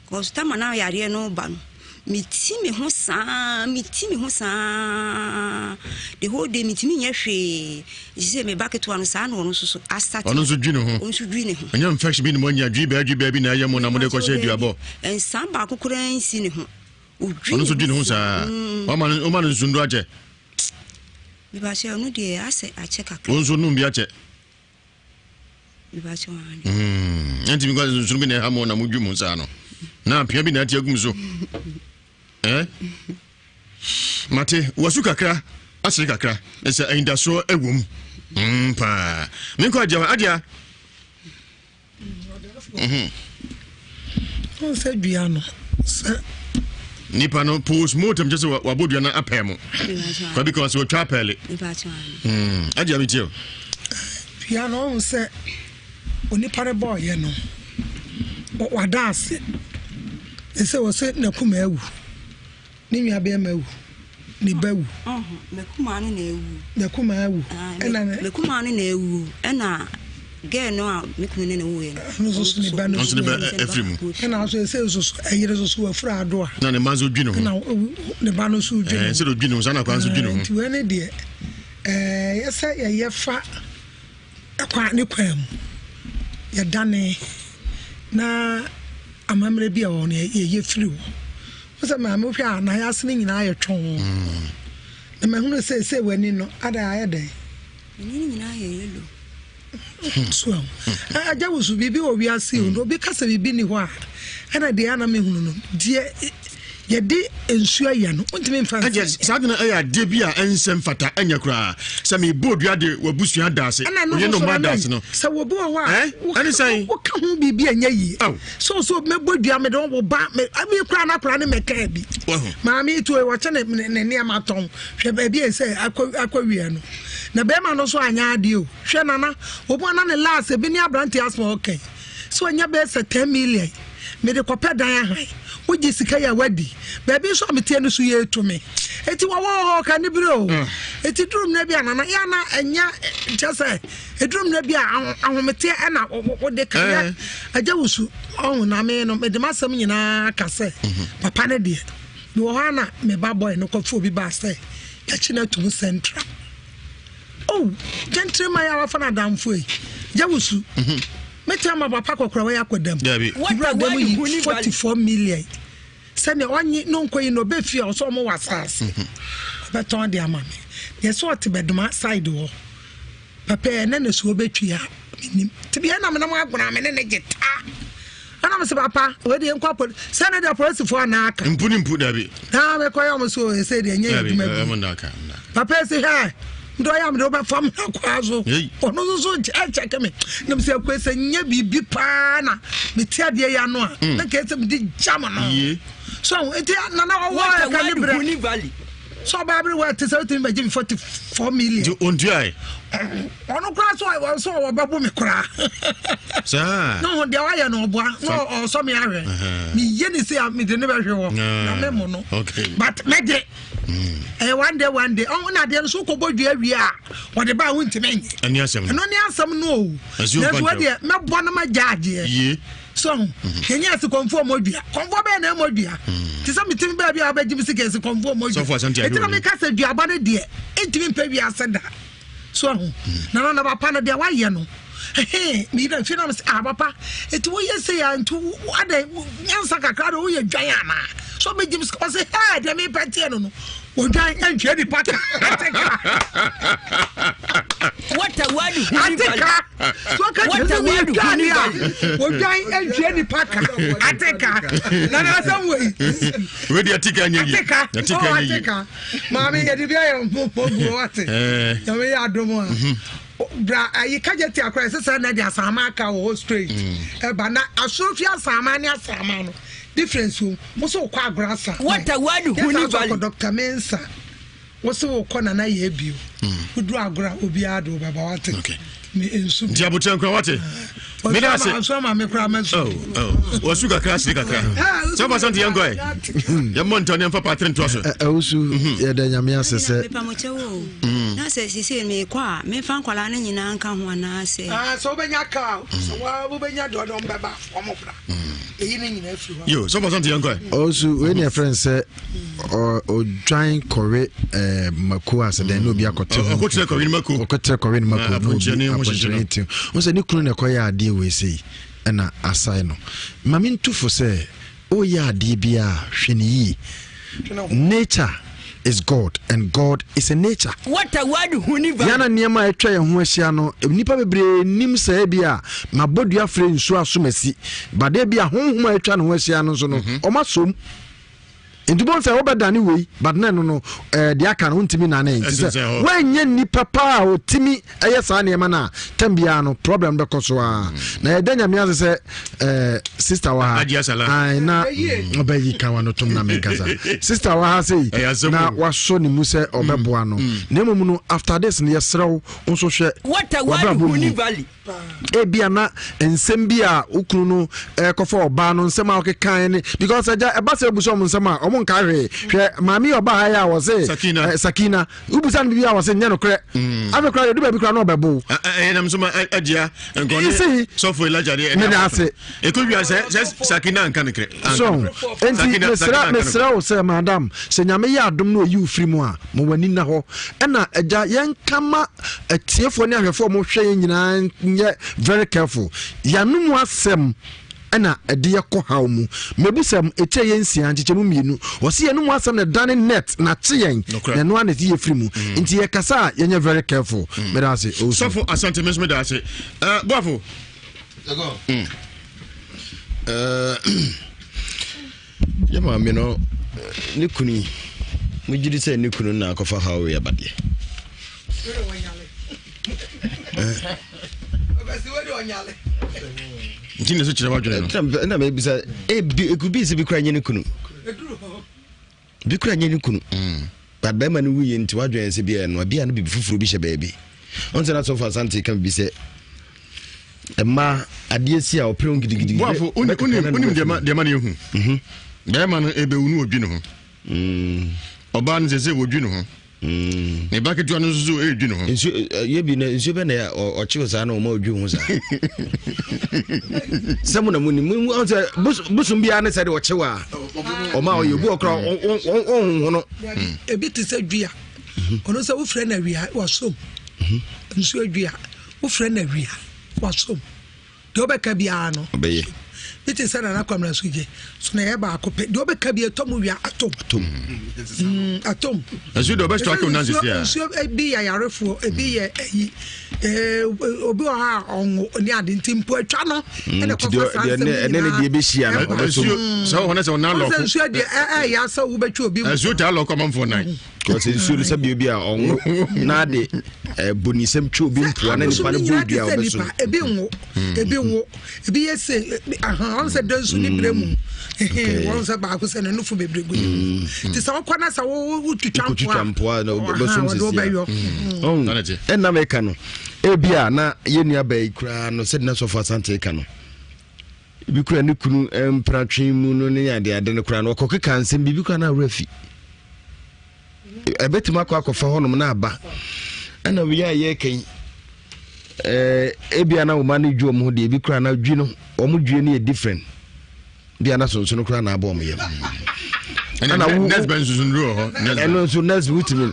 Cause tama na yareɛ no ba no, meti me ho saa, meti me ho saa. The whole day metumi nyɛ hwee. Nti sɛ me ba ketewa no saa na ɔno nso so asate. Ɔno nso dwi ne ho. Ɔno nso dwi ne ho. Ɛnyɛ infection bi na mo anya dwi bɛɛ dwi bɛɛ bi na ɛyɛ mo na mo de kɔhyɛ aduabɔ. Nsa baako koraa nsi ne ho. Ɔno nso dwi ne ho saa. Wama no wama no nsunduro akyɛ. Mebakyɛ ɔno deɛ asɛ akyɛ kakra. Wo nso num bi akyɛ. Ɛnti mi kɔ nsoro bi na ɛha mo na mo dwi mo saa no. Na apia bi na ɛte agum so. Eh? Mate, wasu kakra, asere kakra, ɛsɛ anidasoɔ ɛwɔ mu. Mm, paa. Menkɔ agya hɔ, agya. Mhm. Wọn sɛ dua no sɛ. Nipa no postmortem kyɛ sɛ wabɔ dua no apɛɛ mo. Kwabi kan sɛ watwa apɛɛle. Hmm, agya mi tie o. Dua no ɔhun sɛ onipa no bɔɔyɛ no wada ase. Ɛsɛ wɔ sɛ n'akuma awu. Ne nua bɛrima awu. Ne ba wu. M'akumaa no na awu. N'akumaa awu. Ɛna ne. M'akumaa no na awu. Ɛna girl no a me kunu ne ne wuiɛ no. Ɔno nso so ne ba no nso ne ba afiri mu. Ɛna nso ɛsɛ nso so ɛyere nso so wafura ado a. Na ne mma nso dwi ne ho. Ɛna ne ba no nso dwi ne ho. Ɛɛ sɛ dwi ne ho saa na akwa nso dwi ne ho. Nti wei ne deɛ ɛɛ yɛsɛ yɛyɛ fa. Kwan ne kwan mu. Yɛdane na amammerɛ bi a ɛwɔ hɔ no yɛyɛ firi hɔ. Wo sɛ maame wohwɛ a n'ayase no nyinaa yɛ twɔn. Mm. Na mahunu sɛ sɛ w'ani no ada ayɛ dɛn? M'ani no nyinaa yɛ yellow. So ahu. Agya wo so biribi wɔ wiase o. Na obi ka sɛ biribi ni hɔ a ɛna deɛ ana mehunu no deɛ yɛde nsuo ayɛ no wontumi mfa nsɛ. Ɛnkyɛ saa de no ɛyɛ adeɛ bi a ɛnsɛ mfata ɛnyɛ koraa sɛ mebɔ odua de w'abusua da ase oye no mma da ase no sɛ wɔbi wɔ hɔ a woka ho biribi a ɛnyɛ yie sɛ ɔsɛ mɛbɔ dua mede wo ba me koraa na koraa ne mɛkaa bi maame to wɔkyɛ ne nneɛma tɔn hwɛ baabi a ɛsɛ akɔ wie no na bɛrima no nso anyɛ adeɛ o hwɛ nana obi ana ne last ebi ne aberante asoma ɔkɛn sɛ ɔnya bɛyɛ sɛ 10 million Mede kɔpɛ dan ahan. Wogye sika yi a wadi. Baabi nso a meteɛ no so yɛretu me. Eti wɔwɔ hɔ ka ne bere o. Mm. Eti duru mmerɛ bi a nana yɛ na ɛnyɛ kyɛ sɛ eduru mmerɛ bi a ahometeɛ ɛna wode ka yɛ eh. agya wusu ɔho na me no mede m'asɛm nyinaa ka sɛ mhm. papa ne deɛ mewɔ hɔ a na me ba bɔe no kɔfo obi baa sɛ yɛakyi no atum central. Oh, gentleman yi a wafa no adamfo yi, gya wusu. Mhm. Mete ama papa kɔkora wɔyɛ akɔ dam. Wura dam yi 44 million. Sɛnea ɔnye no nkɔ yi na ɔbɛ fie a ɔsɛ ɔmo wɔ asaase. Mhm. Ɔbɛtɔn de ama me. Deɛ sɛ ɔte bɛdoma side hɔ. Papa yɛ ne ne so ɔbɛtwi a menim. Te bia na menam agona me ne ne gye taa. Ɛna me sɛ papa wei deɛ nkɔ apoli sɛ ne deɛ apolisifoɔ anaa aka. Mpu ne mpu dabi. Na mekɔyɛ ɔmo so ɛsɛ deɛ ɛnyɛ adwuma bi. Papa ɛsɛ hɛ ndɔ yɛ amede wobɛfa me akwaa so ɔno nso so kyɛkyɛke me nam sɛ akue sɛ nyɛ biribi paa na mete adeɛ yɛ ano a hmm. na nka sɛ mede gya mo no so nti nana ɔwɔ ɛka ne berɛ sɛ ɔbaa bere wɔ ɛte sɛ wotumi bɛgye me 44 million nti ɔntuae ɔno koraa so sɛ ɔbɛbo me koraa saa ne ho deɛ wayɛ no ɔboa na ɔsɔ me ahwɛ meyɛ ne sɛ mede ne bɛhwe hɔ na memo no but mɛgye ɛyɛ one day one day ɔho na adeɛ no so wokɔbɔ dua wie a wɔde ba a wontumi nye ɛno ne asɛm no o nanso wadeɛ mɛbɔ no magya adeɛ so ho mhm. yɛnyɛ ase kɔmfoɔ mɔ dua kɔmfoɔ bɛyɛ na ɛmɔ dua mm. te sɛ metumi baabi a wobɛgye me sika ɛsi kɔmfoɔ mɔ dua ɛti na meka sɛ duaba no deɛ ɛntumi mpɛ wiase da so ahu mm. na na papa no deɛ wayɛ no meyi na mfie na mesɛ ah papa ɛti woyɛ sɛ yɛ nti adɛ nyansa kakra de woyɛ dwan anaa so bɛgyim sɛ ɔsɛ hɛ deɛ mepɛ teɛ no no odwan ɛntwea nipa ka ateka ateka so ɔka kyerɛ sɛ meyɛ dwane a odwan ɛntwea nipa ka ateka na na asɛm wei wei deɛ ateka nyɛ yi ateka ateka maame yɛde bi ayɛ mpɔmpɔ gu wate nyame yɛ adom a mhm. bra ayi kagye ti akora ɛsɛ sɛ na de asaama aka wɔ hɔ straight mm. ɛba na asoro fi asaama ne asaama no. Difference wom. Wo so wokɔ agorɔ asa. What a word huni valley. Yɛsan Dr. Mensa. Wo so wokɔ Nana yɛ bio. Woduru agorɔ a obiara de wo bɛba wate. Me nsu. Nti abotire nkura wate. Meda ase. Nsu ama me kura ma nsu. Oh oh. Wɔsu kakra siri kakra. Sɛ ɔba sante yɛn kɔ ɛ. Yɛn mɔ ntɔ ne yɛn fa paatiri ntoa so. Ɛwusu yɛda nyame ase sɛ. Mepamokyɛ wo o. Na sɛ sisi mekɔ a memfa nkwadaa no nyinaa nka ho anaasɛ. Sɛ wobɛnya kaa sɛ wobɛnya deɛ ɔde wɔn bɛba wɔn bra. Eyi ne nyinaa firi hɔ. Yo sɛ ɔba sante yɛn kɔ ɛ. Ɔsu wei ne yɛfrɛ no sɛ ɔdwan kɔwe mako ase dɛn na obi akɔte ho. Ɔkɔkyerɛ kɔwe ne mako. Ɔkɔkyerɛ kɔwe ne mako na obi apɔnkyerɛ ti. Wo sɛ ne kunu na ɛkɔyɛ adeɛ wei sei ɛna asae no. Ma me ntu fo sɛ woyɛ adeɛ bi a hwɛ ne yie. Nature is God and God is a nature. What a word huni va. Yana nneɛma a atwa yɛn ho ahyia no nnipa bebree nim sɛ ebi a mabɔ dua frɛ nsuo asomasi bade ebi a honhom a atwa ne ho ahyia no nso no ɔma som. Nti bohu sɛ wobɛdane wei but na ɛno no eh, deɛ aka no wontumi nane nti sɛ woanyɛ nnipa paa a ɔtumi ɛyɛ saa nneɛma no a tam biara no problem bɛkɔ so a mm. na yɛda nyame ase sɛ eh, sister wɔ ha na ɔbɛyi ka wa no tom na menkasa sister wɔ ha sei na wasɔ ne mu sɛ ɔbɛboa no mm. Mm. na mmom no after this no yɛserɛ wo nso hwɛ wabrabɔ mu Ebia na nsɛm bi a wo kunu no ɛkɔfa ɔbaa no nsɛm a ɔkekae ne because agya ɛba sɛ obusa ɔmo nsɛm a ɔmo nkae hwee. Hwɛ maame yi ɔba ha yi a wɔse Sakina. Eh, Sakina wobusa no biribi a wɔse nyɛ nokorɛ. Mm. Afei koraa yɛdu baabi koraa na ɔbɛbo. Ɛyɛ nam so ma agyia nkɔne sɔfo Elijah deɛ ɛne Meda ase. Ɛkɔ wia sɛ sɛ Sakina anka nokorɛ. So enti mesrɛ mesrɛ wo sɛ madam sɛ nyame yɛ adom na oyi wo firi mu a ma w'ani nna hɔ ɛna agya yɛnka ma atiefoɔ ne ahwɛfoɔ a wɔhwɛ yɛn nyinaa nyɛ very careful yɛano mu asɛm ɛna ɛde yɛkɔ haw mu mebusɛm ɛkyɛ yɛ nsia nkyekyɛmu mmienu wɔsi yɛn mu asɛm na ɛdane net na kye yɛn na ɛno ana ɛti yɛ firi mu mm. nti yɛkasa a yɛnyɛ very careful mm. meda ase sɔfo asante me nso meda ase eh, boafo mm. eh, Yɛ maame no ne kunu yi, mogye di sɛ ne kunu na akɔfa haw wei aba deɛ? Nti na ɛsɛ kyerɛ w'adwene no. Ɛna mebisa, ebi ekubi sɛ bi kura nye ne kunu. Bi kura nye ne kunu. Mm. But bɛrima no wuyɛ nti w'adwene sɛ bi ɛno, bi a no bibi foforɔ bi hyɛ baabi. Ɔn sɛ na sɔfo asante ka bibi sɛ mmaa adeɛ si a ɔpere ho gidigidi. Boafo wonim deɛ ma no yɛhu mhm. bɛrima no ɛbɛwu no wɔdwi ne ho mm. ɔbaa no sɛ sɛ wɔdwi ne ho mm. ne ba ketewa no nso so ɛredwi ne ho nsuo yɛ bi na nsuo bɛ na ɔkyew saa na ɔma ɔdwi ho saa sɛ mo na mo nim mo sɛ bosom biara ne sɛ de ɔkyew a ɔma ɔyɛ obi ɔkora ɔnhoho no ebi te sɛ dua ɔno sɛ wofrɛ no awia wasom nsuo dua Wofrɛ no awia, wasom. Deɛ ɔbɛka biara no. Ɔbɛyɛ. Bi te sɛ Nana Kwamina so gye. So na ɛyɛ baako pɛ. Deɛ ɔbɛka bi ɛtɔ mu wia atom. Atom. Mm, atom. Nsuo deɛ ɔbɛ strike wo sisi a. Nsuo ebi yɛ ayarefoɔ, ebi yɛ ɛyi. Ɛɛ obi wɔ hɔ a ɔnwo ne ade nti mpo atwa no. Mm, Ɛna kɔfa saa nsɛm nyinaa. Ɛne ne deɛ bɛhyia no ɔbɛsom. Nsuo sɛ ɔhɔ ne sɛ ɔnan lɔko. Nsuo deɛ ɛyɛ asɛ wobɛtwa obi. Nsuo taa lɔko amanfoɔ nan. Because nsuo no sɛ bia obi a ɔnwo na ade eh, bonisɛm twe obi mpoa na nipa no bɔ dua ɔbɛso. Ebi nwo, ebi nwo, ebi yɛ se ahan ɔn sɛ dɛnsu ne brɛ mu wɔn sɛ baako sɛ ne nufu bebree gu ne mu mm. te sɛ ɔkɔ na sɛ wo twitwa mpoa na ɔbɛsom sisi a ɛnna meka no ebi a na yɛn nua bɛyi koraa no sɛde na sɔfo asante ka no ebi kura ne kunu mpratwe mu no ne adeade no koraa no ɔkɔkeka nsɛm biribi koraa na awerɛ fi ɛbɛtumi akɔ akɔfa hɔnom na aba ɛna wei a yɛreka yi ɛɛ ebia na wɔn ani dwi wɔn ho deɛ ebi koraa na dwi no wɔn dwi no yɛ different bia na sonsono koraa na abɔ wɔn yam ɛna wo nurse bɛn nso nuru wɔ hɔ ɛno nso nurse wotumi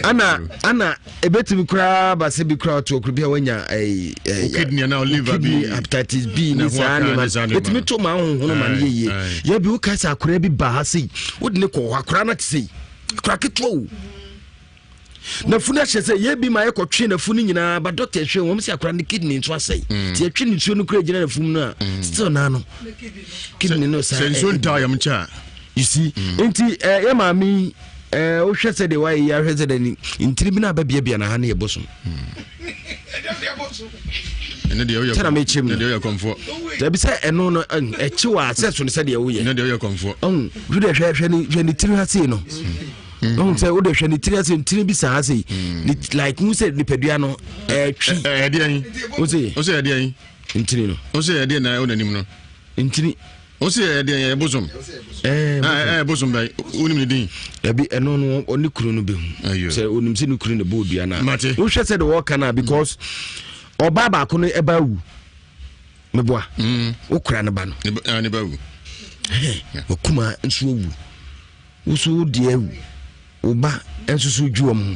ɛna ɛna ebetumi koraa ba sɛ bi koraa ɔto okuru bi a wanya ɛyi ɛyi kidney na liver bi kidney hepatitis B ne saa nneɛma etumi to ma ahohono ma ne yɛ yie yɛ bi woka sɛ akora bi ba ha sei wode ne kɔ hɔ akora no te sei akora ketewa o nafunu ahyɛ sɛ yɛ bi ma yɛkɔtwe nafunu nyinaa ba dɔkta hwɛ wɔn sɛ akora ne kidney nso asɛe mm. nti yɛtwe ne nsuo no kura gyina nafunu no a mm. still naa no kidney no saa sɛ nsuo ntaa yam kyɛ a you see mm. nti eh, yɛ maame yi eh, wohwɛ sɛ deɛ wayɛ yi ahwɛ sɛ deɛ ntiri bi no abɛbiabia na ha no yɛ bosom. Sɛ na mekyerɛ mu no. Dabi sɛ ɛno no ɛkyew a sɛ so no sɛdeɛ woyɛ. Ɔhu wode hwɛ hwɛ ne hwɛ ne tiri ha sei no. Ɔhu sɛ wode hwɛ ne tiri ha sei tiri bi saa sei. Like hu sɛ nipadua no ɛtwi. Ɛdeɛn? Wo se? Wo se ɛdeɛn? Ntini no. Wo se ɛdeɛn na ɛwɔ n'anim no? Ntini. Wo se ɛdeɛn ɛyɛ bosom? Ɛɛ ɛɛ bosom bɛn? Wonim ne din? Dabi ɛno no ɔne kunu no bɛhu. Sɛ onim sɛ ne kunu na ɛbɔ odua no a. Mate. Wohwɛ sɛ de wɔka no a because ɔbaa baako no ɛba awu. Meboa. Wokura ne ba no. Ne ba awu. Wakuma nso awu. Wo so wo deɛ awu. Wo ba nso so dwi wɔn ho.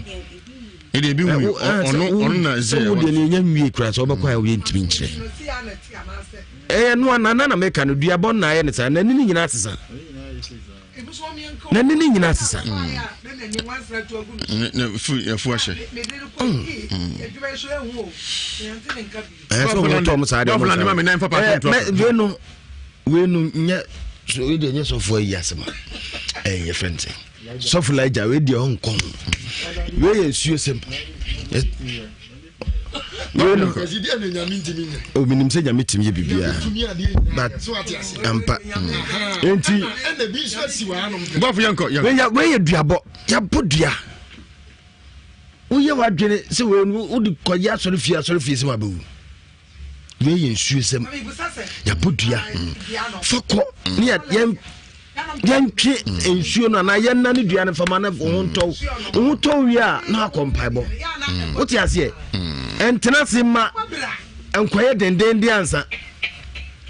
Ɛdeɛ ebi hu ɔno ɔno na sɛ wo deɛ no ɛnya nwie kura sɛ wobɛkɔ a woyɛ ntumi nkyerɛ. Ɛyɛ no ana na na meka no duabɔ na ayɛ ne saa n'ani no nyinaa sesa. N'ani no nyinaa sesa. Afu ahyɛ. Ɛyɛ sɛ wɔtɔ ɔmo saa deɛ ɔmo saa. Wei no wei no nyɛ so wei deɛ nyɛ sɔfo ayi asɛm a ɛyɛ fɛn sɛ sɔfo laagya wei deɛ ɔnkɔ ho wei yɛ nsuo sɛm wei no ominim sɛ nyame tumi yɛ biribiara but ampa enti wei yɛ duabɔ yɛabɔ dua woyɛ w'adwene sɛ wei no wode kɔyɛ asɔre fie asɔre fie sɛ wabɛwu wei yɛ nsuo sɛm yɛabɔ dua fa kɔ ne yɛntwe nsuo no anaa yɛnna ne dua no fama no wo ho ntɔw wo ho tɔw wie a na akɔ mpaebɔ wote aseɛ ɛntena ase ma nkɔyɛ dendenden ansa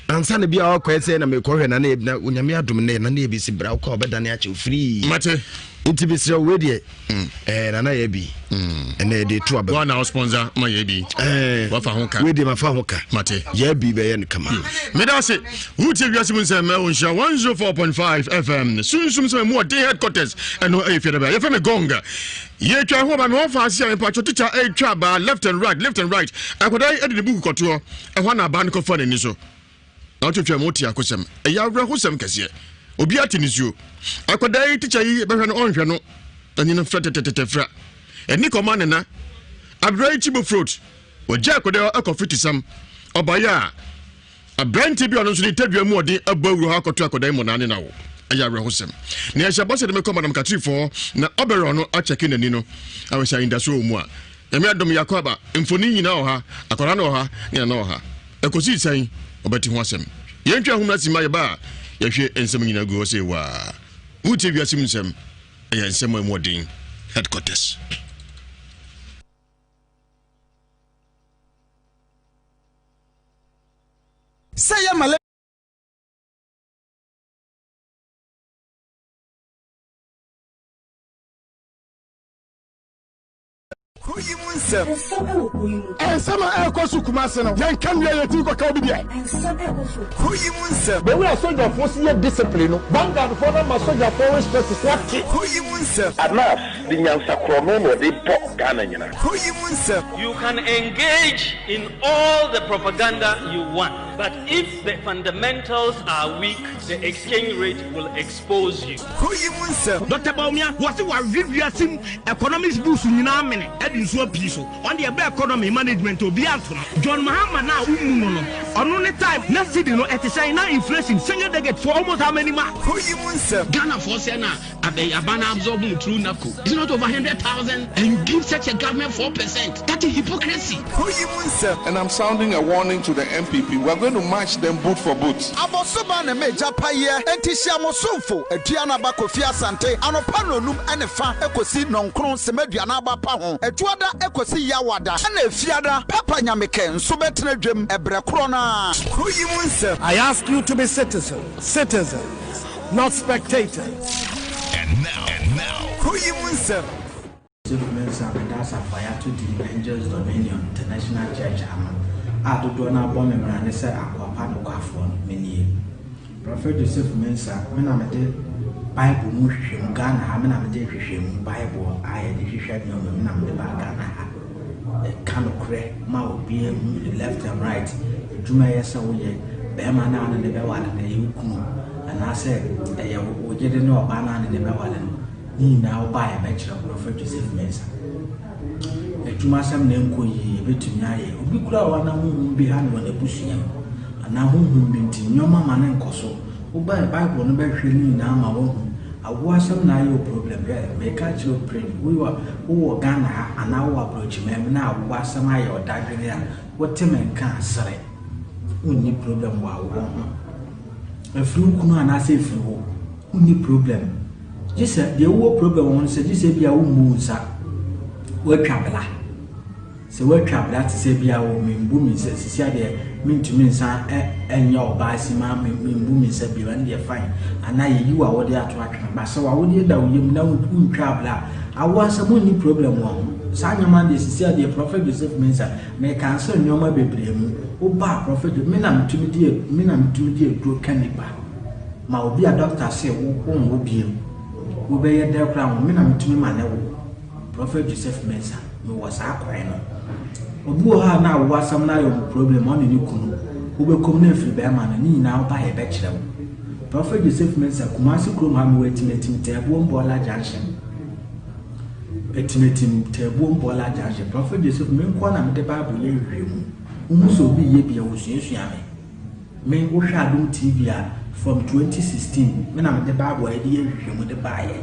ansa na bi a ɔkɔɛ sɛ na mekɔhwɛ na na onyame adom nnɛ na ne yɛbɛsi bra wokɔ a wobɛdane akyɛw firii mate nti mesrɛ wo wei deɛ mm. eh, nana yɛ bi mm. ɛnɛ yɛde to aba wa na sponsor ma yɛ bi eh, wafa ho ka wei deɛ mafa ho ka mate yɛ bi bɛyɛ no kama mm. meda ase wotie wiase mu nsɛm ɛwɔ nhyira 104.5 fm sunsum sɛ mu ɔden headquarters ɛno ɛyɛ fiada bɛ yɛfɛ me gong yɛtwa ho ba me wɔfa ase a mpatwɔ tikya ɛtwa abaa left and right left and right akwadaa yi ɛde ne buku kɔtoɔ ɛhɔ na abaa no kɔfa n'ani so Na wotwatwa mu wote akosɛm. Ɛyɛ awerɛhosɛm kɛseɛ. Obi ate nisuo. Akwadaa yi tikya yi bɛhwɛ no ɔnhwɛ no. N'ani no frɛ tɛtɛtɛtɛ fra. Ɛni kɔma ne na. Aberɛ yi kyibo frot. Wɔgya akwadaa yi akɔ fitisam. Ɔbaeɛ a, aberanteɛ bi a ɔno nso ne tadua mu ɔden abɔ awura hɔ akɔto akwadaa yi mmɔnaa ne na wo. Ɛyɛ awerɛhosɛm. Na yɛhyɛ bɔ sɛ de mekɔ Madam Kakyirifoɔ na ɔbɛrɛ ɔno akyɛke n'ani no ahwɛ sɛ anidasoɔ wɔ mu a. Nyame adom yɛakɔ aba. Mfoni nyinaa wɔ ha. Akwadaa no wɔ ha ne nana wɔ ha. Ɛkɔsii sɛn? Wɔbɛte ho asɛm. Yɛntwa ahum ase ma yɛba a, yɛhwe nsɛm nyinaa gu hɔ sɛ waa. Woretie wiase mu nsɛm? Ɛyɛ nsɛm a emu ɔden. Headquarters. Sɛ yɛ Kuro yi mu nsɛm. Nsɛm ɛwɔ kuro yi mu. Nsɛm a ɛrekɔ so Kumasi no, yɛnka nwie a yɛtumi kɔka obi deɛ. Nsɛm ɛrekɔ so. Kuro yi mu nsɛm. The way a sogyafoɔ si yɛ discipline no, Vanguard foɔ no ama sogyafoɔ respect so ate. Kuro yi mu nsɛm. Anas de nyansa korɔno na ɔde bɔ Ghana nyina. Kuro yi mu nsɛm. You can engage in all the propaganda you want, but if the fundamentals are weak, the exchange rate will expose you. Kuro yi mu nsɛm. Doctor Bawumia, wɔse wawe wiase mu economics books nyinaa amene de nsuo apii so. Ɔno deɛ ɛba economy management a obiara nto no. John Mahama no a wommu no no, ɔno ne time na cedi no ɛte sɛn? Na inflation single digit for almost how many months? Kuro yi mu nsɛm. Ghanafoɔ sɛ na aban no absorb mu through NABCO is it not over 100,000 and you give such a government 4% that is hypocrisy. Kuro yi mu nsɛm. And I'm sounding a warning to the NPP, we are going to match them boot for boot. Abɔsoba ne me gya payɛ enti hyia mo somfo Aduanaba Kofi Asante anɔpa nnɔnum ne fa kosi nnɔnkron sema aduanaba pa ho Adwuada kosi Yawada ɛna Efiada Papa Nyamekɛ nso bɛtena dwam ɛbrɛ korɔ no ara. Kuro yi mu nsɛm. I ask you to be citizens, citizens, not spectators. And now, and now. Kuro yi mu nsɛm. Joseph Mensah meda asafo a yɛato din Angels Dominion International Church ano a dodoɔ no ara bɔ me mmrane sɛ akoa pa nokwafoɔ no, menie. Prɔfɛt Joseph Mensah, me na mede Bible mu nhwehwɛmu, Ghana ha me na mede nhwehwɛmu Bible a yɛde hwehwɛ nneɛma me na mede baa Ghana ha. Ɛka nokorɛ ma obiara hu ne left and right, adwuma ɛyɛ sɛ woyɛ, bɛrima no a ne ne bɛware no ɛyɛ wo kunu anaasɛ ɛyɛ wo yere ne ɔbaa no a ne ne bɛware no. Ne nyinaa woba a yɛbɛkyerɛ wo, Prɔfɛt Joseph Mensah. Adwumasɛm na ɛnkɔ yie, yɛbɛtumi ayɛ. Obi koraa wɔ hɔ a na honhom bi ha no wɔ n'abusua mu, anaa honhom bi nti nneɛma ma no nkɔ so. Woba a Bible no bɛhwehwɛ ne nyinaa ma woahu. Awoɔ asɛm na ayɛ wo problem. Hwɛ, meka akyerɛ wo pren, wowɔ wowɔ Ghana ha anaa wowɔ aborɔkyiman mu na awoɔ asɛm ayɛ wo dadwene a, wote me nka a, sere. Wonni problem wɔ awoɔ ho. Ɛfiri wo kunu anaasɛ ɛfiri wo, wonni problem. Gye sɛ, deɛ wowɔ problem wɔ ho no sɛ, gye sɛ ebia wommu wo nsa, woatwa bla. Sɛ woatwa bra te sɛ bi a o membu me nsa sisi adeɛ mentumi nsan nyɛ ɔbaa si ma membu me nsa bio ɛno deɛ fine anaa yɛyi w'awodeɛ ato atwene ba sɛ w'awodeɛ da wo yam na wontwaa bra a awoɔ asɛm wonni problem wɔ ho saa nneɛma no deɛ sisi adeɛ Prophet Joseph Mensah me cancel nneɛma bebree mu woba a Prophet me na metumi di me na metumi di aduro ka nipa ma obi a doctor se wo wonwo bio wobɛyɛ dɛ koraa wo me na metumi ma ne wo Prophet Joseph Mensah, mewɔ saa kwan no. Obi wɔ hɔ a na awo asɛm no ayɛ ɔmo problem, ɔne ne kunu. Wobɛkɔ mu na afiri bɛrima no, ne nyinaa woba a yɛbɛkyerɛ wo. Prophet Joseph Mensah, Kumasi kurom ha mewɔ Atimatim Taabuom Bɔɔla Junction. Atimatim Taabuom Bɔɔla Junction. Prophet Joseph, me nkoa na mede Bible yɛ nhwehwɛmu. Wohu sɛ obi yɛ bi a, wosuasua me. Me wohwɛ Adom TV a from 2016 me na mede bible a yɛde yɛ nhwehwɛmu de baeɛ.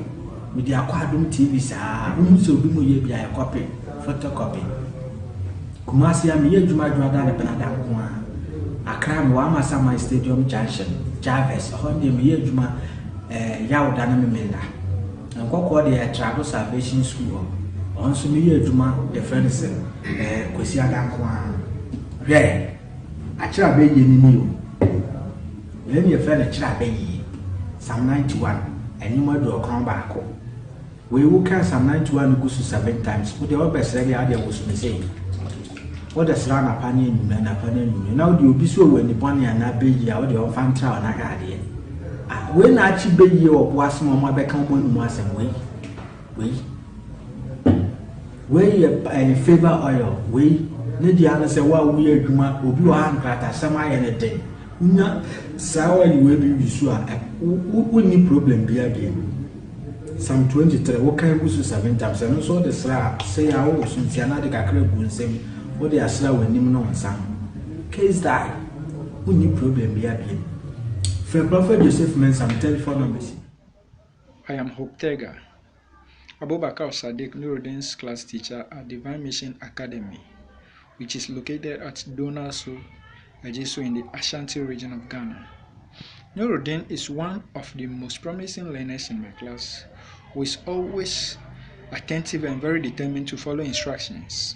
Mede akɔ Adom TV saa wohu sɛ obi mu yɛ bi a yɛ copy, photocopy. Kumasi a meyɛ adwuma adwuma ne benada nko ara. Accra mewɔ Amasaman Stadium Junction, Jarvis, ɛhɔ deɛ meyɛ adwuma eh, Yawda ne Memenda. Nkɔkɔɔ deɛ Trado Salvation School hɔ. Ɔno nso meyɛ adwuma yɛfrɛ no sɛ eh, Kwasiada nko ara. Hwɛ! Akyerɛ abɛyie no ni o. Wei ne yɛfrɛ no kyerɛ abɛyie. Psalm 91, ɛnwom 91. Wei wo kan Psalm 91 no gu so seven times. Wo deɛ wobɛsrɛ deɛ adeɛ woso ne sei. Wode srɛ anapa ne anwummerɛ, anapa ne anwummerɛ. Na wode obi so wɔ ani bɔne anaa bɛyie a wode ɔmfa ntra wo na hwɛ adeɛ. Ah, wei na akye bɛyie wɔ bo ase ma ɔmo abɛka ɔmo anum asɛm wei. Wei. Wei yɛ ɛyɛ favour oil. Wei ne deɛ ano sɛ wo a woyɛ adwuma obi wɔ ha nkratasɛm ayɛ ne den. Wonya saa oil wei bi wi so a wonni problem biara bio. Psalm 23 wokan gu so seven times ɛno nso wode sra a sɛ yɛ a wowɔ so nsia na ade kakra gu nsam wode asra w'anim ne wo nsa ho. Case die. Wonni problem biara bio. Frɛ Prophet Joseph Mensah me telephone numbers. I am Hope Tega, Abubakar Sadiq Nuruddin's class teacher at Divine Mission Academy, which is located at Donaso, Ejisu in the Ashanti region of Ghana. Nuruddin is one of the most promising learners in my class who is always attentive and very determined to follow instructions.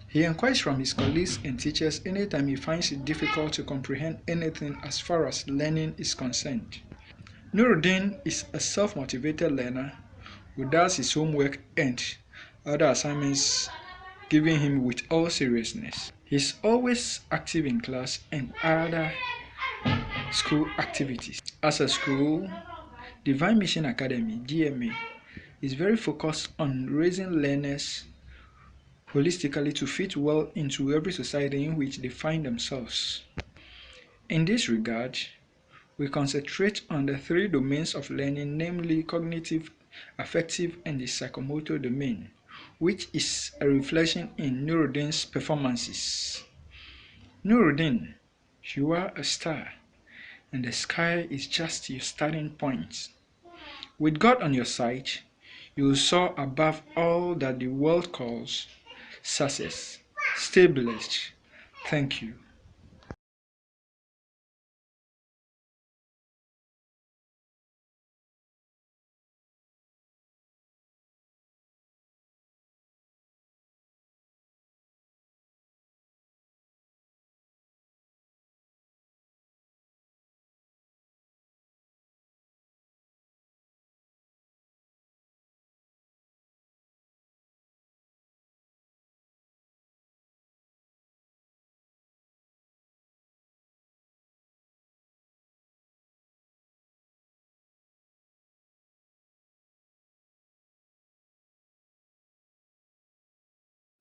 He inquires from his colleagues and teachers anytime he finds it difficult to comprehend anything as far as learning is concerned. Nuruddin is a self-motivated learner who does his homework and other assignments given him with all seriousness. He's always active in class and other school activities. As a school, Divine Mission Academy, DMA, is very focused on raising learners holistically to fit well into every society in which they find themselves. In this regard, we concentrate on the three domains of learning, namely cognitive, affective, and the psychomotor domain, which is a reflection in Nuruddin's performances. Nuruddin, you are a star, and the sky is just your starting point. With God on your side, you will soar above all that the world calls success. Stay blessed. Thank you.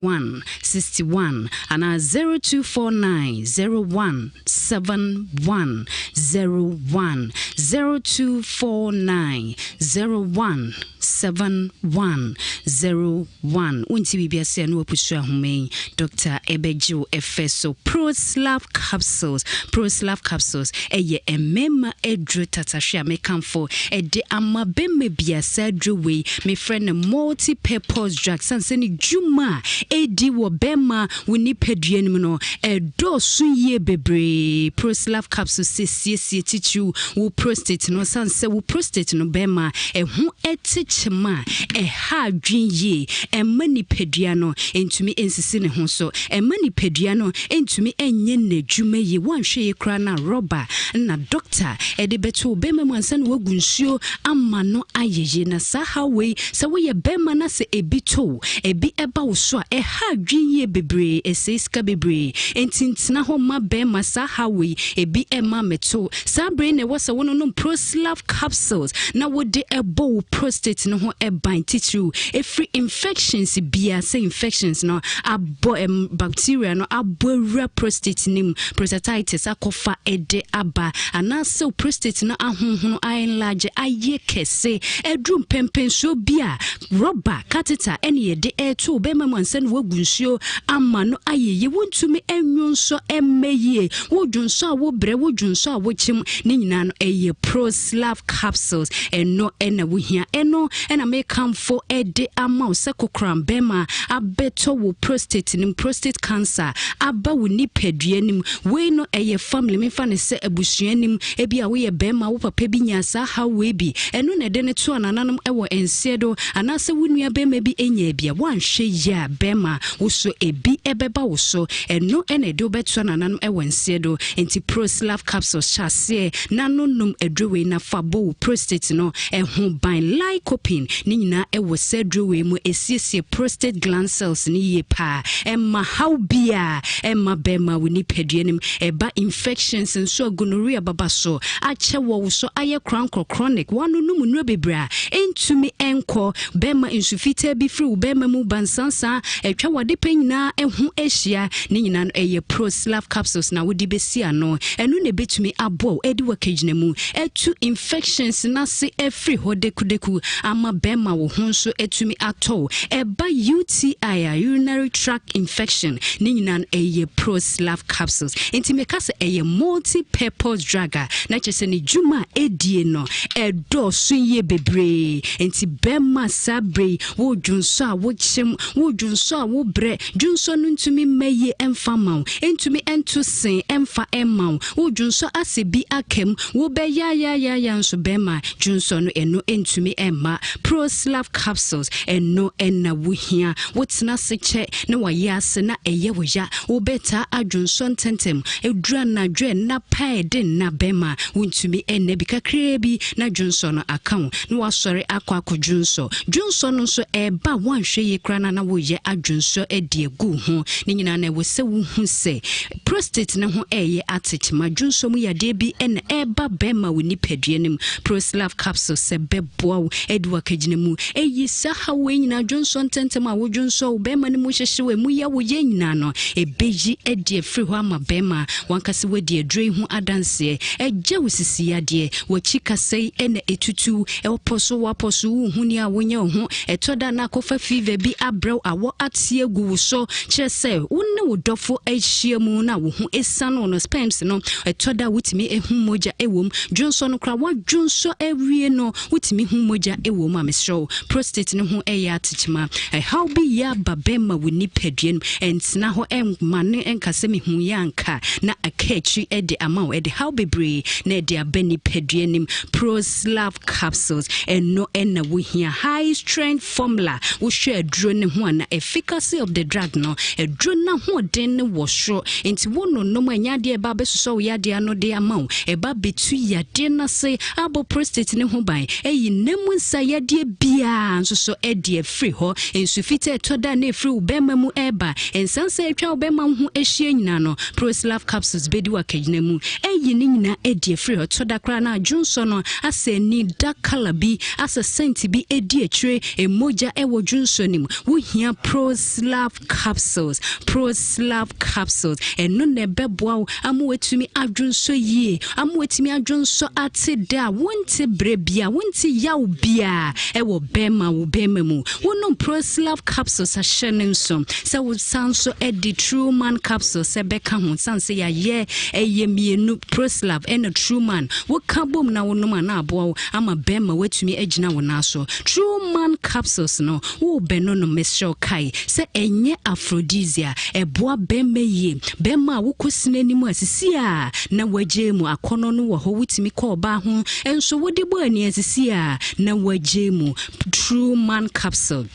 1 61 anaa 0249 01 71 01 0249 01. 71 01. Wonte biribi ase a na wapusu ahoma yi. Doctor ɛbɛgye wo ɛfɛ so. Proslav capsules. Proslav capsules ɛyɛ mmarima aduro tatahwe a mekamfo ɛde ama bɛma bia. Saa aduro wei mefrɛ no multi purpose drug sane sɛ ne dwuma a ɛdi wɔ bɛma wo nipadua no mu no ɛdɔɔso yie bebree. Proslav capsules sɛ siesie titiriw wo prostate no sane sɛ wo prostate no bɛma ɛho ɛte kyema a ɛha adwen yie, ɛmma nipadua no ntumi nsisi ne ho so, ɛmma nipadua no ntumi nyɛ n'adwuma yie. Woanhwɛ yie koraa na rɔba na dɔkta ɛde bɛto wo bɛrima mu ansa na wagu nsuo ama no ayɛ yie. Na saa haw wei, sɛ woyɛ bɛrima na sɛ ebi to wo, ebi ɛba wo so a, ɛha adwen yie bebree, ɛsɛe sika bebree. Enti ntena hɔ mma bɛrima saa haw wei ebi ɛma mmɛto. Saa bere yi na ɛwɔ sɛ wononom Proslav capsules na wode ɛbɔ wo prostate no ho ban titiriw ɛfiri infections bia sɛ infections no abɔ ɛm bacteria no abɔ awura prostate no mu, prostatitis akɔfa ɛde aba, anaasɛ wo prostate no ahonhono a enlarge ayɛ kɛse aduru mpɛmpɛnsuo bi a rɔba catheter ɛne yɛde ɛreto wo bɛrima mu ansa na wagu nsuo ama no ayɛ yie. Wontumi ɛnwo nsɔ ɛmmɛ yie, wodwo nsɔ a wobrɛ, wodwo nsɔ a wokyem, ne nyinaa no ɛyɛ Proslav capsules ɛno ɛna wohia. Ɛno ɛna mekamfo ɛde ama wo sɛ kokoram bɛrima abɛtɔ wo prostate no mu, prostate cancer aba wo nipadua no mu. Wei no ɛyɛ family, memfa ne sɛ abusua nim, ebi a woyɛ bɛrima, wo papa bi nya saa haw wei bi, ɛno na ɛde ne to anananom ɛwɔ nseɛ do, anaasɛ wo nua bɛrima bi nya bi a, woanhwɛ yie a bɛrima wo so ebi ɛbɛba wo so, ɛno ɛna ɛde wobɛto anananom ɛwɔ nseɛ do. Nti Proslav capsules hyɛ aseɛ na no nom aduro wei na fa bɔ wo prostate no ɛho ban. Lycopene ne nyinaa ɛwɔ saa aduro wei mu, ɛsiesie prostate gland cells no yie paa, ɛma haw biaa ɛma bɛrima wo nipadua no mu. Ɛba infections nso a, gonorrhea baba so akyɛ wɔ wo so ayɛ korankorɔ chronic, woanonom nnuro bebree a ɛntumi ɛnkɔ, bɛrima nsu fitaa bi firi wo bɛrima mu ba nsansaa atwa w'ade pɛ nyinaa ɛho ahyia, ne nyinaa no ɛyɛ Proslav capsules na wode bɛsi ano. Ɛno na ɛbɛtumi aboa wo adi w'akagyina mu atu infections n'ase afiri hɔ dekudeku ama bɛrima wo ho nso atumi atɔ wo. Ɛba UTI a, urinary tract infection, ne nyinaa no ɛyɛ Proslav capsules. Nti meka sɛ ɛyɛ multi purpose drug a, na kyerɛ sɛ ne dwuma a ɛdie no ɛdɔɔso yie bebree. Nti bɛrima saa bere yi wodwonsɔ a wokyem, wodwonsɔ a wobrɛ, dwonsɔ no ntumi mma yie ɛmfa ma wo, ɛntumi ɛnto sen ɛmfa ɛmma wo, wodwonsɔ asɛ bi aka mu, wobɛyayayaya nso bɛrima dwonsɔ no ɛno ɛntumi ɛmma, Proslav capsules ɛno ɛna wohia. Wotena ase kyɛ na wayɛ ase na ɛyɛ wo ya, wobɛtaa adwonsɔ ntɛntɛm, ɛduru anadwo ɛnna paa ɛde nna bɛrima wontumi ɛnna bi kakraa bi na dwonsɔ no aka wo na wasɔre akɔ akɔ dwonsɔ. Dwonsɔ no nso ɛɛba, woanhwɛ yie koraa na na woyɛ adwonsɔ adi agu ho. Ne nyinaa na ɛwɔ sɛ wohu sɛ prostate no ho ɛɛyɛ atekyema, dwonsɔ mu yadeɛ bi ɛna ɛɛba bɛrima wo nipadua no mu. Proslav capsule sɛ bɛboa wo adi wakagyina mu ɛyi saa haw wei nyinaa, dwonsɔ ntɛntɛm a wodwonsɔ wo bɛrima no mu hyehye wo, ɛmu yɛ wo yɛ nyinaa no ɛbɛyi adi afiri hɔ ama bɛrima wankasa wadi aduro yi ho adanseɛ. Ɛgya wo sisi yadeɛ, w'akyi kasa yi ɛna ɛtutu, ɛwɔpɔ so wapɔ so, wohu ni a wonyɛ wo ho, ɛtɔ da na akɔfa fever bi abrɛw awɔ ate agu wo so, kyerɛ sɛ wo ne wo dɔfo ahyia mu na wo ho esiane wo no, sperms no ɛtɔ da wotumi ehu mogya ɛwɔ mu, dwonsɔ no koraa wadwonsɔ awie no wotumi hu mogya ɛwɔ mu a, mesrɛ wo, prostate no ho ɛyɛ atekyema, ɛhaw bi yɛ aba bɛma wo nipadua no, ɛntena hɔ ɛmma ne ɛnka sɛ mehu yɛ anka na aka akyiri ɛde ama wo, ɛde haw bebree na ɛde aba nipadua nim. Proslav capsules ɛno ɛna wohia. High strength formula, wohwɛ aduro ne ho a na efficacy of the drug no, aduro no ahoɔden no wɔ soro, nti wo nonom ɛnyɛ adeɛ ɛba abɛsosɔ wo yadeɛ ano de ama wo, ɛba bɛtu yadeɛ no ase, abɔ prostate ne ho ban, ɛyi nam mu nsa yadeɛ biara nso so ɛde afiri hɔ. Nsu fitaa ɛtɔ da na ɛfiri wo bɛrima mu ɛreba, nsansa atwa wo bɛrima ho ahyia nyinaa no, Proslav capsules bɛdi w'akagyina mu ɛyi ne nyinaa ɛdi afiri hɔ. Ɛtɔ da koraa na adwonsɔ no asɛ ani dark colour bi, asɛ scent bi ɛdi akyire, mogya ɛwɔ dwonsɔ no mu, wohia Proslav capsules. Proslav capsules ɛno na ɛbɛboa wo ama watumi adwonsɔ yie, ama watumi adwonsɔ ate da a wonte berɛ bia, wonte yaw biara. biara ɛwɔ bɛrima wo bɛrima mu. Wonom Proslav capsules ahyɛ ne nso sɛ wosan nso de True Man capsules ɛbɛka ho sane sɛ yɛayɛ ɛyɛ mmienu Proslav ɛna True Man woka bom na wonom a na aboa wo ama bɛrima woatumi agyina wo nan so. True Man capsules no Worebɛno no, mesrɛ wo kae sɛ ɛnyɛ aphrodisiac. Ɛboa bɛrima yie. Bɛrima a wokɔ sini anim a sisi a na wagyae mu, akɔnnɔ no wɔ hɔ, wotumi kɔ ɔbaa ho nso wode bɔ ani a sisi a na wagyae mu. True Man Capsule.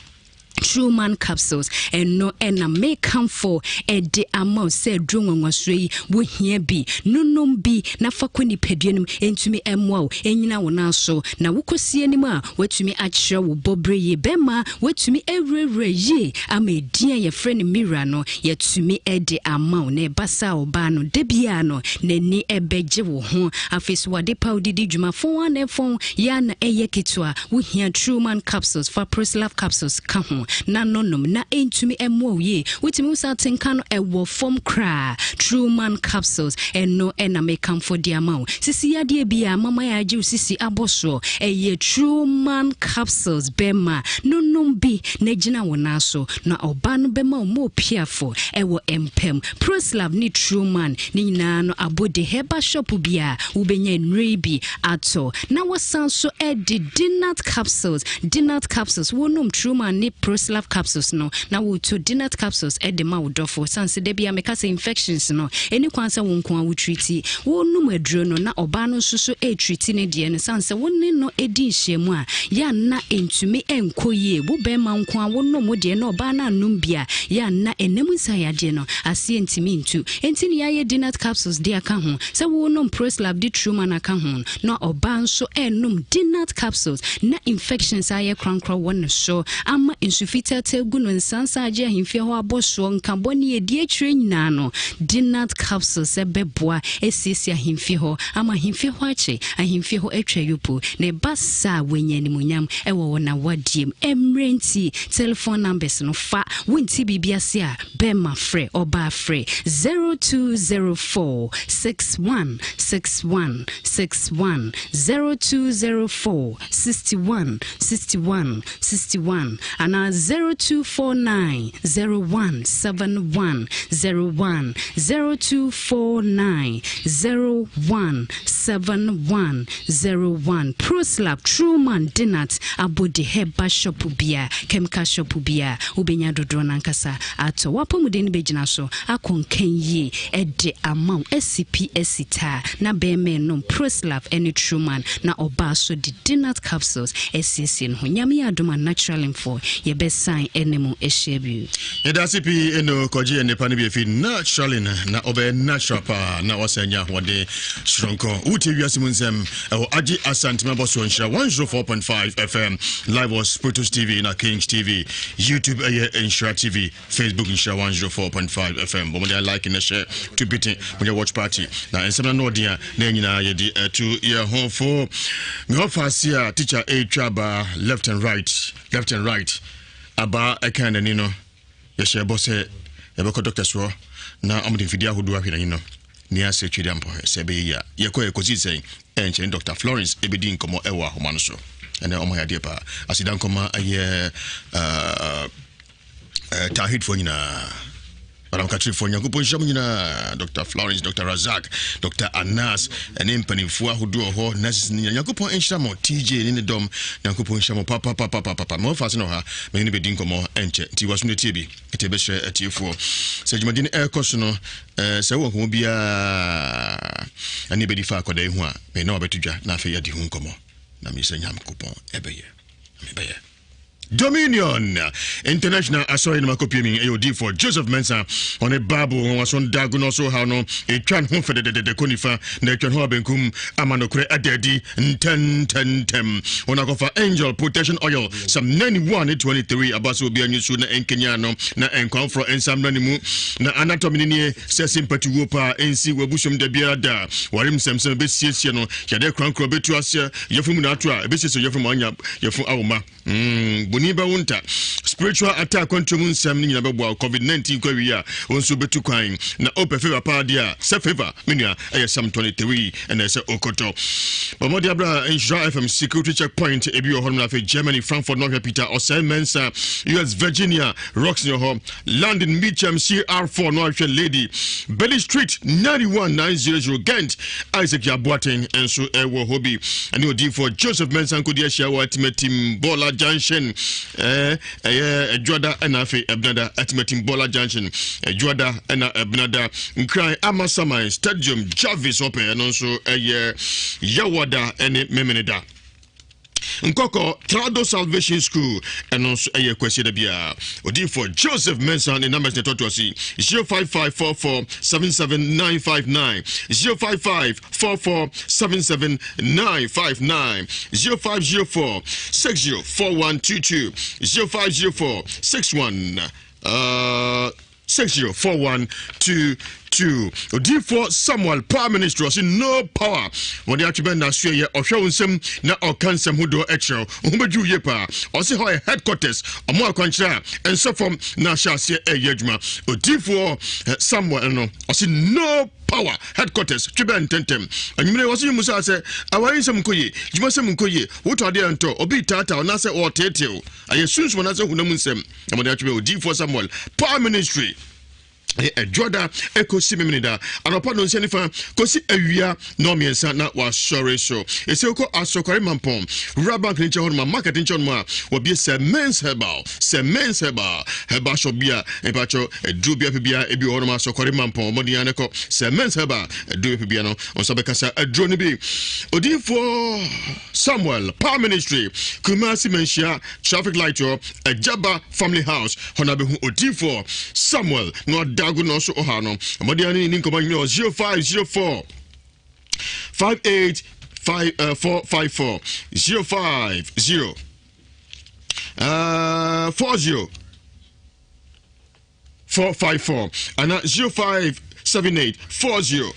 True Man Capsules ɛno ɛna mekamfo ɛde ama wo sɛ aduro nwanwasoɔ yi wohia bi nonom bi na fa kɔ nipadua no mu ɛntumi ɛmmoa wo ɛnyina wo nan so na wokɔsi anim a Woatumi akyerɛ wo bɔberɛ yie bɛma woatumi awurawura yie ama edin a yɛfrɛ no Mira no yɛatumi de ama wo na ɛba saa a ɔbaa no da biara no n'ani bɛgye wo ho. Afei so w'ade pa a wode di dwuma fɔn ara na ɛfɔn yɛ ara na ɛyɛ ketewa wohia Truman capsules fa Proslav capsules ka ho na nonom na ɛntumi mmoa wo yie. Wotumi hu sɛ atenka no ɛwɔ fam koraa. Truman capsules ɛno na mekamfo de ama wo. Sisi yadeɛ biara mama yɛagye wo sisi abɔ soɔ. Ɛyɛ Truman capsules bɛma no nom bi na gyina wo nan so na ɔbaa no bɛma wo more piafo ɛwɔ mpam. Proslav ne Truman ne nyinaa no abode herbal shop biara wobɛnya nnuro yi bi atɔ. Na wɔsan so de Dinat capsules, Dinat capsules, wonom Truman ne Proslav capsules no na woto Dinat capsules de ma wo dɔfo. Sane sɛ da biara meka sɛ infections no ɛni kwan sɛ wo nko ara wo treati. Wonom aduro no na ɔbaa no nso so retreati ne deɛ no sane sɛ wo ne no di nhyiamu a, yɛ a na ɛntumi nkɔ yie. Wo barima nko ara wonom wo deɛ na ɔbaa no annom bi a, yɛ a na ɛnam nsaeyadeɛ no aseɛ ntumi ntu. Enti na yɛayɛ Dinat capsules de aka ho. Sɛ wonom Proslab de Truman aka ho no, na ɔbaa nso renom Dinat capsules na infections ayɛ korankora wɔ ne so ama nsu fitaataa gu no nsansa agye ahemfie hɔ abɔsoɔ, nkabɔ ne ɛdi akyire nyinaa no, Dinat capsules bɛboa asiesie ahemfie hɔ ama ahemfie hɔ akye, ahemfie hɔ atwa yopo, na ɛba saa a wanya animuonyam wɔ wɔn awadeɛ mu. Mmerɛ nti, telephone numbers no fa, wonte biribi ase a, bɛrima frɛ, ɔbaa frɛ, 0204 61 61 61, 0204 61 61 61 anaa 0249 01 71 01, 0249 01 71 01. Proslab, Truman, Dinat, Abode Herbal Shop bia, Chemical Shop bia, wobɛnya dodoɔ no ankasa atɔ. W'apɔmuden no bɛgyina so akɔ nkan yie de ama wo, asi pi asi taa, na bɛrima renom Proslav ne Truman, na ɔbaa so de Dinat capsules asiesie ne ho. Nyame yɛ adom a Naturalingfoɔ yɛbɛsan ne mo ahyia bio. Yɛda ase pii Eno kɔgye yɛn nnepa no bi afi Naturalin na ɔbɛyɛ natural paa na wasan anya ahoɔden soronko. Wotie wiase mu nsɛm ɛwɔ Agye Asantema bɔ soɔ nhyira 104.5 FM live wɔ Spiritus TV na Kings TV, YouTube ɛyɛ Nhyira TV. Facebook Nhyira 104.5 FM. Bɔ mmɔden like na share to beating monyɛ watch party. Na nsɛm na no ɔden a na yɛn nyinaa yɛde ɛto yɛn ho fo. Me hɔ faase a teacher ɛretwa abaa left and right, left and right. Abaa ɛka n'ani no yɛhyɛ bɔ sɛ yɛbɛkɔ doctor soɔ na wɔde mfidie ahodoɔ ahwɛ n'ani no. Nea sɛ twɛdi ampɔ sɛ ɛbɛyɛ yie a yɛkɔ yɛkɔsii sɛn ɛnkyɛ ne Dr. Florence ɛbɛdi nkɔmmɔ ɛwɔ ahoma no so. Ɛnɛ ɔmo yɛ adeɛ paa. Aseda nkɔma ɛyɛ uh, eh, Tawhidfoɔ nyinaa Madam Kakyirifoɔ Nyankopɔn nhyira mu nyinaa Dr. Florence, Dr. Razak, Dr. Anas ɛne mpanimfoɔ ahodoɔ hɔ nurses ne nyinaa Nyankopɔn nhyira mo TJ ne ne dɔm Nyankopɔn nhyira mo papapapapapa ma wɔfa ase no ha mene ne bɛdi nkɔmmɔ ɛnkyɛ nti waso no tie bi ɛti ɛbɛhyerɛ atiefoɔ sɛ dwumadi no ɛrekɔ so no eh, sɛ wowɔ nkɔmmɔ biara ɛne bɛdi fa akɔda yi ho a mene na wabɛto dwa na afei yɛadi ho nkɔmmɔ na mesɛ Nyankopɔn ɛbɛyɛ mebɛyɛ Dominion International Asɔre no makɔpie mi ɛyɛ odiyifoɔ Joseph Mensah ɔne Bible nwanwaso da agu no so haw no ɛtwa ne ho fɛdɛdɛdɛdɛ kɔ nifa na ɛtwa ne ho abenkum ama nokorɛ ada adi ntɛntɛntɛm wɔn akɔfa Angel Protection Oil Psalm 91 ne 23 aba sɛ obi anyi so na ɛnkenya no na nkwanforɔ nsa mmra ne mu na anatomy no nie sɛ sympathy wuo paa ɛnsi w'abusuam da biara da warem nsɛmsɛm ɛbɛsiesie no yadeɛ korankorɔ bɛtu aseɛ yɛfunu mu na ato a ɛbɛsiesie yɛfunu mu anya yɛfunu awo ma mm, boni bɛwo nta. Spiritual attack kwantuo mu nsɛm no nyina bɛboa wo. Covid-19 kɔ awie a, wo nso wobɛtu kwan. Na wopɛ favour paa deɛ a, sɛ favour, me nua, ɛyɛ Psalm 23 ɛna ɛsɛ wokɔtɔ. Bɔ mmɔden abra Nhyira FM security checkpoint ebi wɔ hɔnom na afei Germany, Frankfurt na ɔhwɛ Peter Osei Mensah, US Virginia, Rocks ne wɔ hɔ. London Mitcham CR4 no ahwɛ Lady Belly Street 91900 Ghent Isaac Yaboaten nso ɛwɔ hɔ bi ɛne odiifoɔ Joseph Mensah nkodi ahyia wɔ Atimatim Bɔla Junction ɛɛ ɛyɛ Adwoada ɛna afei Ɛbenada Atimatim Bɔla Junction Adwoada ɛna Ɛbenada Nkran Amasaman Stadium Jarvis ɔpɛ ɛno nso ɛyɛ Yawada ɛne Memeneda. Nkɔkɔ Trado Salvation School ɛno nso ɛyɛ Kwasiada biara. Odiyifoɔ Joseph Mensah ne numbers na ɛtoatoa so yi 0554477959 0554477959 0504 604122 0504 61 uh, 604122 Odiyifoɔ Samuel Power Ministry ɔse no power wɔde atwe bɛn n'asoɛ yɛ ɔhwɛ wo nsɛm na ɔka nsɛm hodoɔ ɛkyerɛ wo ho bɛdwo yie paa ɔse hɔ yɛ headquarters ɔmo akwankyerɛ a ɛnsɛ fam na ahyɛ aseɛ ɛyɛ adwuma Odiyifoɔ eh, Samuel no ɔse no power headquarters twe bɛn ntɛntɛm anwummerɛ wɔse yi mu saa sɛ aware nsɛm nkɔ yie dwuma sɛm nkɔ yie wotɔ adeɛ ntɔ obi taataa anaasɛ ɔɔteetew ayɛ sunsum anaasɛ honam nsɛm Na wɔde atwene odiyifoɔ Samuel Power Ministry ɛyɛ ɛdwoda ɛkɔsi memeneda anɔpa nonsia nifa kɔsi awia nɔmmiɛnsa na wasɔre so ɛsɛ wokɔ asɔkware mampɔn rural bank ne nkyɛn hɔ noma market nkyɛn noma a wɔbie sɛ mens herbal sɛ mens herbal herbal shop bi a mpakyɛ aduro bi apɛ bia ebi wɔ hɔ noma asɔkware mampɔn ɔmɔden ara ne kɔ sɛ mens herbal aduro bi apɛ bia no ɔnsa bɛkasa aduro no bi odiyifoɔ Samuel Power Ministry Kumasi Manhyia Traffic light hɔ, Agyaba family house hɔ na bɛhu odiifoɔ Samuel na ɔdago na ɔso ɔha no. Mmɔden ne ne nkɔmɔ nyɛ 0504 58 5 4 5 4 050 40 454 ana 0578 40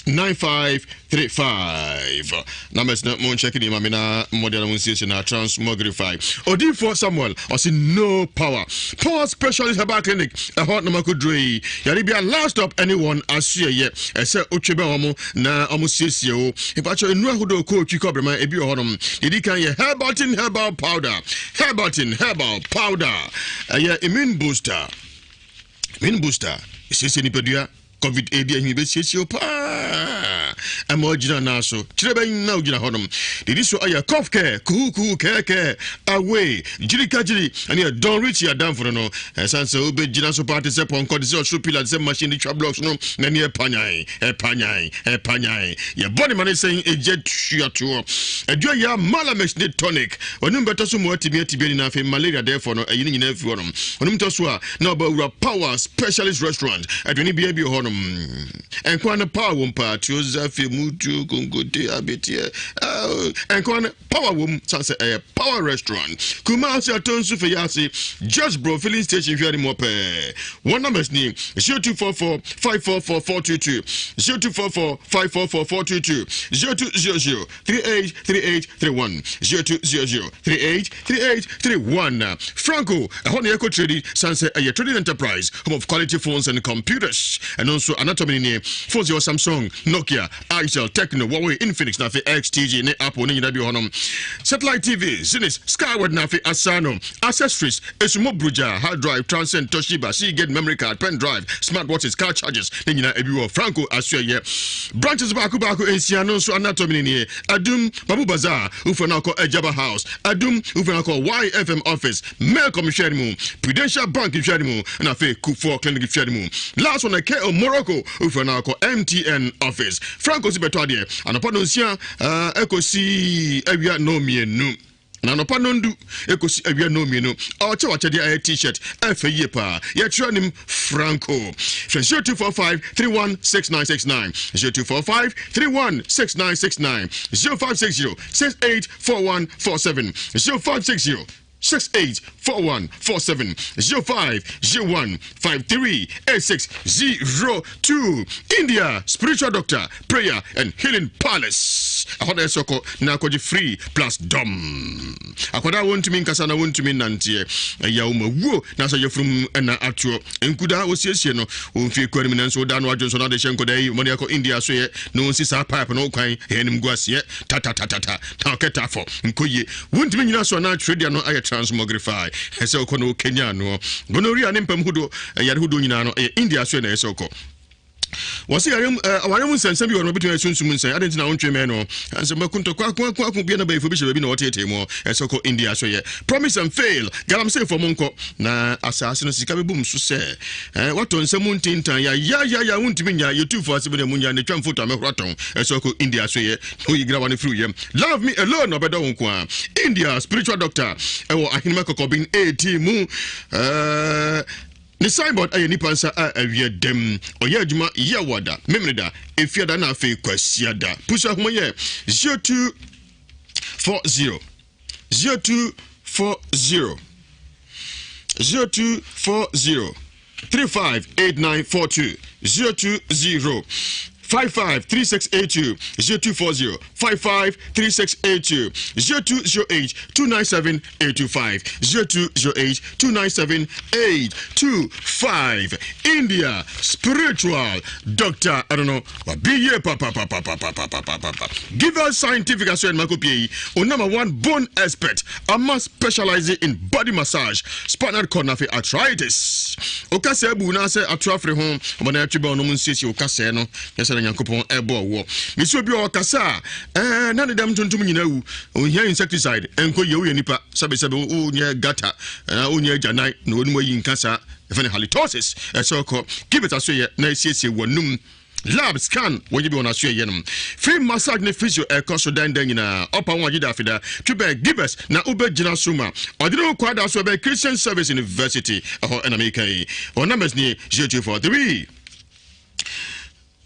9535 numbers na mo nkyɛke nneɛma me na mmɔde na mo nsiesie na transmogrify odiifoɔ samuel ɔse no power power specialist herbal clinic ɛhɔ na makɔduro yi yare bia last stop ɛne wɔn asoɛyɛ ɛsɛ wotwe bɛn wɔn na wɔn siesie wo mpakyɛ nnuro ahodoɔ kɔɔtwi kɔbrɛma ebi wɔ hɔnom deɛ kan yɛ herbaltin herbal powder herbaltin herbal powder Ɛyɛ immune booster. Immune booster esiesie nipadua. Covid edi ahimi besiesie wo paa. Ɛma ogyina nan so. Kyerɛ bɛn na ogyina hɔnom. Didi so ɛyɛ cough care, kuhu kuhu kɛɛkɛɛ, away, gyiri ka gyiri, ɛne ɛdɔn Richie adamfo no no. Ɛsan sɛ wobɛgyina so paa te sɛ pɔnkɔ, te sɛ ɔsoro pila, te sɛ machine de twa blocks no, na ɛne ɛpanyan, ɛpanyan, ɛpanyan. Yɛbɔ ne ma ne sɛn egya tuatoɔ. Aduo yɛ malamex ne tonic. Ɔnum bɛtɔ so mu atumi ati bɛni na afei malaria dɛɛfoɔ no ayi ne nyinaa afiri hɔnom. Ɔnum tɔ so a na ɔba wura Power Specialist Restaurant. Aduane biara bi wɔ hɔnom. Nkwa no power wom paa. Tuo zafi, mutuo, konkote, abeteɛ. Nkwa no power wom san sɛ ɛyɛ Power Restaurant. Kumasi Atonsu Feyase, Just Bro Filling Station hwɛ ne mu pɛɛ. Wɔn numbers ni 0244 544 422, 0244 544 422, 0200 383831 0200 383831 Franco ɛhɔ na yɛkɔ trade san sɛ ɛyɛ trading enterprise home of quality phones and computers ɛno nso anatomy nie phones yɛwɔ Samsung Nokia Itel Tecno Huawei Infinix na afei XTG ne Apple ne nyinaa bi wɔ hɔnom satellite TV Zenith Skyward na afei Asano accessories esumo brugya hard drive Transcend Toshiba Seagate memory card pen drive smart watches car chargers ne nyinaa ebi wɔ Franco asoɛyɛ branches baako baako nsia no nso anatomy nie Adum Babu Bazaar wofɛ no akɔ Ajaba House Adum wofɛ no akɔ YFM office Melcom hwɛ no mu Prudential Bank hwɛ no mu na afei Kufuor Clinic hwɛ no mu last one KO Morocco wofɛ no akɔ MTN office Franco si bɛtɔ adeɛ anɔpa no nsia ɛkɔsi awia no mmienu Na anɔpa nnɔndu ekosi awia nnɔnmienu, ɔkyɛ w'akyɛdeɛ ayɛ t-shirt ɛfɛ yie paa. Yɛkyerɛ anim Franco. Frɛ 0245 316969, 0245 316969, 0560 684147, 0560 684147, 0501 538602. India Spiritual Doctor, Prayer and Healing Palace. Labs ɛhɔ na ɛsɛ kɔ na akɔgye free plus dɔm. Akwadaa a wɔntumi nkasa na wɔntumi nnanteɛ ɛyɛ wo ma wuo na sɛ yɛfurum na atoɔ. Nkudaa wɔsiesie no wɔn fie kɔ anim nanso woda no adwo nso na ade hyɛ nkwadaa yi wɔde akɔ India so yɛ na wɔnsi saa pipe no kwan ɛyɛ anim gu aseɛ tatatatata na ɔkɛta afɔ nkɔ yie wontumi nyina so anaa twerɛdua no ayɛ transmogrify ɛsɛ wokɔ na wokanya anoɔ gonorrhea ne mpam hodoɔ yare hodoɔ nyinaa no ɛyɛ India so yɛ na ɛsɛ wokɔ. Wɔse yare mu eh, aware mu nsɛnsɛm bi wɔ no bɛtumi ayɛ sunsum nsɛn adɛn nti na wontwe mmɛn no nsɛm bɛko ntɔkwa ako ako ako bia na bayifo bi hyɛ baabi na wɔteetee mu ɛsɛ kɔ India so yɛ promise and fail galamseyfoɔ mo nkɔ na asaase no sika bɛbom so sɛ eh, watɔ nsɛm mu ntintan ya ya ya ya wontumi nya yɛtu fo ase bi na mu nya ne twa mfoto a mɛhoro atɔn ɛsɛ kɔ India so yɛ na oyi grawa no firi yam love me alone na ɔbɛdɔ wo nko a India spiritual doctor ɛwɔ ahenema kɔkɔben 18 mu eh, Ne signboard yɛ nipa nsa a awia dam. Ɔyɛ adwuma Yawada, Memeneda, Efiada na afei Kwasiada. Pusu ahoma yɛ 0240 0240 0240 358942 020 553682 0240 553682 0208 297 825 0208 297 825 India spiritual doctor I don't know wabi yie papapapapapapapa give us scientific aso ɛnum akopie yi o number one bone expert ama specializing in body massage spinal cord na afei arthritis o kasa ebu na asɛ ato afiri ho ɔmo na ɛtwe bɛn ɔnom nsiesie o kasa no yɛ sɛ na nyankopɔn ɛbɔ ɔwɔ mesi obi a ɔkasa a ɛɛ na ne dɛm ntontom nyinaa wu ohia insecticide ɛnkɔ yie woyɛ nipa sɛbesɛbe wonyɛ gata ɛna wonyɛ agyanan na wɔn mu ayi nka saa ɛfɛ ne halitosis ɛsɛ ɔkɔ give it aso yɛ na esiesie wɔnum lab scan wɔgye bi wɔn aso yɛ nom free massage ne physio ɛkɔ so dandan nyinaa ɔpa wɔn agye da afida twebɛn givers na wobɛgyina so ma ɔde ne ho kɔ ada so ɛbɛn Christian Service University ɛhɔ ɛna meka yi wɔn numbers nie 0243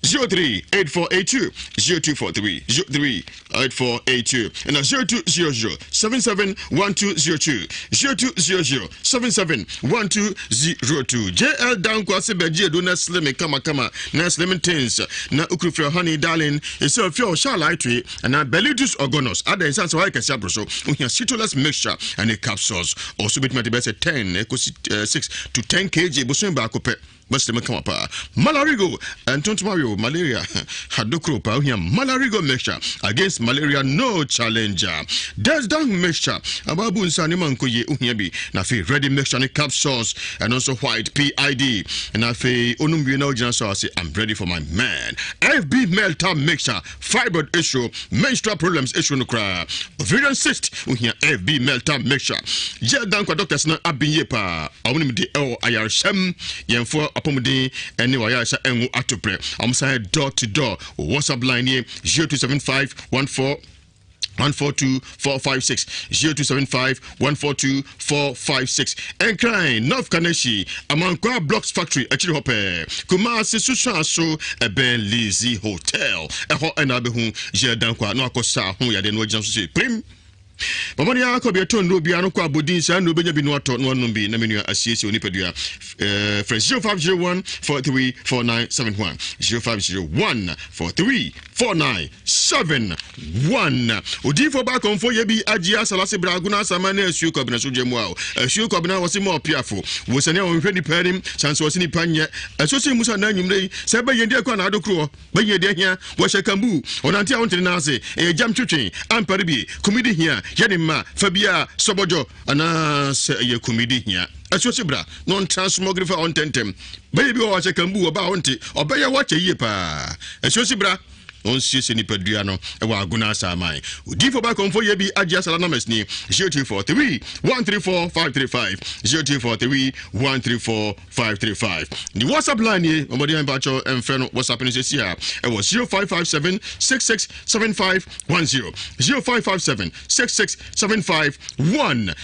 03 8482 0243 03 8482 ɛna 0200 77 1202 0200 77 1202 JL Danko ase bɛgye edu na slim kamakama na slim things na okurufira honey darling ɛsɛ ofie a ɔhyɛ alaetwe anaa bellitus organus adɛn sɛ sɛ wayɛ kɛse aboro so ohia citolus mixture ɛne capsules ɔso bɛtumi ade bɛsɛ 10 ɛkɔsi 6 to 10 kg bosom baako pɛ Bɛsrɛ mu kama paa. Malarigo, ntontom awe o, malaria, adokoro paa, ohia Malarigo mixture against malaria no challenger. Desdang mixture, ababu nsa nneɛma nkɔ yie, ohia bi. Na afei ready mixture ne capsules, ɛno nso white PID. Na afei onum wie na ogyina so ase, I'm ready for my man. FB melter mixture, Fibroid issue, menstrual problems issue no koraa, ovarian cyst, ohia FB melter mixture. Yɛ dankwa doctors no aben yie paa. Wɔn nim de ɛwɔ ayaresɛm, yɛnfo apɔmuden ɛne wɔ ayaresa ɛnwo atoprɛ. Wɔn san door to door. WhatsApp line nie 0275 14 142 456 0275 142 456 Nkran North Kaneshie Amankwa Blocks Factory akyiri hɔ pɛɛ Kumasi Susuaso ɛbɛn Lizzy Hotel ɛhɔ ɛna abɛhu yɛ dankwa na wakɔ saa ho yadeɛ no agyina so sɛ prim bɔmmɔden ara kɔ bia tɔ nnuro biara no kɔ abɔdin saa nnuro bɛnya bi no atɔ no anom bi na menua asiesie onipadua eh, frɛ 0501 434971 0501 4349 7 1. Odiyifoɔ baa kɔmfoɔ yɛ bi agye asalase bra agona asama ne asuo kɔbena so gya mu a asuo kɔbena wɔse ma ɔpiafo wɔ sɛnea wɔnhwɛ nipa anim sanso wɔse nipa nyɛ ɛso sɛ musa na anwummerɛ yi sɛ bɛyɛ deɛ kɔ anaado koroɔ bɛyɛ deɛ hia wɔhyɛ kambu ɔnante a wontene n'ase ɛyɛ gyam twetwe ampare bi kumidi hia yɛ ne mma fa bia sɔbɔdwɔ anaasɛ ɛyɛ kumidi hia ɛso se bra na ɔntra smɔgere fa ɔntɛntɛm bɛyɛ bi wɔ wɔhyɛ kambu ɔba a ɔnte ɔbɛyɛ wɔkyɛ yie paa ɛso se bra Ɔnsiesie nipadua no wɔ agona asaman. Odiyifo ba kɔmfo yɛ bi agye asala numbers ni 0243 134 535 0243 134 535. Ne WhatsApp line nie ɔmɔden mpakyɛw mfrɛ no WhatsApp no sɛsi a ɛwɔ 0557 66 75 10 0557 66 75 10.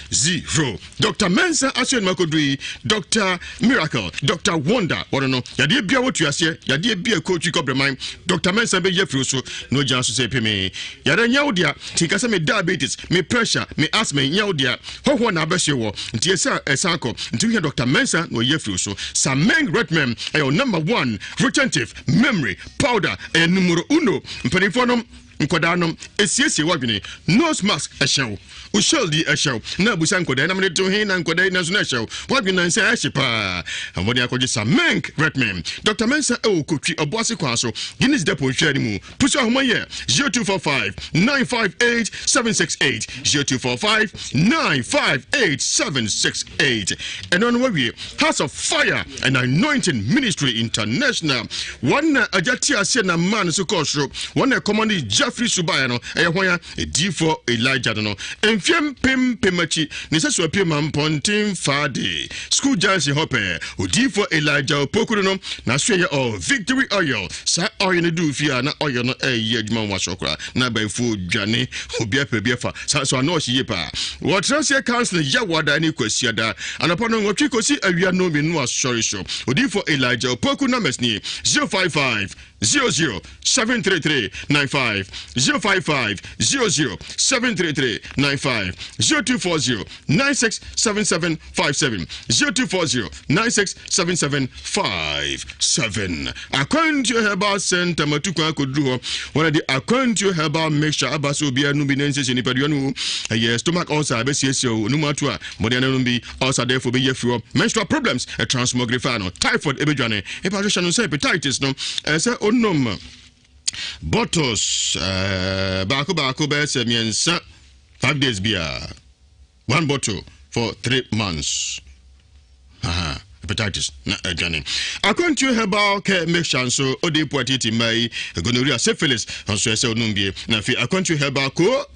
Dr. Mensah ahyɛ no akodu yi, Dr. Miracle, Dr. Wonder, wɔno no, yadeɛ bia wɔtu aseɛ, yadeɛ bia ɛkɔɔtwi kɔbrɛman, Dr. Mensah bɛyi afiri so na ɔgyina so sɛ pemee. Yadeɛ nyɛ wo dea, nti nka sɛ me diabetes, me pressure, me asthma nyɛ wo dea, hɔhoɔ na abɛhye wɔ, nti ɛsɛ a ɛsan kɔ, nti wohia Dr. Mensah na ɔyi afiri so. Sameng Redmem ɛyɛ number one retentive memory powder, ɛyɛ numero uno, mpanimfoɔ nom. Nkwadaa nom, ɛsiesie w'adwene. Nose mask ɛhyɛ wo. Wo shield yi ɛhyɛ wo. Na abusa nkwadaa yi na mede to he na nkwadaa yi nanso na ɛhyɛ wo. W'adwene nansa ɛhye paa. Mmɔden akɔgye Samenk Retmen. Dr. Mensah ɛwɔ Kotwi Ɔboase kwan so. Guinness Depot nhwɛ anim. Pusu ahoma yɛ 0245 958 768 0245 958 768. Ɛno no wawie House of Fire and Anointing Ministry International. Wɔn na agya te aseɛ na mmaa no so kɔɔ soro. Wɔn na ɛkɔmɔ ne gya firi so baeɛ no ɛyɛ hwan a Ediyifoɔ Elijah no no mfeɛ mpem mpem akyi ne sɛ so apue ma mpɔnten faa de school junction hɔ pɛɛ Odiyifoɔ Elijah Opoku no no n'aso ɛyɛ ɔ Victory Oil saa oil no duu fie a na oil no ɛyɛ adwuma nwasoɔ koraa na abayifoɔ dwane obi apɛ bi afa saa so ano ɔhye yie paa wɔtena aseɛ counseling Yawada ne Kwasiada anɔpa no nwɔtwe kɔsi awia no mmienu asɔre so Odiyifoɔ Elijah Opoku numbers nie 055 00 733 95 055 00 733 95 0240 96 77 57 0240 96 77 57 Akwantuo Herbal Center matu kwan akɔduru hɔ wɔn de Akwantuo Herbal Mixture aba sɛ obiara nom bi na nsiesie nipadua no ɛyɛ stomach ulcer ɛbɛsiesie o onum ato a mmɔden anom bi Ulcer dɛfo bɛyi afiri hɔ. Menstrual problems, transmogrify no. Typhoid ɛbɛdwane. Epa hwehwɛ no sɛ hepatitis no, ɛsɛ onom bottles baako baako bɛyɛ sɛ mmiɛnsa 5 days biara. One bottle for 3 months. Aha, hepatitis na ɛdwane. Akwantuo herbal care mixture nso ode po atiti mmaa yi gonorrhea, syphilis nso ɛsɛ onom bie. Na afei akwantuo herbal ko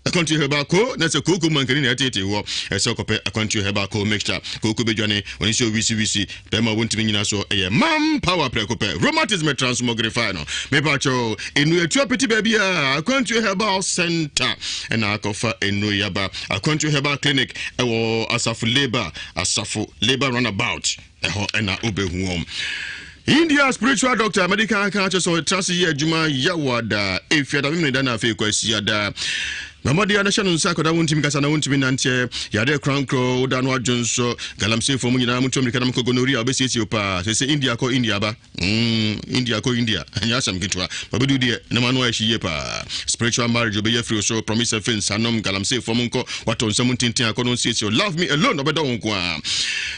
Akwantuo herbal ko na sɛ kooko mankani na ɛteetee woɔ, ɛsɛ ɔkɔpɛ akwantuo herbal ko mixture. Kooko bɛdwane, wɔne sɛ owisiwisi, bɛrima a wɔntumi nyina so, ɛyɛ man power prɛko pɛ. Rheumatism transmogrify no. Mepa kyɛw, nnuro atu apete baabi a Akwantuo Herbal Center ɛna akɔfa nnuro yi aba. Akwantuo Herbal Clinic ɛwɔ Asafo Labour, Asafo Labour Runabout. Ɛhɔ na wobɛhu wɔn. India spiritual doctor medical aka akyɛ sɛ ɔtra ase yɛ adwuma Yawada, Efiada, Memeneda na afei Kwasiada. Na mmɔden a na hyɛ no nsa akɔda wontumi kasa na wontumi nanteɛ yadeɛ korankorɔ woda no adwo nso galamseyfoɔ mu nyinaa motu mmirika na mokɔ gonorrhea wobɛsiesie wo paa sɛ sɛ India kɔ India ba Mm, India kɔ India, ɛnyɛ asɛm ketewa. Babedu deɛ, ne ma no ayɛ hye yie paa. Spiritual marriage obɛyɛ afiri so, promise afe nsanom, galamsey fam nkɔ, watɔ nsɛm ntenten akɔ no nsiesie. Love me alone, ɔbɛdɔ wo nko ara.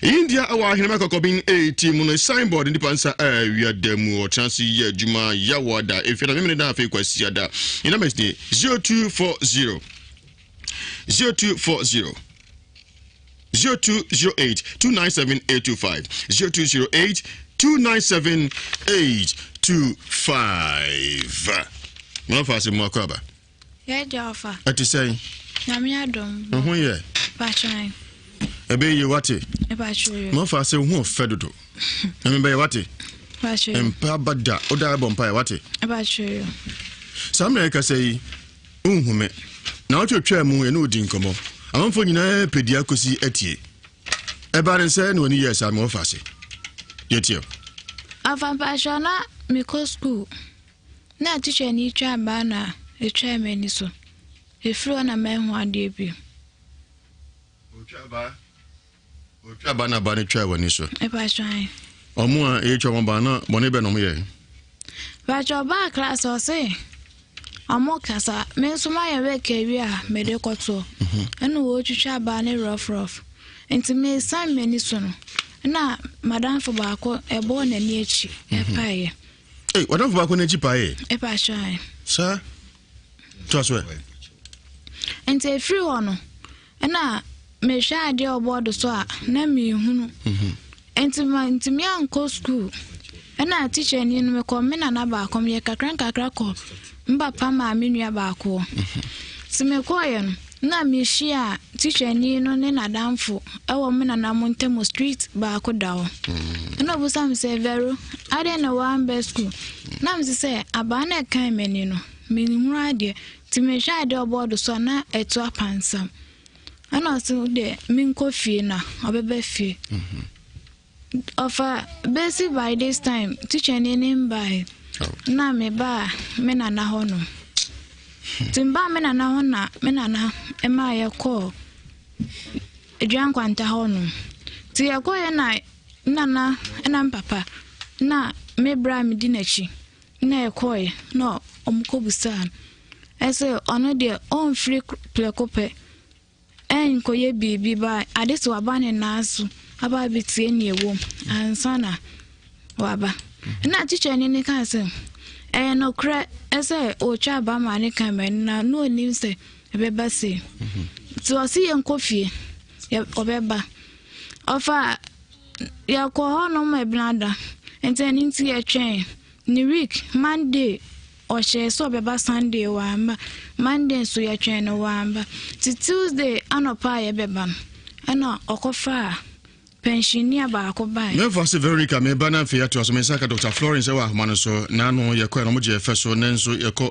India ɛwɔ ahenema kɔkɔben 80 mu no, signboard nipa nsa awia da mu, ɔtena ase yɛ adwuma, yawa da, efia da, memene da, afei kwasia da. Ne numbers ni 0240 0240 0208 297 825 0208 297 825 Mwafa ase mu akɔ aba. Yɛgya ɔfa. Ɛte sɛn? Nyame adom. Ho yɛ. Patran. Ɛbɛyɛ yie wate. Mwafa ase ho ɔfɛ dodo. Nyame bɛyɛ wate. Mpa aba da. Woda ɛbɔ mpa yɛ wate. Saa mmerɛ kasa yi. Wonhu me. Naawɔtwe twaa mu, yɛne wo dii nkɔmmɔ. Amanfoɔ nyinaa pɛ dua kɔsi atie. Ɛbaa ne sɛ na w'ani yɛɛ saa, me wɔfa ase. Yɛtie o. Afa mpakyɛw na mekɔ school na teacher ni twa abaa na etwaa m'ani so. Efiri hɔ na manhu adeɛ bio. Otwa abaa. Otwa aba na aba no twaa w'ani so. Mpakyɛw. Ɔmo a yɛtwa wɔn ba na bɔne bɛ na ɔmo yɛ. Mpakyɛw ɔbaa class ɔse ɔmo kasa me nso mayɛ work awie a mede kɔtoɔ mhm. ɛna wɔtwitwa abaa ne rough rough nti mesan m'ani so no na madamfo baako ɛbɔɔ n'ani akyi mhm. ɛpaeɛ. Ee wadamfo baako n'akyi paeɛ. Mpakyɛw. Saa to aso ɛ. Nti efiri hɔ no. Ɛna mehwɛ adeɛ wɔ bɔɔdo so a na menhunu nti mantumi ankɔ sukuu ɛna tikyani no mekɔ me nana baako meyɛ kakra nkakra kɔ me papa maame nua baako hɔ nti mekɔɔyɛ no na mehyia tikyani no ne n'adamfo ɛwɔ me nana mo ntam street baako da hɔ ɛna ɔbusa me sɛ Vero adɛn na woambɛ sukuu na mese sɛ abaa na ɛkan m'ani no menhunu adeɛ Nti mehwɛ adeɛ wɔ bɔɔdo so a na ɛto apansam. Ɛna ɔse wo deɛ menkɔ fie na ɔbɛba fie. Mhm. Ɔfa bɛsi by this time tikyani ne mbae. Oh. Na mebaa me nana hɔ nom. Nti mbaa me nana hɔ na me nana ɛmaa yɛkɔɔ Dua Nkwanta hɔ nom. Nti yɛkɔɔyɛ na nana ɛna me papa na me bra a medi n'akyi. Na yɛkɔɔe na ɔmo kɔ bisaa no. Ɛsɛ ɔno deɛ ɔmfiri prɛko pɛ ɛnkɔyɛ biribi ba ade sɛ waba ne nan so aba abɛtie nea ɛwɔ mu ansa na waba. Ɛna tikyani no kaa sɛ ɛyɛ nokorɛ sɛ ɔtwa aba ma ne kan mɛ na na ɔnim sɛ ɛbɛba sei. Nti ɔse yɛnkɔ fie ɔbɛba. Ɔfa yɛkɔ hɔnom ɛbenada nti ɛno nti yɛtwɛn Ne week Monday ɔhyɛɛ sɛ ɔbɛba Sunday wamba, Monday nso yɛtwɛn no wamba. Nti Tuesday anɔpa a yɛbɛba no ɛna ɔkɔfaa pɛnhyennia baako bae. Mɛmfa se Veronica meba na afei atoa so. Me nsa ka Dr. Florence wɔ ahoma no so. N'ano yɛkɔɛ no ɔmo gye ɛfɛ so nanso yɛkɔ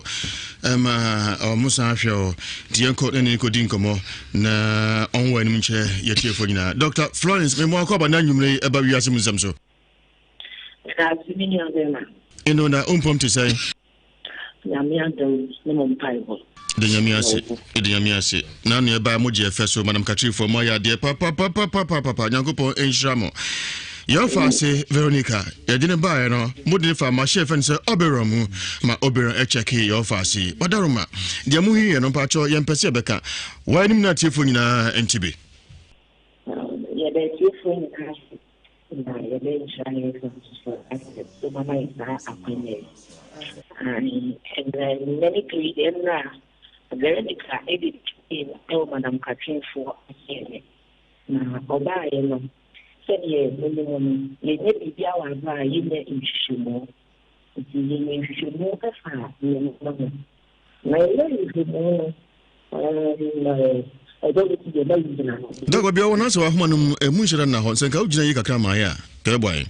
ɛma ɔmo san hwɛ o. Nti yɛnkɔ na ne kɔdi nkɔmmɔ na ɔnwɔ anim nkyerɛ yɛtiefoɔ nyinaa. Dr. Florence, mmoa kɔ aba na anwummere yi ɛba wiase mu nsɛm so. Medase me nua bɛma. Eno na wo mpom te sɛn? Nyame adom ne mo mpaebɔ. Yɛda Nyame ase, yɛda Nyame ase. Na nea ɛbaa mo gye ɛfɛ so, Madam Kakyirifoɔ, mo ayɛ adeɛ papapapapapapa. Nyankopɔn nhyira mo. Yɛn fa ase Veronica, yɛde ne baeɛ no, mo de ne fa machine fɛn sɛ Oberon mu, ma Oberon ɛkyɛke yɛn fa ase. Wadaroma, deɛ mo hiiɛ no mpakyɛw yɛmpɛ sɛ yɛbɛka. Wɔn anim na atiefoɔ nyinaa nte bi. Yɛda atiefoɔ nyinaa ase. Na yɛda nhyira ne nsa nso so ase sɛ wama yɛ saa akwanya yi. Aane, ɛnna nnɛ ne pii deɛ mmerɛ a Veronica de pii no wɔ Madam Katrinfoɔ aseɛ na ɔbaeɛ no, sɛdeɛ monim no, yɛnyɛ biribiara wɔ aberɛ a yɛnnya nhwehwɛmu. Nti yɛyɛ nhwehwɛmu fa nneɛma ho. Na yɛyɛ nhwehwɛmu no, ɛdɔ bi ti deɛ na wogyina hɔ. Dɔk, baabi a ɔwɔ no asɛ w'ahoma no mu, ɛmu nhyɛ da nna hɔ. Sɛ nka wogyina yie kakra ma ayɛ a, nka ɛbɛboa yɛn.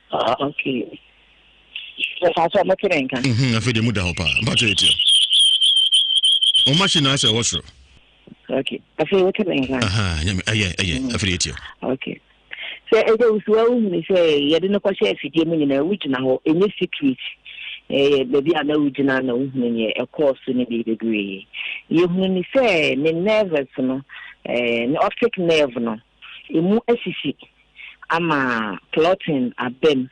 Ah, okay. Sɛ sɛ ɔmo te ne nka. Mhm, afei deɛ mu da hɔ paa. Mpakyɛ yɛ tia. Wɔn machine na asɛ ɛwɔ soro. Okay. Afei wote me nka. Aha, nyame, ɛyɛ, ɛyɛ. Afei deɛ yɛ tia. Okay. Sɛ ɛsɛ wusiwa wohunu sɛ yɛde no kɔhyɛ afidie mu nyinaa wogyina hɔ ɛnyɛ secret ɛyɛ baabi a na wogyina na wohunu neɛ ɛkɔɔ so no bi bebree yɛhunu ne sɛ ne nerves no ne optic nerve no ɛmu asisi ama clotting abam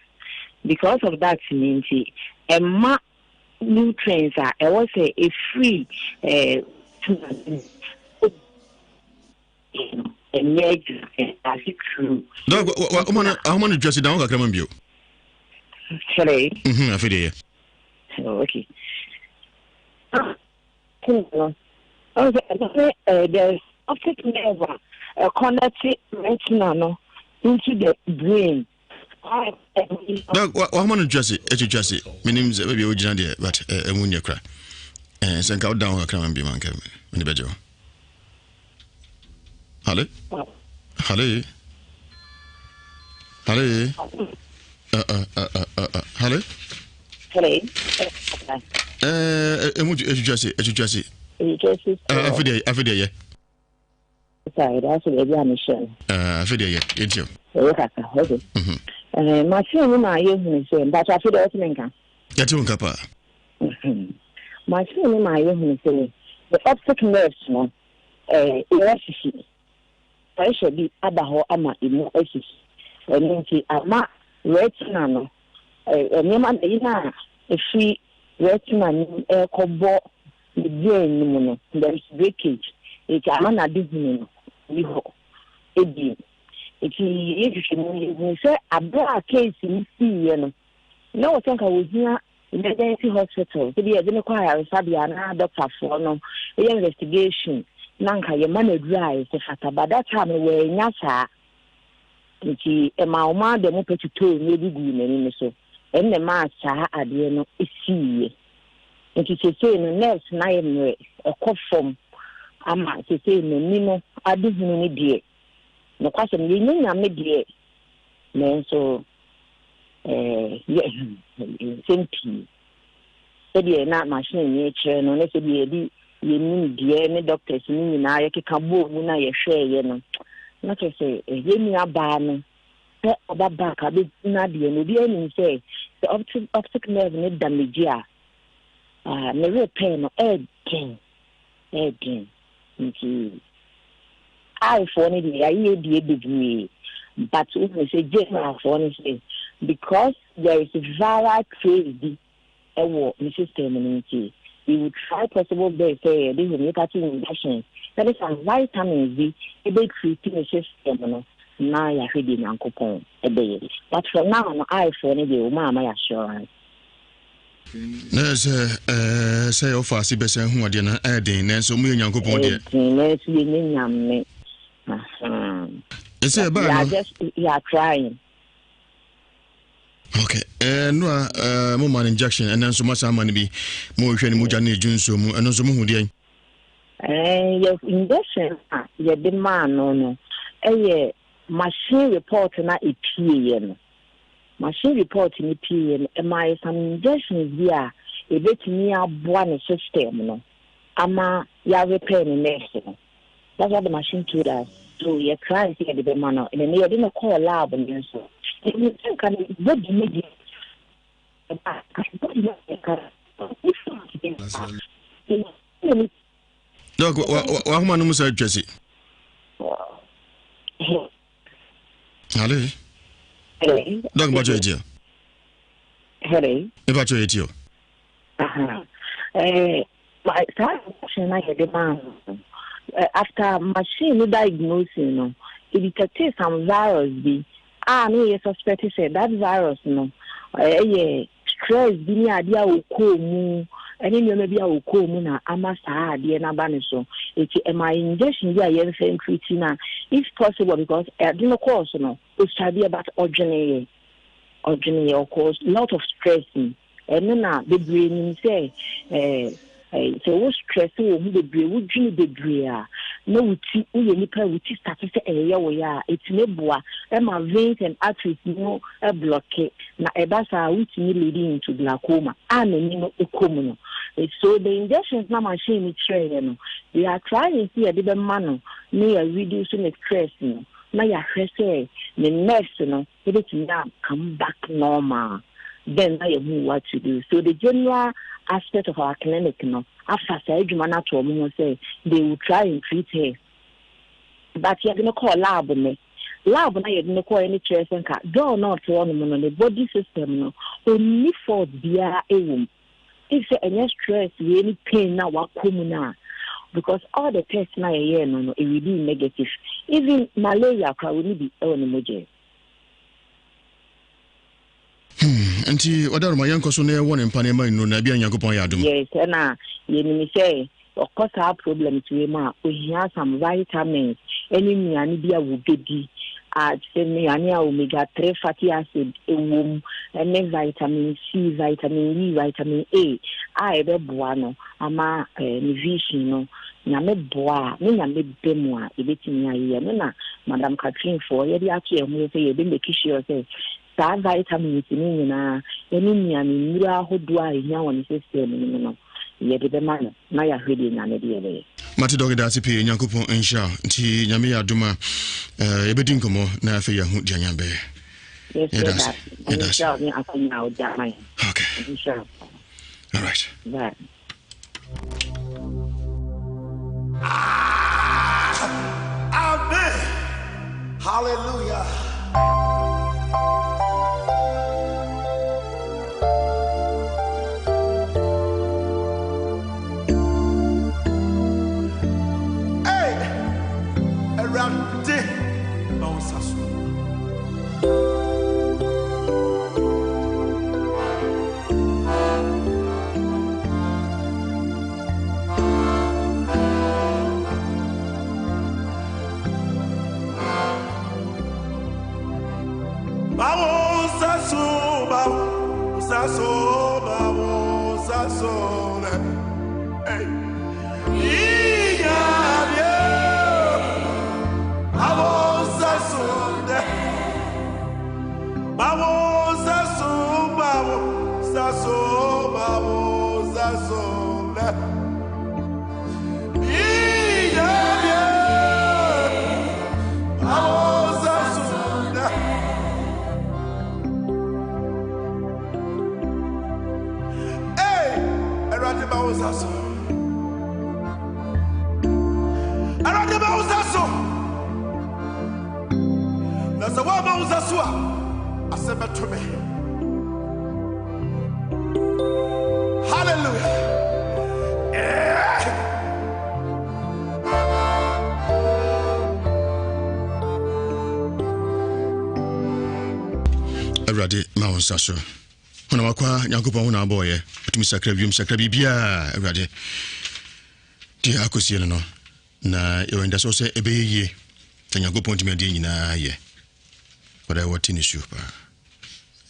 because of that ne nti ɛma nutrients a ɛwɔ sɛ ɛfiri ɛɛ ɛnyɛ adwuma ɛntaase true. Dɔk wa wa no ahoma no twa si dan ho kakra ma bio. Hello. Mhm afei deɛ yɛ. Oh, okay. No, ɔsɛ ɛno ne eh, the optic nerve a ɛconnect retina no into the brain. Dɔk wa wahoma no twa si ɛtwitwa si menim sɛ baabi a wogyina deɛ but ɛmu nyɛ kora. Eh, sɛ nka wodan ho kakra ma bio ma nka mene bɛgye wo. Hale? Hale? Hale? Uh, uh, uh, uh, uh, uh. Hale? Hale? Eh, emu etwitwa se, etwitwa se. Etwitwa se. Eh, afi deɛ, afi deɛ yɛ. Sorry, that's baabi a mehyɛ no. Eh, afi deɛ yɛ, yɛnti o. Ɛyɛ kakra, okay. Mhm. Eh, machine no ma yɛhunu sɛ, mpakyɛ afi deɛ wɔte me nka. Yɛte wo nka paa. Mhm. Machine no ma yɛhunu sɛ, the optic nerves no, eh, emu asisi. Pressure bi aba hɔ ama emu asisi. Ɛno nti ama retina no, eh, nneɛma ɛyi no a ɛfiri retina no mu ɛrekɔbɔ ne brain no mu no, there is breakage. Nti ama n'adehunu no nni hɔ bio. Nti yɛyɛ nhwehwɛmu no, yɛhunu sɛ aberɛ a case no siiɛ no, na wɔ sɛ nka wɔhia Emergency hospital sɛ bi yɛde no kɔ ayaresabea na dɔktafoɔ no yɛ investigation na nka yɛma no aduru a ɛsɛ fata but that time no wɔannya saa nti ɛma wɔn ada mu pɛ totoo nnuro bi guu n'ani no so ɛno na ɛmaa saa adeɛ no siiɛ nti sesei no nerves no ayɛ mmerɛ ɛkɔ fam ama sesei n'ani no adehunu no deɛ nokwasɛm yɛnyɛ nyame deɛ nanso yɛ nsɛm pii. Sɛdeɛ na machine no rekyerɛ no ne sɛdeɛ yɛde yɛn nimdeɛ ne doctors no nyinaa yɛkeka bɔɔ mu na yɛhwɛeɛ no, na kyerɛ sɛ yɛn nuabaa no sɛ ɔba back abɛhu n'adeɛ no, obiara nim sɛ sɛ optic, optic nerve no damage a, ne repair no ɛɛden, ɛɛden. Nti I foɔ no deɛ yɛayɛ deɛ bebree but wohu sɛ general foɔ no sɛ because there is viral trace bi. wɔ ne system no nti we will try possible best sɛ yɛde homeopathy injections ne some vitamins bi bɛ treat ne system no na yɛahwɛ deɛ Nyankopɔn bɛyɛ. But for now no eye foɔ no deɛ wɔn ama yɛ assurance. Na sɛ ɛɛ sɛ ɔfa ase bɛsɛn ho adeɛ no ɛyɛ den nanso mo yɛ Nyankopɔn deɛ. Ɛyɛ den nanso yɛ nyɛ Nyame. Ɛsɛ ɛbaa no. We are just we are trying. Okay. Eh, nora eh, mo ma no injection ɛnɛ nso moasan ma no bi mohwehwɛ ne mogya ne ɛdwu nsuo mu ɛno nso mohu deɛn? Eh, yɛ injection a yɛde maa no no ɛyɛ machine report na ɛpieeɛ no machine report no pieeɛ no ɛmaa yɛ some injections bi a ɛbɛtumi aboa ne system no ama yɛarepair ne nerves no. That's what the machine told us. So yɛ try sɛ yɛde bɛma no. Ɛnna ne yɛde no kɔɔ lab no nso. Ɛmu sɛ nka ne body no deɛ ɛba body no deɛ nka Dɔk, wahoma no mu sɛ atwa si. Ale. Dɔk, mpakyɛ yɛ tie. Hello. Mpakyɛ yɛ tie. Eh, saa injection na yɛde maa no no, after machine no diagnosing no, it detected some virus bi a na yɛyɛ suspect sɛ that virus no ɛyɛ stress bi ne adeɛ a ɔkɔɔ mu ɛne nneɛma bi a ɔkɔɔ mu na ama saa adeɛ no aba ne so. Eti ɛma injection bi a yɛmfa ntreat no a if possible because ɛde no kɔɔ so no ɔsuadeɛ but ɔdweneeɛ ɔdweneeɛ ɔkɔɔ lot of stress mu. Ɛno na bebree nim sɛ sɛ wo stress wo ho bebree, wodwene bebree a, na wo ti, woyɛ nipa a wo ti start sɛ ɛyɛ wo ya a, ɛtumi boa ma veins and arteries no blocke, na ɛba saa a wotumi leading into glaucoma a n'ani no kɔ mu no. So the injections na machine no kyerɛeɛ no, we are trying sɛ yɛde bɛma no na yɛ reduce ne stress no, na yɛahwɛ sɛ ne nerves no Ebetumi a come back normal then na yɛhu what to do. So the general aspect of our clinic no afa saa adwuma no ato wɔn ho sɛ they will try and treat her. But yɛde no kɔɔ lab ne lab na yɛde no kɔɔ ne kyerɛ sɛ nka girl na ɔte hɔnom no ne body system no ɔnni fault biara ɛwɔ mu. If sɛ ɛnyɛ stress wei ne pain na wakɔ mu no a because all the tests na yɛyɛɛ no no it will be negative. Even malaria koraa ɔnni bi ɛwɔ ne mogya mu. Hmm, nti ɔdaroma yɛnkɔ so na yɛwɔ ne mpa na ɛma nnuro na ebia Nyankopɔn yɛ adom. Yes, ɛna yɛnim sɛ ɔkɔ saa problems wei mu a, ohia some vitamins ɛne nnuane bi a wɔbɛdi a te sɛ nnuane a omega 3 fatty acid ɛwɔ mu ɛne vitamin C, vitamin E, vitamin A a ɛbɛboa no ama eh, ne vision no Nyame boa a, ne Nyame bɛ mu a, yɛbɛtumi ayeyɛ. Ɛno na Madam Catherine foɔ yɛde ato yɛn ho so sɛ yɛbɛ make sure sɛ saa vitamins no nyinaa ne nnuane nnuro ahodoɔ a ɛhia wɔ ne system no mu no, yɛde bɛma no na yɛahwɛ deɛ Nyame de yɛbɛyɛ. Mate dɔge daase pii Nyankopɔn nhyira wo nti Nyame yɛ adom a eh, yɛbɛdi nkɔmmɔ na afei yɛahu deɛ Nyame bɛyɛ. Yɛda ase. Yɛda ase. Okay. All right. Bye. Amen. Hallelujah. Hey, Awurade, ma wo nsa so. Na sɛ woama wo nsa so a asɛm bɛto me. Awurade ma wo nsa so. Honam akwaa Nyankopɔn ho na abɔɔyɛ. Ɔtumi sakra wiem sakra biribiara Awurade. Deɛ akɔsie no no na yɛwɔ anidasoɔ sɛ ɛbɛyɛ yie. Sɛ Nyankopɔn tumi adeɛ nyinaa yɛ. Akwadaa yi wɔte ne suo paa.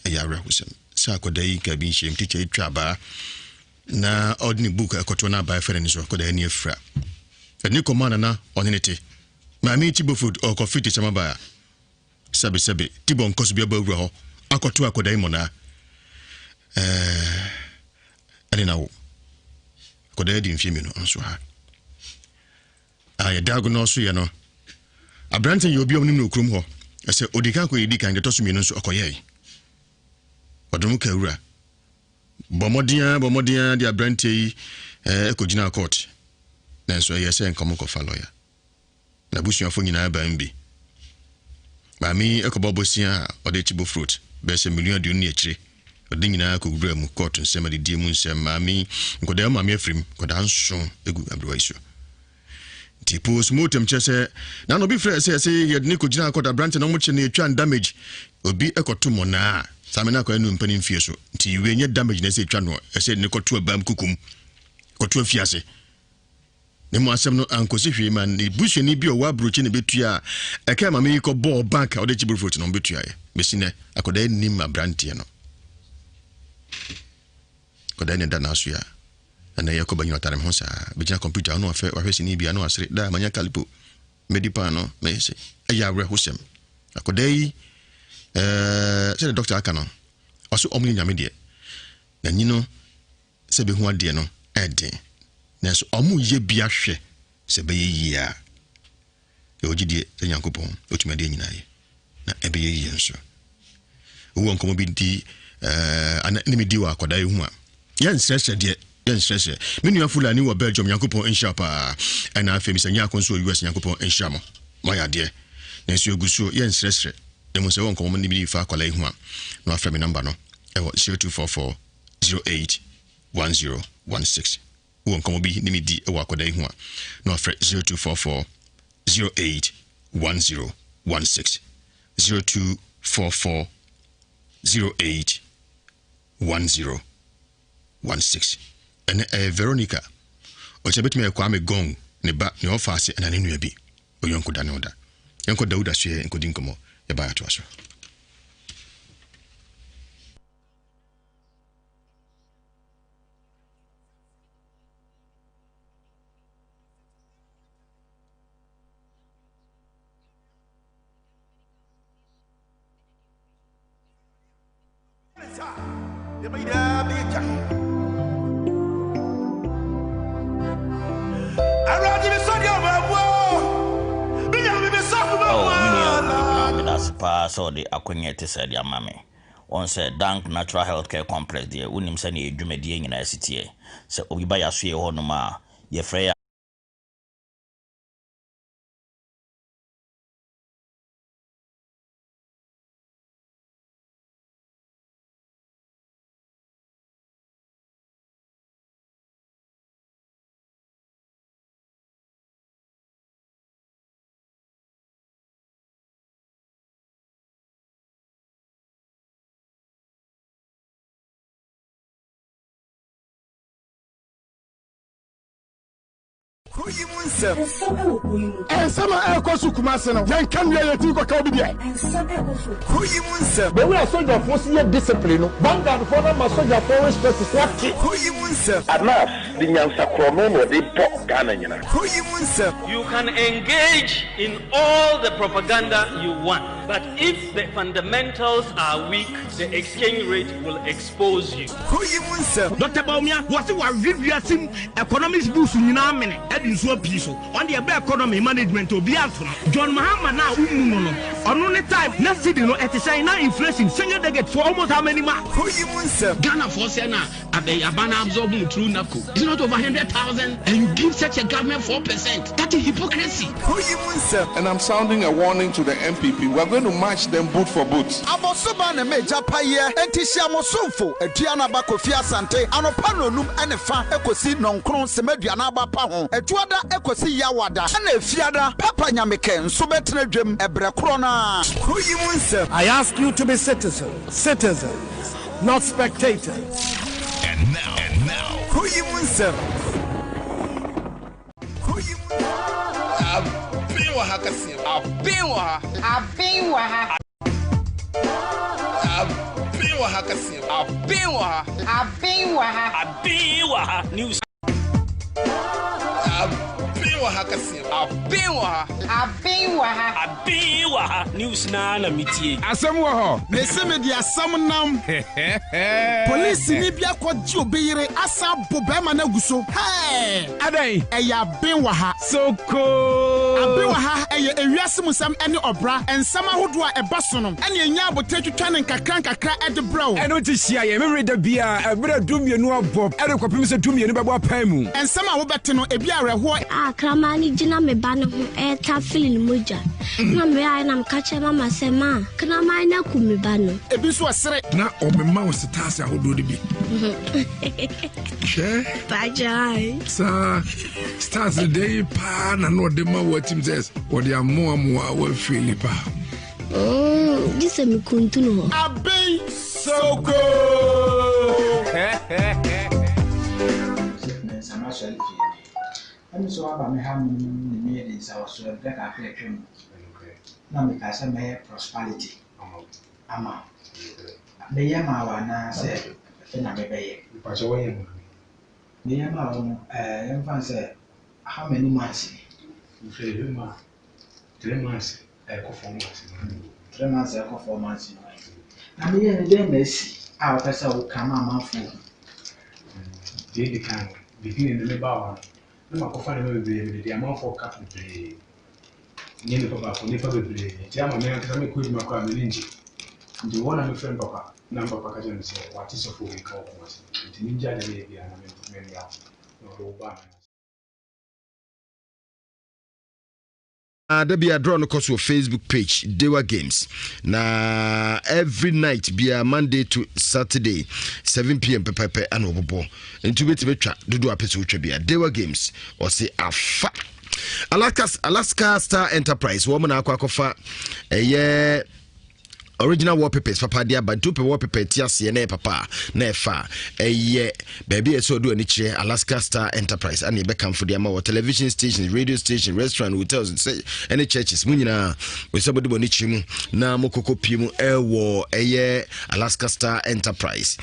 Ɛyɛ awerɛhosɛm sɛ akwadaa yi nka bi nhyɛm tikya yi twa abaa na ɔde ne book ɛkɔto no abaa ɛfɛ ne so akwadaa ani afira. Ɛne kɔma nana ɔne ne te. Maame yi ti bofod ɔkɔ fiti sɛm abaa. Sɛbesɛbe, Tibor nkɔso bi abɔ awura hɔ akɔto akwadaa yi mmonnaa. Ɛɛ, ɛne na wo. Akwadaa yi adi mfeɛ mmienu nso ha. A yɛda ago so yɛ no, aberante yɛ obi a ɔnim no okurom hɔ. Ɛsɛ odi kan kɔyɛ di kan, deɛ ɛtɔ so mmienu nso ɔkɔyɛe. Ɔde ho ka awura. Bɔ mmɔden ara, bɔ mmɔden ara de aberanteɛ yi ɛɛ kɔgyinaa court. Nanso ɛyɛ sɛ nka wɔkɔfa lɔya. N'abusuafo nyinaa baam bi. Maame yi kɔbɔ bosea a ɔde kye bofrot bɛyɛ sɛ miliɔn aduonu ne akyire. Ɔde ne nyinaa kɔwuraa mu, kɔɔto nsɛm, adidie mu nsɛm. Maame yi, nkwadaa maame afirim, nkwadaa nson gu aberewa yi so. Nti post mortem kyerɛ sɛ na na obi frɛ sɛ ɛsɛ yɛde ne kɔgyina akɔda aberante na wɔkyɛ no yɛtwa no damage. Obi kɔto mmɔnaa a saa me na akwadaa nu mpɛ ne mfie so. Nti wei nyɛ damage na ɛsɛ yɛtwa no, ɛsɛ yɛde ne kɔto abam kukum, kɔto afiase. Na mmom asɛm no ankosi hwee ma ne busuani bi a ɔwɔ aburokyi na ebetua a ɛka maame yi kɔbɔɔ bank a ɔde kye burofrot no ɔbetuaeɛ. Besi nnɛ, akwadaa nnim aberanteɛ no. Akwadaa ne da n'aso a ɛnɛ yɛkɔ banyina ɔtare me ho saa. Bɛgyina kɔmputa ano afɛ wahwɛ sini bi ano asere daa manya kalipo mɛdi paano mɛyɛ sɛ ɛyɛ awerɛhosɛm. Akwadaa yi ɛɛ sɛdeɛ dɔkta aka no ɔso ɔmo yɛ nyame deɛ n'ani no sɛ bɛhu adeɛ no ɛden nanso ɔmo yɛ bi ahwɛ sɛ ɛbɛyɛ yie a yɛwɔ gyidie sɛ Nyankopɔn ɔtumi adeɛ nyinaa yɛ na ɛbɛyɛ yie nso. Wowɔ nkɔmmɔ bi di eh, ana ne medi wɔ akwadaa yi ho a yɛnsrɛsrɛ deɛ yɛnsrɛsrɛ. Me nua Fulani wɔ Belgium Nyankopɔn nhyira paa ɛna afei Mr. Nyako nso wɔ US Nyankopɔn nhyira mo moayɛ adeɛ nanso yɛgu so yɛnsrɛsrɛ na mmom sɛ wɔ nkɔmmɔ ne bi fa akwadaa yi ho a na wafrɛ me namba no ɛwɔ 0244 08 1016. Wowɔ nkɔmmɔ bi ne me di wɔ akwadaa yi ho a, na wafrɛ 0244 08 1016. 0244 08 1016. Ɛnɛ ɛyɛ Veronica. Ɔkyɛ bɛtumi ayɛ Kwame Gong ne ba, nea ɔfa ase ɛna ne nua bi. Ɔyɔnko da ne ɔda. Yɛnkɔ Dawuda soɛ nkɔdi nkɔmmɔ. Yɛba atoa so. Oh, me nua Brown, meda ase paa sɛ ɔde akwanya ɛte sɛɛ de ama me. Wɔn sɛ Dank Natural Health Care Complex deɛ, wonim sɛdeɛ yɛn dwumadie nyinaa si teɛ. Sɛ obi ba yɛasoɛe hɔnom a, yɛfrɛ yɛn. Kuro yi mu nsɛm. Nsɛm ɛwɔ kuro yi mu. Nsɛm a ɛrekɔ so Kumasi no, yɛnka nwia yɛtumi kɔka obi deɛ. Nsɛm ɛrekɔ so. Kuro yi mu nsɛm. The way asogyafoɔ si yɛ discipline no, Vanguard foɔ no ama sogyafoɔ respect so ate. Kuro yi mu nsɛm. Anas de nyansa korɔno na ɔde bɔ Ghana nyina. Kuro yi mu nsɛm. You can engage in all the propaganda you want, but if the fundamentals are weak, the exchange rate will expose you. Kuro yi mu nsɛm. Doctor Bawumia, wɔse wawe wiase mu economics books nyinaa amene de nsuo apii so. Ɔno deɛ ɛba economy management a obiara nto no. John Mahama no a wommu no no, ɔno ne time na cedi no ɛte sɛn? Na inflation single digit for almost how many months? Kuro yi mu nsɛm. Ghanafoɔ sɛɛ na. Aban absorb mu through NABCO. Is it not over 100,000? And you give such a government 4%. That is hypocrisy. And I'm sounding a warning to the NPP, we are going to match them boot for boot. Abɔsoba na m'agya payɛ, enti hyia mo somfo, Aduanaba Kofi Asante, anɔpa nnɔnum ne fa kosi nnɔnkron sema aduanaba pa ho, Adwoada kosi Yawada, ɛna Efiada, Papa Nyamekɛ nso bɛtena dwam ɛberɛ korɔ no ara. Kuro yi mu nsɛm. I ask you to be citizens, citizens, not spectators. And now, and now. Kuro yi mu nsɛm. Kuro yi mu. Aben wɔ ha kɛseɛ. Aben wɔ ha. Aben wɔ ha. Aben wɔ ha kɛseɛ. Aben wɔ ha. Aben wɔ ha. Aben wɔ ha. News. Aben wɔ ha kɛseɛ. Aben wɔ ha. Aben wɔ ha. Aben wɔ ha. News naa na metie. Asɛm wɔ hɔ. Mese mede asɛm nam. Polisini bi akɔgye obi yere asan abo barima no agu so. Hɛɛ! Adɛn? Ɛyɛ aben wɔ ha. Sokoo! Aben wɔ ha, ɛyɛ ewiase mu nsɛm ne ɔbra nsɛm ahodoɔ a ɛba so no na yɛnya abotire twitwa no nkakra nkakra de brɛ wo. Ɛno nti hyia yɛn Memeneda biara ɛberɛ a dumienu abɔ de kɔpem sɛ dumienu bɛbɔ apae mu. Nsɛm a wobɛte no, ebi awerɛhoɔ. A kraman no gyina me ba no ho retafere ne mogya. Na meae na meka kyerɛɛ mama sɛ, Ma, kraman no aku me ba no. Ebi nso ɛsere. Na ɔmema wo setaase ahodoɔ no bi. Hwɛ. Pagyae. Saa stars no dɛn yi paa na na ɔde ma wo atim sɛ wɔde amoamoa woafeeli paa. Mm, gye sɛ mekuntunu hɔ. Abɛn Soko. Ɛno nso aba me hanom ne me yere nsawɔsoɔ berɛ kakra atwa mu na mekaa sɛ mɛyɛ prosperity ama wo. Meyɛ maa wo anaa sɛ afei na mebɛyɛ? Meyɛ maa wo no ɛɛ yɛmfa no sɛ how many months ni? 3 months ɛkɔ 4 months ni. Na meyɛ no dɛn na asi a wopɛ sɛ woka ma amanfoɔ hu? Deɛ edi kan no, beginning no mebaa hɔ no, na makɔfa nneɛma bebree mede de amanfoɔ ka bebree. Nyɛ nipa baako, nnipa bebree. Nti ama me ankasa mekɔ adwuma koraa a m'ani ngye. Nti hɔ na mefrɛ me papa, na me papa ka kyerɛ me sɛ wate sɔfo bi nka wɔ Kumasi. Nti mengyae deɛ meyɛ biara na memmra. Na ɔde wo baa me Da bia draw no kɔ so wɔ Facebook page Dewa Games na every night bia Monday to Saturday 7 pm pɛpɛpɛ ana ɔbɔbɔ nti wobɛtumi atwa dodoɔ apɛ sɛ wotwa bia Dewa Games ɔse afa Alaska, Alaska Star Enterprise wɔn na akɔ akɔfa ɛyɛ original wallpapers papa de aba nti wopɛ wallpaper ti aseɛ na ɛyɛ papa a na ɛfa ɛyɛ baabi a ɛsɛ ɔde w'ani kyerɛ Alaska Star Enterprise ana yɛbɛkamfo de ama wɔ television station radio station restaurant hotels ɛne churches mu nyinaa wɔsɛ mode mo ani kyerɛ mu na mokɔkɔ pie mu ɛwɔ ɛyɛ Alaska Star Enterprise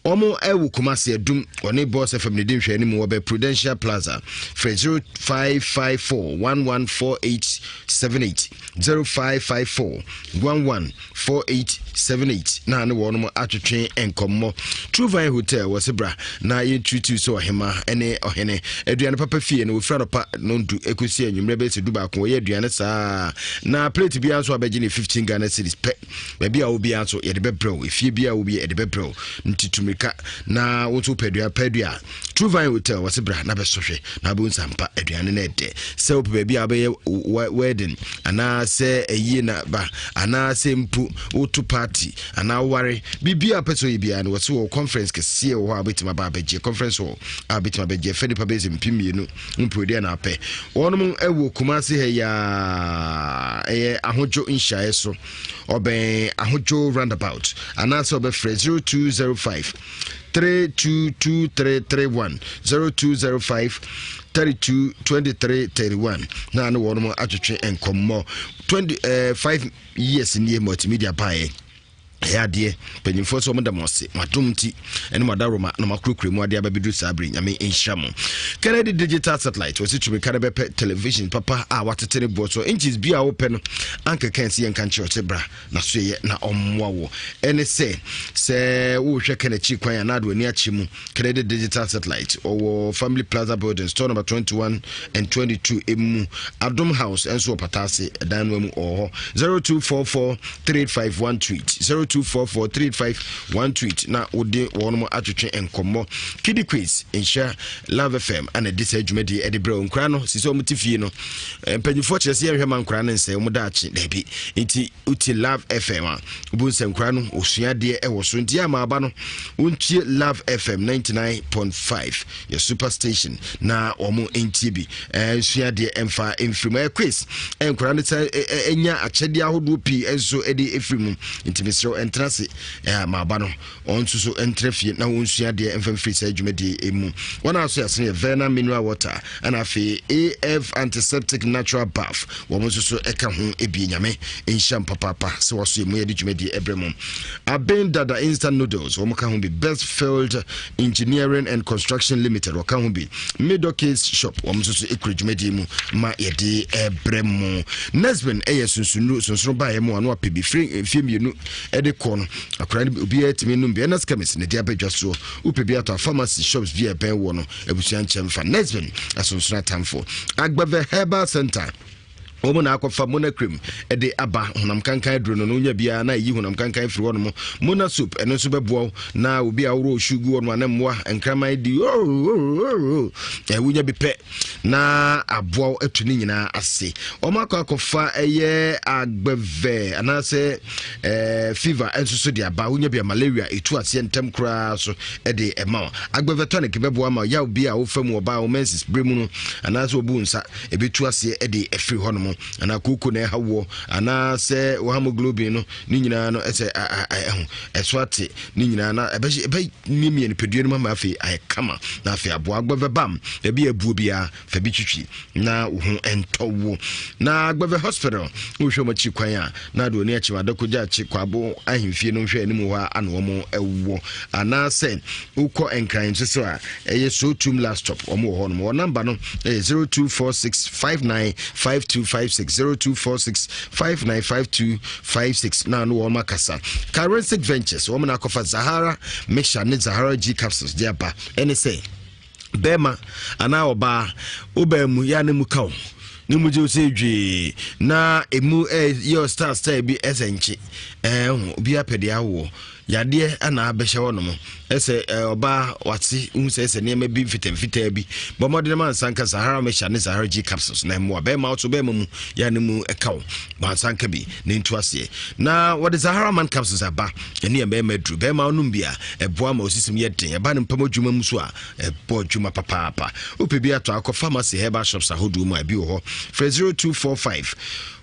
wɔn ɛwɔ Kumasi Adum wɔne Boss FM ne di nhwɛ anim wɔ bɛ Prudential Plaza frɛ 0554 114878 0554 11 4878 na ne wɔnom atwetwe nkɔmmɔ. True Vine Hotel wɔ se bra na yɛnturutu sɛ ɔhema ne ɔhene. Aduane papa fie no wɔfiri anɔpa nondu ɛkɔsi anwummerɛ bɛyɛ sɛ du baako wɔyɛ aduane saa na plate biara nso abɛgye ne 15 Ghana cedis pɛ. Baabi a wo biara nso yɛde bɛbrɛ wo, efie biara wo bi yɛde bɛbrɛ wo. Nti tumirika na wo nso wopɛ aduane pɛ aduane. True Vine Hotel wɔse bra na bɛsɔ hwɛ na wobɛhu sɛ ampa aduane no ɛdɛ. Sɛ wopɛ baabi a wobɛyɛ wedding anaa sɛ ayie na ba anaa sɛ mpo woto party anaa woware biribi a wopɛ sɛ ɔyɛ biara no wɔse wɔ conference kɛseɛ wɔ hɔ a wobɛtumi aba abɛgye conference hall a wobɛtumi abɛgye ɛfɛ nipa bɛyɛ sɛ 2000 mpo deɛ na apɛ. Wɔnom ɛwɔ Kumasi ha yi a ɛyɛ ahodwo nhyiaeɛ so ɔbɛn ahodwo roundabout anaasɛ ɔbɛfrɛ 0205 322331 0205 32 23 31 na ne wɔnom atwetwe nkɔmmɔ 25 eh, years nie multimedia baeɛ ɛyɛ adeɛ mpanyinfoɔ sɛ wɔn da mo ase mo adom nti ɛne mo adaworoma na mo akurokuro mu adeɛ aba bɛduru saa bere nyame nhyira mo Kennedy digital satellite wɔsi tumi ka ne bɛpɛ television papa a watete ne boɔ so inches bi a wopɛ no ankeka ɛsi yɛn nka nkyerɛ ɔsɛ bra na so yɛ na ɔmmoa wo ɛne sɛ sɛ wohwɛ kɛn akyi kwan anaa de w'ani akyɛ mu Kennedy Digital Satellite ɔwɔ Family Plaza Building store number 21 and 22 emu Adom House ɛnso wɔ Pataase ɛdan no mu ɔwɔ hɔ 0244 385 128 02. 0244 35 128 na wode wɔn atwetwe nkɔmmɔ. Kidi Quiz nhyira Love FM ana ɛde saa dwumadie ɛde brɛ nkora no sisi wɔn te fie no mpanyinfoɔ kyerɛ sɛ yɛnhwɛ ma nkora no nsɛ wɔn daakye daabi nti wotie Love FM a wobu nsɛ nkora no osua adeɛ ɛwɔ so nti ama aba no wontie Love FM 99.5 yɛ super station na wɔn ntie bi nsua adeɛ ɛmfa mfiri mu ɛyɛ quiz nkora no sɛ ɛnya akyɛdeɛ ahodoɔ pii nso ɛde ɛfiri mu nti mesrɛ ɛntena ase ma aba no Wɔn nso so ntra fie na wɔnsua adeɛ mfa mfiri saa dwumadie yi mu. Wɔn a so yɛasene yɛ Verna Mineral Water ɛna afei AF Antiseptic Natural Bath. Wɔn nso so ɛka ho ebie. Nyame nhyira papaapa sɛ wɔaso yɛ mu yɛde dwumadie ɛbrɛ mu. Aben Dada Instant Noodles wɔn ka ho bi. Best Field Engineering and Construction Limited wɔka ho bi. Middle Case Shop wɔn nso so ekura dwumadie mu ma yɛde ɛbrɛ mu. Nesbin ɛyɛ sunsunuru sunsono baeɛ mu ano apɛ bi firi mfie mmienu ɛde kɔ no akwadaa no obiara tumi nom bi. Ernest Chemist na ɛde aba dwa soɔ. Wopɛ bi atɔ a pharmacy shops bi a ɛbɛn woɔ no abusua nkyɛn fa. Nesbin asonsono atamfo. Agbeve Herbal Center wɔn na akɔfa mona cream de aba honam kankan aduro no no wonya biara na ɛyi honam kankan firi hɔ nom. Mona soap ɛno nso bɛboa wo na obi a worɔ osu gu hɔ nom a na mmoa nkraman di wonya bi pɛ na aboa wo atu ne nyinaa ase. Wɔn akɔ akɔfa ɛyɛ agbɛvɛ anaasɛ eh, fever nso so de aba. Wonya bi a malaria ɛtu aseɛ ntɛm koraa so de ɛma wo. Agbɛvɛ tonic bɛboa ma yaw bi a wofa mu ɔbaa wo menses berɛ mu no anaasɛ wɔbu nsa ɛbɛtu aseɛ de afiri hɔ nom, anaa kooko na ɛha woɔ anaasɛ wo hemoglobin no ne nyinaa no ɛsɛ ɛho ɛso ate ne nyinaa na ɛbɛmiamia nipadua no mu ama afei ayɛ kama na afei aboa. Agbɛvɛ bam baabi a abuo biara fa bi twitwi na wo ho ntɔ wo. Na Agbɛvɛ hospital wohwɛ wɔn akyi kwan a na ade oni akyi adako gya akyi kwabo ahemfie no nhwɛ anim hɔ a ana wɔn ɛwɔ, anaasɛ wokɔ Nkran nso so a ɛyɛ Sotum last stop wɔn wɔ hɔ nom. Wɔn namba no ɛyɛ 0246595256, 0246595256 na ano wɔn akasa. Karensic Ventures wɔn na akɔfa Zahara mixture ne Zahara G capsules de aba. Ɛne sɛ bɛrima anaa ɔbaa wobaa mu yɛ a na mu ka wo ne mu gye wo sɛ dwee na emu yɛ star star bi ɛsɛ nkye ɛho obi apɛ deɛ awoɔ yadeɛ ana abɛhyɛ hɔ nom ɛsɛ ɔbaa wate hu sɛ ɛsɛ nneɛma bi mfitamfitaa bi bɔ mmɔden ma nsanka Sahara Mixture ne Sahara G capsules na mmoa bɛrima wo so bɛrima mu yɛ ne mu ɛka wo ma nsanka bi ne ntu aseɛ. Na wɔde Sahara Man capsules aba ɛne yɛ bɛrima aduru. Bɛrima wonom bi a ɛboa ma osisim yɛ den, ɛba ne mpam adwuma mu so a ɛbɔ adwuma papaapa. Wopɛ bi atɔ akɔ pharmacy herbal shops ahodoɔ mu a ebi wɔ hɔ. Frɛ 0245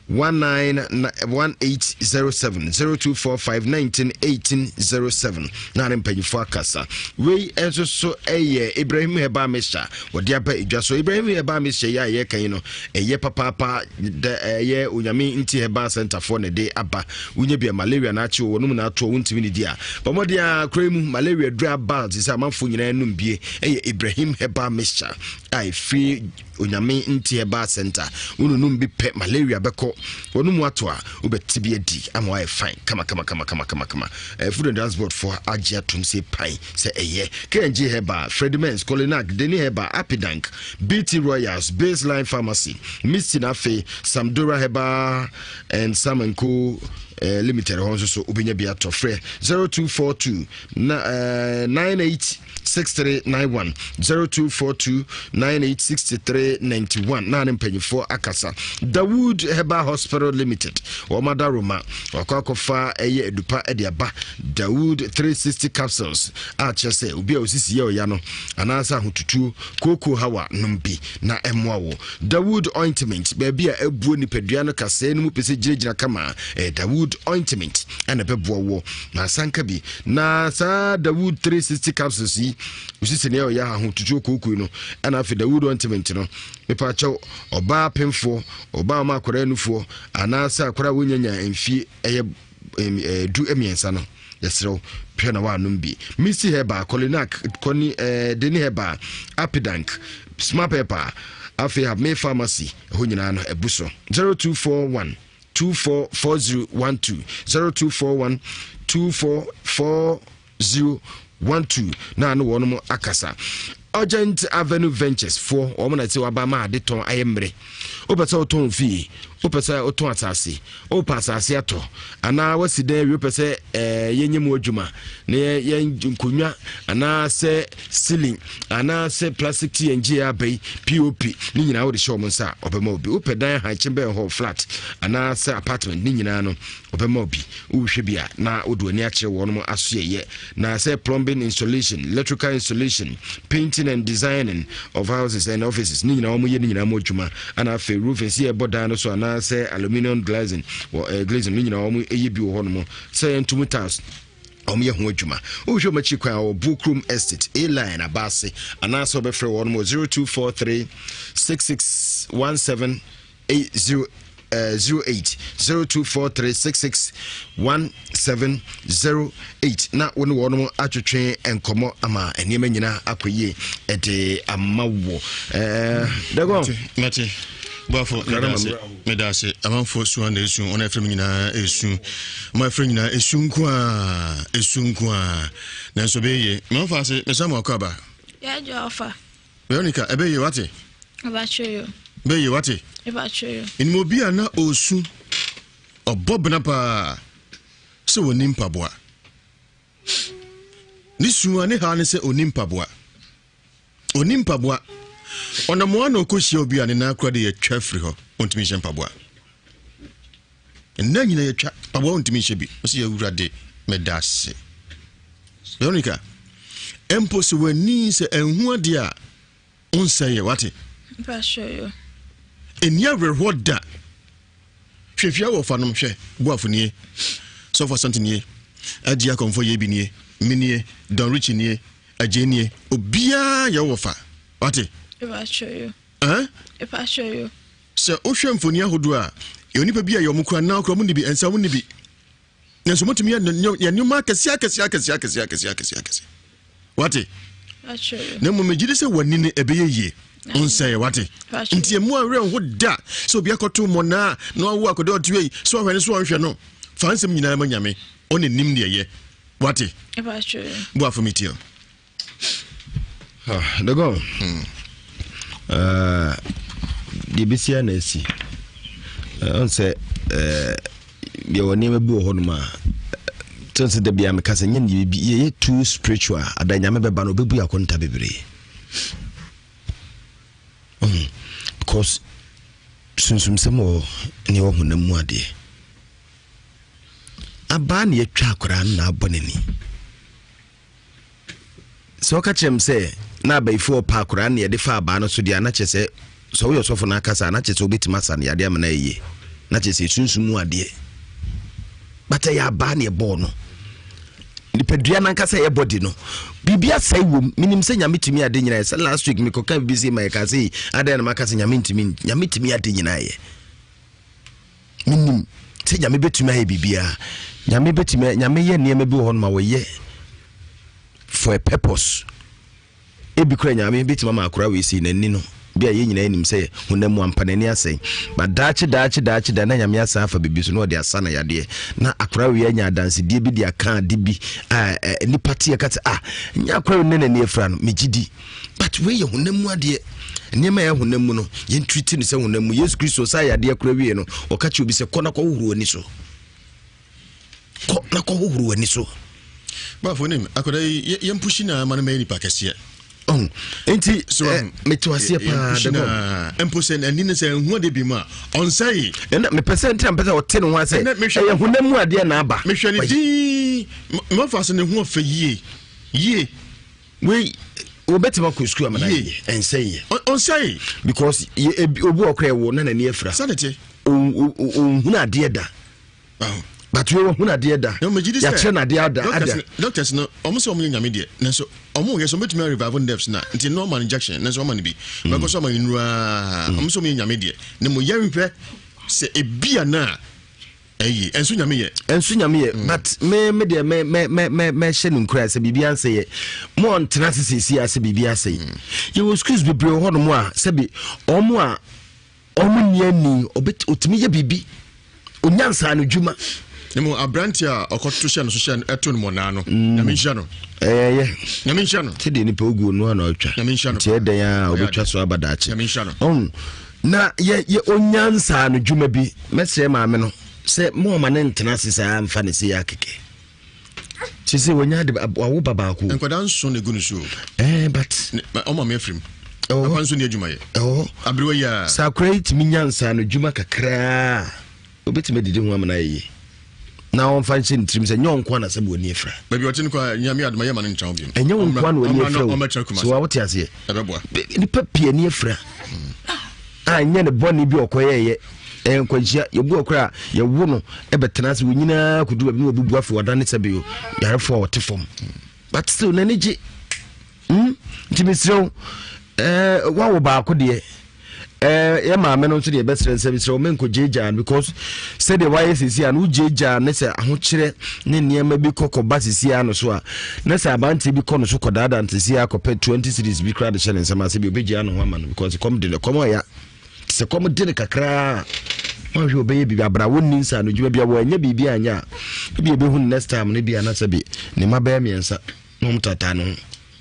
191807, 0245 19 1807 na ne mpanyinfoɔ akasa. Wei nso so ɛyɛ Ibrahim Herbal Mixture wɔde aba edwa so. Ibrahim Herbal Mixture yi a yɛka yi no ɛyɛ papaapa da ɛyɛ Onyame Nti Herbal Center foɔ na ɛde aba. Wonya bi a malaria na akye wɔ wɔn mu na atoɔ wontumi ne di a bɔ mmɔden a kura mu malaria duro aba te sɛ amanfoɔ nyinaa num bie ɛyɛ Ibrahim Herbal Mixture a ɛfiri Onyame Nti Herbal Center. Wonunum bi pɛ malaria bɛkɔ wɔn mu ato a wobɛte bi adi ama wayɛ fine kama kama kama kama kama kama. Food and Drugs Board foɔ agye atom sɛ pan sɛ ɛyɛ KNG Herbal, Fredimens, Colinac, Deni Herbal, Apidank, BT Royals, Baseline Pharmacy, Misty na afei Samdora Herbal and Sam and Co Limited hɔ nso so wobɛnya bi atɔ. Frɛ 0242 na, 98 6391, 0242 986391 na ne mpanyinfoɔ akasa. Dawood Herbal Hospital Limited wɔn adaroma wakɔ akɔfa ɛyɛ adupa de aba Dawood 360 capsules a kyerɛ sɛ obi a osisi yɛ ɔya no anaasɛ ahotutuo kooko hawa nom bi na ɛmmoa wo. Dawood ointment baabi a abuo nipadua no kasɛɛ no mu pɛ sɛ gyinagyina kama ɛyɛ Dawood ointment ɛna ɛbɛboa wo na asanka bi. Na saa Dawood 360 capsules yi osisi ne ɔyɛ ahotutuo kooko no ɛna afei Dawood ointment no mepaakyɛw ɔbaa pemfoɔ ɔbaa ɔma akwadaa nufoɔ anaasɛ akwadaa wonyanya mfie ɛyɛ 13 no yɛserɛ wo hwɛ na woanom bi. Misty Herbal, Colinac, Kɔni, Deni Herbal, Apidank, Smart Pepper, afei Habme Pharmacy, ɛhɔ nyinaa no ɛbu so. 0241 244012, 0241 244012 na ne wɔnom akasa. Urgent Avenue Ventures foɔ wɔn na ɛsɛ waba ma ade tɔn ayɛ mmerɛ. Wopɛ sɛ wotɔn fie, Wopɛ sɛ wotɔn asase, wopɛ asase atɔ, anaa woasi dan awie wopɛ sɛ eh, yɛnyɛ mu adwuma na yɛn nkonnwa anaasɛ ceiling anaasɛ plastic TNG aba yi POP ne nyinaa wode hyɛ wɔn nsa a ɔbɛma obi. Wopɛ dan ahankye bɛn hɔ flat anaasɛ apartment ne nyinaa no ɔbɛma obi. Wohwɛ bi a na wode w'ani akyerɛ wɔn asoɛyɛ na sɛ plumbing installation, electrical installation, painting and designing of houses and offices ne nyinaa wɔn yɛ ne nyinaa mu adwuma ana afei roofing sɛ yɛbɔ dan no so anaasɛ aluminium glazing wɔ eh, glazing ne nyinaa wɔn yɛ bi wɔ hɔ nom sɛ yɛntum tiles wɔn yɛ ho adwuma wohwɛ wɔn akyi kwan a wɔ Buokrom Estate A line abaase anaasɛ wɔbɛfrɛ wɔn wɔ 0243 6617 0 08 0243 66 1708 na wo ne wɔnom atwetwe nkɔmmɔ ama nneɛma nyinaa akɔ yie ɛde ama wo dɛgɔ mate boafo meda ase amanfoɔ su a na ɛsu ɔna ɛfrɛ m nyinaa ɛsu ma ɛfrɛ nyinaa ɛsu nko a ɛsu nko a nanso bɛyɛ mamfa ase mesa mo akɔ aba yɛadwa ɔfa Veronica, ɛbɛyɛ wate? Ɛbɛkyerɛ yo. Bɛyɛ wate? Ɛbɛkyerɛ yo. Nim obi a na ɔresu, ɔbɔ bena paa sɛ wɔni mpaboa. Ne su a ne ha ne sɛ ɔni mpaboa. Ɔni mpaboa. Ɔnam a na ɔkɔhyia obi a ne nan kora de yɛtwa firi hɔ, ɔntumi nhyɛ mpaboa. Nna nyina yɛtwa mpaboa wontumi nhyɛ bi. Ɔsɛ yɛwurade meda ase. Veronica, mpo sɛ w'ani sɛ ɛnhu adeɛ a wonsɛ yɛ wate. Ɛni awerɛhoɔ da. Hwɛ fia wɔ fa nom hwɛ boafo nie sɔfo asante nie agye akɔmfo yɛ bi nie me nie Don Richie nie agye nie obiara yɛ wɔ fa wate. Ɛɛ? Sɛ wohwɛ mfoni ahodoɔ a, yɛwɔ nnipa bi a yɛ wɔn kura nan kora wɔn nni bi, nsa wɔn nni bi. Nanso wɔtumi yɛ yɛ nneɛma akɛseɛ akɛseɛ akɛseɛ akɛseɛ akɛseɛ akɛseɛ akɛseɛ. Wate? Na mmom megye di sɛ w'ani no ɛbɛyɛ yie. Nsɛe wate? Nti emu awerɛ ho da sɛ obi akɔto mmɔnaa na wawo akɔda ɔte yi sɛ ɔhwɛ no so ɔnhwɛ no. Fa nsɛm nyinaa ma Nyame. Ɔne nim deɛ yɛ. Wate? Boafo metie o. Ah, dogon. Hmm. Uh, deɛ bɛsi a na asi ɔn sɛ yɛwɔ nneɛma bi wɔ hɔnom a tɛn sɛ da bia meka sɛ nyɛ ne bi yɛyɛ too spiritual ada nyame bɛba no ɔbɛbu akonta bebree because sunsumsɛm wɔ ne ɛwɔ honam mu adeɛ abaa ne yɛtwa akwaraa no na abɔ n'ani Sɛ ɔka kyerɛ me sɛ na abayifoɔ ɔpa akwadaa na yɛde fa abaa no so deɛ a, na kyerɛ sɛ sɛ woyɛ ɔsɔfo na akasa a, na kyerɛ sɛ wobɛtumi asa no yadeɛ ama no ayɛ yie. Na kyerɛ sɛ sunsum mu adeɛ. But ɛyɛ abaa na ɛbɔɔ no. Nipadua no ankasa ɛyɛ body no. Biribi asɛe wom. Menim sɛ Nyame tumi ade nyinaa yɛ. Sɛ last week mekɔka biribi sei ma yɛka sɛ adɛn na maka sɛ Nyame ntumi Nyame tumi ade nyinaa yɛ. Menim sɛ Nyame bɛtumi ayɛ biribiara. Nyame bɛtumi Nyame yɛ nneɛma bi wɔ hɔ no ma wɔyɛ for a purpose. Ebi kora Nyame bɛtumi ama akora wei sei n'ani no bi a yɛn nyinaa nim sɛ honam mu ampa n'ani asɛe ba daakye daakye daakye da na Nyame asan afa biribi so na ɔde asa no yadeɛ na akora wei anya adansedie bi de aka ade bi a nipa te ɛka sɛ ah nyɛ akora wei ne n'ani afira no megye di. But wei yɛ honam mu adeɛ. Nneɛma a ɛyɛ honam mu no, yɛn treat no sɛ honam mu. Yesu Kristo ɔsa yadeɛ kora wie no, ɔka kyerɛ obi sɛ kɔ na kɔhohoro w'ani so. Kɔ na kɔhohoro w'ani so. Bafo nim akwadaa yi yɛn pushi na ama no mɛyɛ nipa kɛseɛ. Ɔho nti so eh, mete aseɛ paa dɛgɔ. Mpo sɛ n'ani no sɛ nhu adeɛ bi mu a ɔnsɛe. Ɛna mepɛ sɛ ntina mepɛ sɛ ɔte ne ho asɛ ɛyɛ honam mu adeɛ na aba. Mehwɛ ne din mafa sɛ ne ho ɔfɛ yie yie. Wei wɔbɛtumi akɔ sukuu amana yie ɛnsɛ yɛ. Ɔnsɛ yi. Because yɛ ebi obi wɔ kora ɛwɔ na n'ani afira. Sani te. Ɔnhunu adeɛ da. But wei wɔhunu adeɛ da. Yɛakyerɛ no adeɛ ada. Ada. Doctors no wɔn sɛ wɔn yɛ nyame deɛ nanso wɔn yɛ sɛ wɔn bɛtumi revive nerves na nti no ɔma injection nanso ɔma no bi. Bɛkɔ so ɔma no nuraa wɔn sɛ wɔn yɛ nyame deɛ na mo yɛnhwɛ sɛ ebi ana. Ɛyi, ɛnso nyame yɛ. Ɛnso nyame yɛ, mm. but me me deɛ me me me me me hyɛ no nkura sɛ biribi ansɛ yɛ. Mo ɔntena ase siesie ase biribi asɛ yɛ. Mm. Yɛwɔ schools bebree wɔ hɔnom a sɛbi ɔmo a ɔmo nni ani ɔbɛ otumi yɛ biribi onyansa no dwuma. Ne mu aberante a ɔkɔto hyɛ no so hyɛ ɛto no mɔnaa no. Mm. Nyame nhyira no. Ɛyɛ. Nyame nhyira no. Sɛdeɛ nipa ogu no ano atwa. Nyame nhyira no. Nti ɛdɛn a ɔbɛtwa so aba daakye. Nyame nhyira no. Ɔn. Na yɛ yɛ ɔnya nsaa no dwuma bi mɛsrɛ maame no sɛ mo ɔma ne ntena ase saa mfa ne se yɛ akɛkɛ. Sɛ sɛ wɔnya de wawo ba baako. Nkwadaa nson na egu ne so. Ɛɛ eh, but. Ɔma me afirim. Ɛwɔ hɔ. Akwa nso ni adwuma yɛ. Ɛwɔ hɔ. Aberewa yi a. Sɛ akora yi tumi nya nsaa no dwuma kakraa obetumi adidi ho amena yie na ɔmfa nhyɛ ne tirim sɛ nyɛ ɔnko na sɛ wɔni afira. Baabi ɔte no kɔ nyame adoma yɛ ma no ntra wo biom. Ɛnyɛ wo nko na wɔni afira o. So wa wote aseɛ. Ɛbɛboa. Nipa pii ani afira. A ɛnyɛ ne bɔne bi ɔkɔyɛɛyɛ. Ɛyɛ nkwanhyia. Yɛbu ɔkora a yɛwo no ɛbɛtena ase wɔ nyinaa kɔdu baabi na wɔbubu afei wɔda ne sɛ bio yarefoɔ a wɔte fam. But still n'ani gye. Hmm? Nti mesrɛ wo, eh, woawo baako deɛ eh, yɛ maame no nso deɛ ɛbɛsrɛ nsɛ mesrɛ wo menkɔgyaagyaa no because sɛdeɛ woayɛ sɛsi a no wogyaagyaa ne sɛ ahokyerɛ ne nneɛma bi kɔkɔba sɛsi a no so a na sɛ abanteɛ bi kɔ no so kɔdaadaa no sɛsi a kɔpɛ 20 series bi koraa de hyɛ ne nsɛm ase bi ɔbɛgyaa ne ho ama no because kɔm de no kɔm ɔya sɛ kɔm de no kakraa wɔnhwɛ ɔbɛyɛ biribi abra wɔnni nsa no dwuma bi a wɔanya biribi anyɛ a ebi ɛbɛhu no next time no bi anasɛ bi ne mma bɛyɛ mmiɛnsa na wɔn taataa ne ho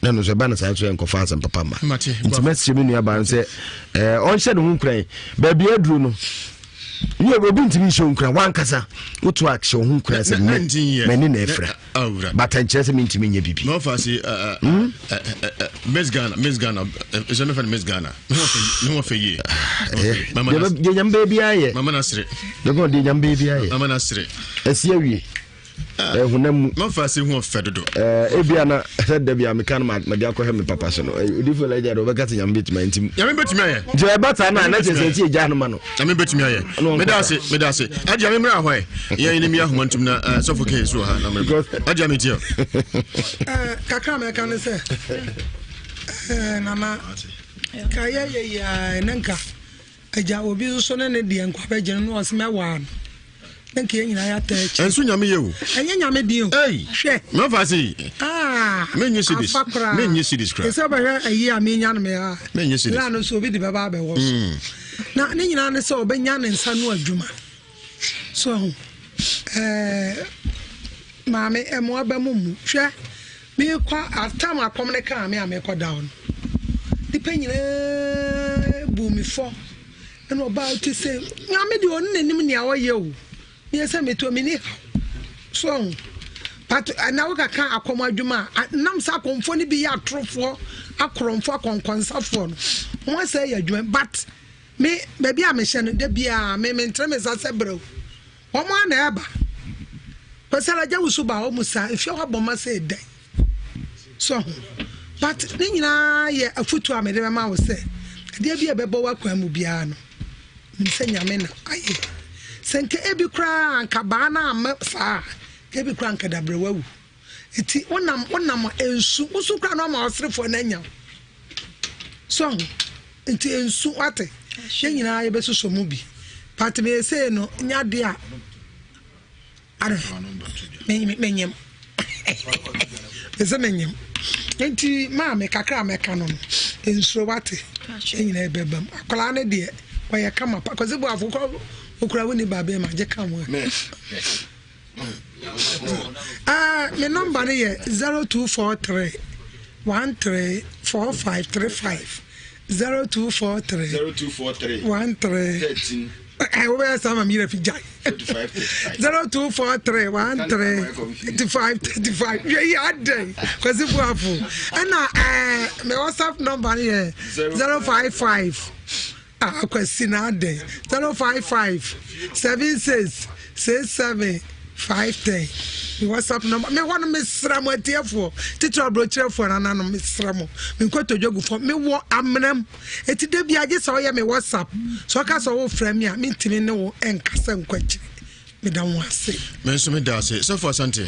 na ɛno nso ɛba no saa nso ɛnkɔfa asɛm papa mma nti mɛsrɛ me nuabaa no sɛ ɛɛ ɔnhyɛ ne ho nkuran baabi aduro no ne obi ntumi nhyɛ nkuran wankasa woto a hyɛ wo ho nkuran sɛ m'ani na afira but nkyerɛ sɛ mentumi nyɛ biribi mɛfa se miss ghana miss ghana ɛsɛ mɛfa no miss ghana ne ho fɛ yie deɛ nyame bɛɛ biara yɛ mama no asere deɛ nyame bɛɛ biara yɛ mama no asere ɛsi awie honam mu. Mafa ase hu ɔfɛ dodo. Ebia na sɛ da bi a meka no mede akɔhwɛ me papa so no odifo Elijah de ɔbɛka sɛ nyame bɛtumi ayɛ nti nyame bɛtumi ayɛ nti ɛba saa no a na kyerɛ sɛ ɛti ɛgya no ma no nyame bɛtumi ayɛ meda ase meda ase agya me mmerɛ ahɔ ɛ yɛn ne mi ahoma ntom na sɔfo kɛn so wɔ ha na mmerɛ agya me tiɛ kakra mɛka ne sɛ nana ka yɛyɛ yɛ ɛnɛ nka Agya obi nso ne ne deɛ nkwa bɛgye no na ɔse mɛwaa no na nka yɛn nyinaa yɛata akyi. Ɛnso nyame yɛ o. Ɛnyɛ nyame din o. Ei. Hwɛ. Mɛfa ase yi. Ah. Menye cedis. Afa koraa. Menye cedis koraa. Ɛsɛ bɛhwɛ ayi a menya no me ha. Menye cedis. La no nso obi de bɛba abɛwɔ so. Mm. Na ne nyinaa ne sɛ ɔbɛnya ne nsa no adwuma. So ahu. Ɛɛ maame ɛmoa ba mu mu. Hwɛ. Merekɔ a, tam akɔm no kaa me a merekɔ da hɔ no, nnipa nyinaa buu me fɔ. Ɛna ɔbaa ti sɛ, Nyame deɛ ɔno n'anim nea ɔyɛ o. Meyɛ sɛ meto menni haw. So ɔho. But ɛna wokaka akɔm adwuma a, nam sɛ akɔmfoɔ no bi yɛ atorofoɔ, akorɔmfoɔ, akɔnkɔnsafoɔ no, wɔn asɛ yɛ adwuma. But me, baabi a mehyɛ no, da biara me mentere me nsa sɛ brɛ o. Wɔn ara na ɛba. Kwasiada gya wusu ba wɔn saa efie hɔ abɔ ma sɛ ɛdan. So ho. But ne nyinaa yɛ afutuo a mede bɛma wo sɛ adeɛ bi a ɛbɛbɔ w'akwan mu biara no nim sɛ Nyame na ayɛ. Sɛ nka ebi koraa anka baa no amma saa a, nka ebi koraa anka dabrɛ wawu. Eti wonam wonam nsu wosu koraa na ɔma ɔserefoɔ no anya wo. So ho. Nti nsu wate. Yɛn nyinaa yɛbɛsosɔ mu bi. But meyɛ sei no nyɛ adeɛ a ara menyem. Mese menyem. Nti maame kakra a mɛka no no nsuro wate. Yɛn nyinaa yɛbɛba mu. Akwadaa no deɛ ɔyɛ kama pa. Kwasi Boafo kɔ okura wo ni ba bɛma gye ka ho. Ah, me number no yɛ 0243 134535 0243 0243 13 13 Eh, wobɛyɛ saa ma meyerɛ fi gyae 0243 13 35 35 hwɛ yi adɛn kwasi boafo ɛna eh, me whatsapp number no yɛ 055 Ah Kwasi na adɛn 055 76 67 510 me whatsapp number me hɔ no mesrɛ mo atiefoɔ titiri aburokyerɛfoɔ nananom mesrɛ mo me nkotodwe gu fam mewɔ amena mu eti da bi agye sɛ ɔyɛ me whatsapp sɛ ɔka sɛ ɔwɔ me a mentumi ne wo nkasa nkɔ akyiri Meda mo ase. Me nso meda ase. Sɔfo Asante.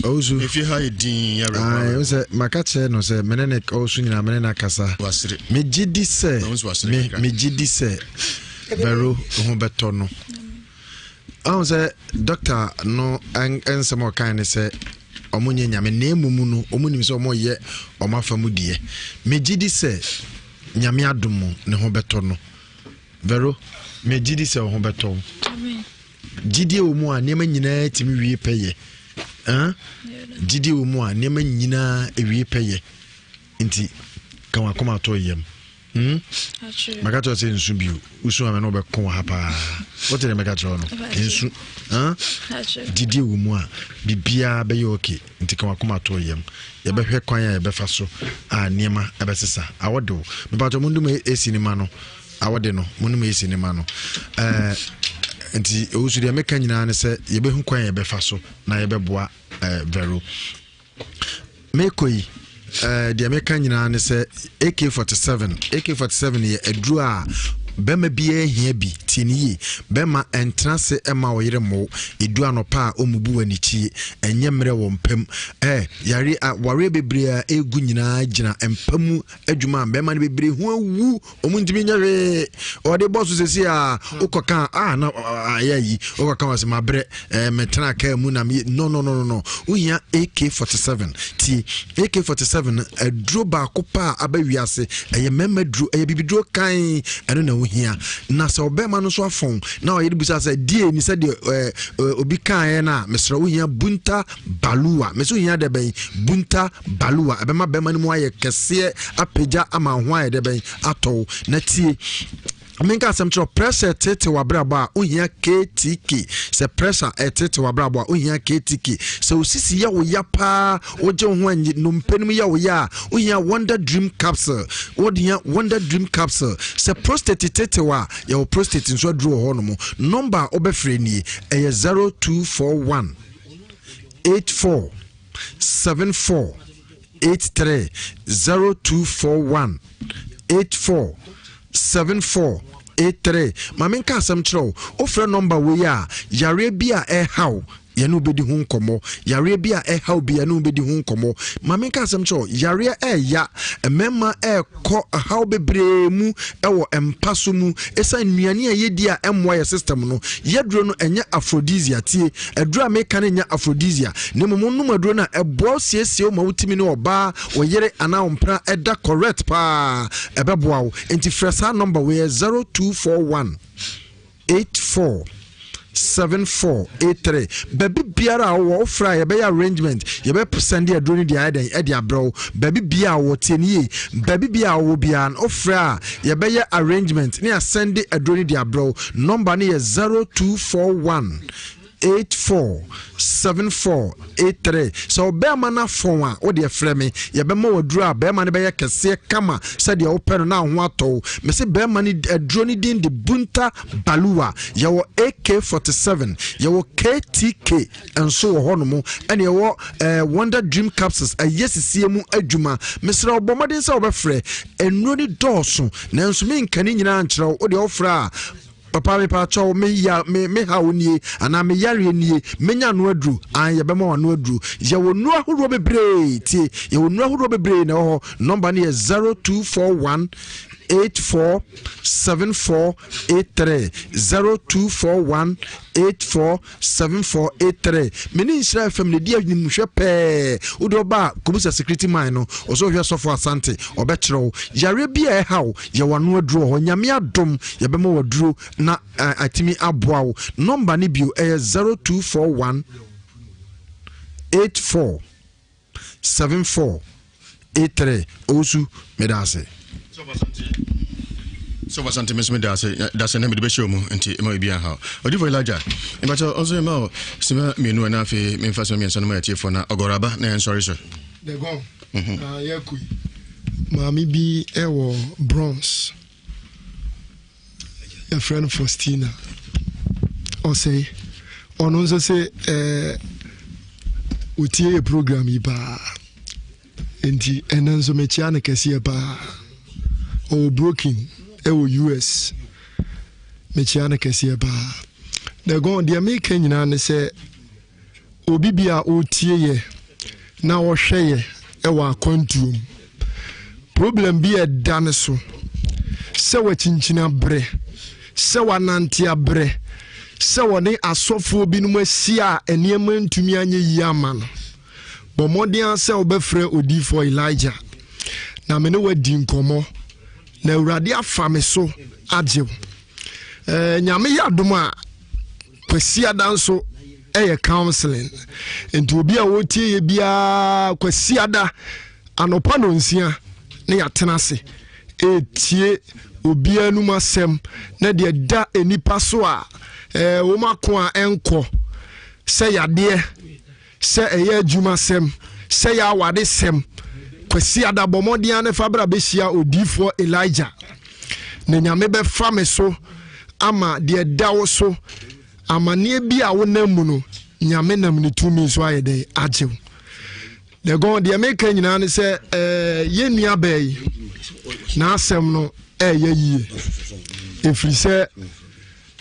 Owusu. Efie ha yɛ din awerɛhoɔ. Ayi sɛ maka kyerɛ no sɛ mene ne ɔwusu nyinaa mene no akasa. Wasere. Megye di sɛ me megye di sɛ Vero ho bɛtɔ no. Ahun sɛ dɔkta no nsɛm a ɔkan ne sɛ ɔmo nyɛ nyame na emu no ɔmo nim sɛ ɔmo yɛ ɔmo afa mu deɛ. Megye di sɛ nyame adom mu ne ho bɛtɔ no. Vero, megye di sɛ wo ho bɛtɔ wo. Gyidie wɔ mu a nneɛma nyinaa tumi wie pɛyɛ. Gyidie wɔ mu a nneɛma nyinaa wie pɛyɛ. Nti ka wakoma atɔ yam. Hmm? Maka kyerɛ sɛ nsu bio. Wosu a me ne wobɛko wɔ ha paa. Wote deɛ mɛka kyerɛ wo no? Nsu. Gyidie wɔ mu a, biribiara bɛyɛ okay. Nti ka wakoma to yam. Yɛbɛhwɛ kwan a yɛbɛfa so a nneɛma ɛbɛsesa. Awɔ de wo. Mepatɔ mo ndum AC ne ma no. Awɔ de no, mo ndum AC ne ma no. Eh, nti owusu deɛ meka nyinaa ne sɛ yɛbɛhu kwan a yɛbɛfa so na yɛbɛboa eh, Vero. Mekɔ yi, eh, deɛ meka nyinaa ne sɛ AK-47, AK-47 yɛ aduro a bɛrima biara hia bi. Tie ne yie, bɛrima ɛntena ase ɛma ɔyere mmo. Edu anɔpa a ɔmmubu w'anikyie, ɛnyɛ mmerɛ wɔ mpam. Eh, yare a wareɛ bebree a ɛregu nyinaa gyina mpa mu adwuma a bɛrima no bebree ho awu. Ɔmo ntumi nyɛ hwee. Ɔde bɔ so sɛsi a wokɔka a na ayɛ ayi wokɔka wɔ sɛ mabrɛ eh, metena kaa mu na meyɛ no no no no. Wohia AK-47. Tie, AK-47 no aduro baako pa a aba wiase, ɛyɛ mmarima duro, ɛyɛ bibiduro kan, ɛno na wohia. Na sɛ ɔbɛrima no nso afɔn na ɔyere bisa sɛ die ni sɛdeɛ eh, eh, obi kaeɛ no a, mesrɛ wohia bunta Baluwa. Mese ohia dɛ bɛn? Bunta Baluwa. Ɛbɛma bɛrima no mu ayɛ kɛseɛ apagya ama ho ayɛ dɛ bɛn? Atɔw. Na tie. Menka asɛm kyerɛ pressure ɛtete w'abrabɔ a ohia KTK. Sɛ pressure ɛtete w'abrabɔ a ohia KTK. Sɛ osisi yɛ wo ya paa, wogye wo ho anyi, nnompe no mu yɛ wo ya a, ohia Wonder Dream Capsule. Wohia Wonder Dream Capsule. Sɛ prostate tete wo a, yɛwɔ prostate nso aduro wɔ hɔ nom. Nɔmba a wobɛfrɛ nie, ɛyɛ 0241 84 74 83 0241 84 74 83. Ma menka asɛm kyerɛ wo, wofrɛ nɔmba wei a, yareɛ bi a ɛhaw yɛne wobɛdi ho nkɔmmɔ. Yareɛ bi a ɛhaw bi yɛne wobɛdi ho nkɔmmɔ. Ma menka asɛm kyerɛ wo, yareɛ ɛɛya mmarima ɛɛkɔ haw bebree mu ɛwɔ mpa so mu ɛsiane nnuane a yɛdi a ɛmmoa yɛ system no. Yɛduro no ɛnyɛ aphrodisia. Tie, aduro a meka no nyɛ aphrodisia, na mmom wonom aduro no a ɛboa wo siesie wo ma wotumi ne ɔbaa, wo yere anaa wo mpena ɛda correct paa. Ɛbɛboa wo. Enti frɛ saa nɔmba wei, ɛyɛ 0241 84 7483. Baabi biara a wowɔ, wofrɛ a yɛbɛyɛ arrangement, yɛbɛ sɛnde aduro no de ayɛ dɛn ɛde abrɛ wo. Baabi biara a wowɔ, tie no yie, baabi biara a wowɔ biara no, wofrɛ a yɛbɛyɛ arrangement ne yɛasɛnde aduro no de abrɛ wo. Nɔmba no yɛ 0241 84 74 83. Sɛ ɔbɛrima no afɔn a, wo deɛ frɛ me, yɛbɛma wo aduro a bɛrima no bɛyɛ kɛseɛ kama sɛdeɛ wopɛ no na wo ho atɔ wo. Mese bɛrima no aduro no din de Bunta Baluwa. Yɛwɔ AK-47, yɛwɔ KTK nso wɔ hɔnom, ɛne yɛwɔ eh, Wonder Dream Capsules, ɛyɛ sisie mu adwuma. Mesrɛ wo bɔ mmɔden sɛ wobɛfrɛ. Nnuro no dɔɔso, nanso menka ne nyinaa nkyerɛ wo. Wo deɛ wofrɛ a, Papa mepaakyɛw me ya me me haw nie anaa me yareɛ nie, menya ano aduro? Aane yɛbɛma wo ano aduro. Yɛwɔ nnuro ahodoɔ bebree, tie, yɛwɔ nnuro ahodoɔ bebree na ɛwɔ hɔ. Nɔmba no yɛ 0241 84 74 83 0241 84 7483. Me ne Nhyira FM na ɛdi animhwɛ pɛɛ. Wode ɔba a kɔbusa security man no, ɔsɛ ɔhwɛ sɔfo Asante, ɔbɛkyerɛ wo. Yareɛ bi a ɛha wo, yɛwɔ ano aduro wɔ hɔ. Nyame adom, yɛbɛma wo aduro na atumi aboa wo. Nɔmba no bio ɛyɛ 0241 84 74 83. Owusu, meda ase. Sɔfo Asante me nso meda ase da sɛ na mede bɛhyɛ mu nti ɛma biribi anha Odifo Elijah mepakyɛ ɔnso mma wo sima mmienu ɛna afei memfa sima mmiɛnsa no ma atiefoɔ na ɔgɔrɔ aba na yɛnsɔre so. Dagon na yɛkɔ yi maame bi ɛwɔ Bronx yɛfrɛ no Faustina ɔsɛe ɔno nso sɛ ɛɛ otie yɛ program yi paa. Enti ɛnnɛ nso mekyea no kɛseɛ paa. Ɔwɔ Brooklyn ɛwɔ US. Mekyea no kɛseɛ paa. Dagon deɛ meka nyinaa ne sɛ obi bi a ɔretie yɛ na ɔhwɛ yɛ ɛwɔ akwantuo mu. Problem bi a ɛda ne so sɛ wakyinkyini abrɛ, sɛ wanante abrɛ, sɛ wɔne asɔfoɔ binom ahyia a nneɛma ntumi anyɛ yie ama no. Bɔ mmɔden ara sɛ wobɛfrɛ odiyifoɔ Elijah na me ne wo adi nkɔmmɔ na Awurade afa me so agye wo. Eh, Nyame yɛ adom a Kwasiada nso ɛyɛ counseling. Nti obi a wɔtie yɛ biara Kwasiada anɔpa nonsia na yɛatena ase. ɛretie obiara anum asɛm na deɛ da nnipa so a ɛɛ wɔn ako a ɛnkɔ sɛ yadeɛ sɛ ɛyɛ adwumasɛm sɛ yɛ awadesɛm kwasi ada bɔ mmɔden ara ne fa bra bɛhyia odiifoɔ Elijah na nyame bɛfa me so ama deɛ da wo so Amaneɛ bi a wonam mu no, Nyame nam ne tumi so ayɛ dɛn agye wo. Dɛgɔn, deɛ meka nyinaa ne sɛ eh, yɛn nua baa yi n'asɛm no ɛyɛ yie ɛfiri sɛ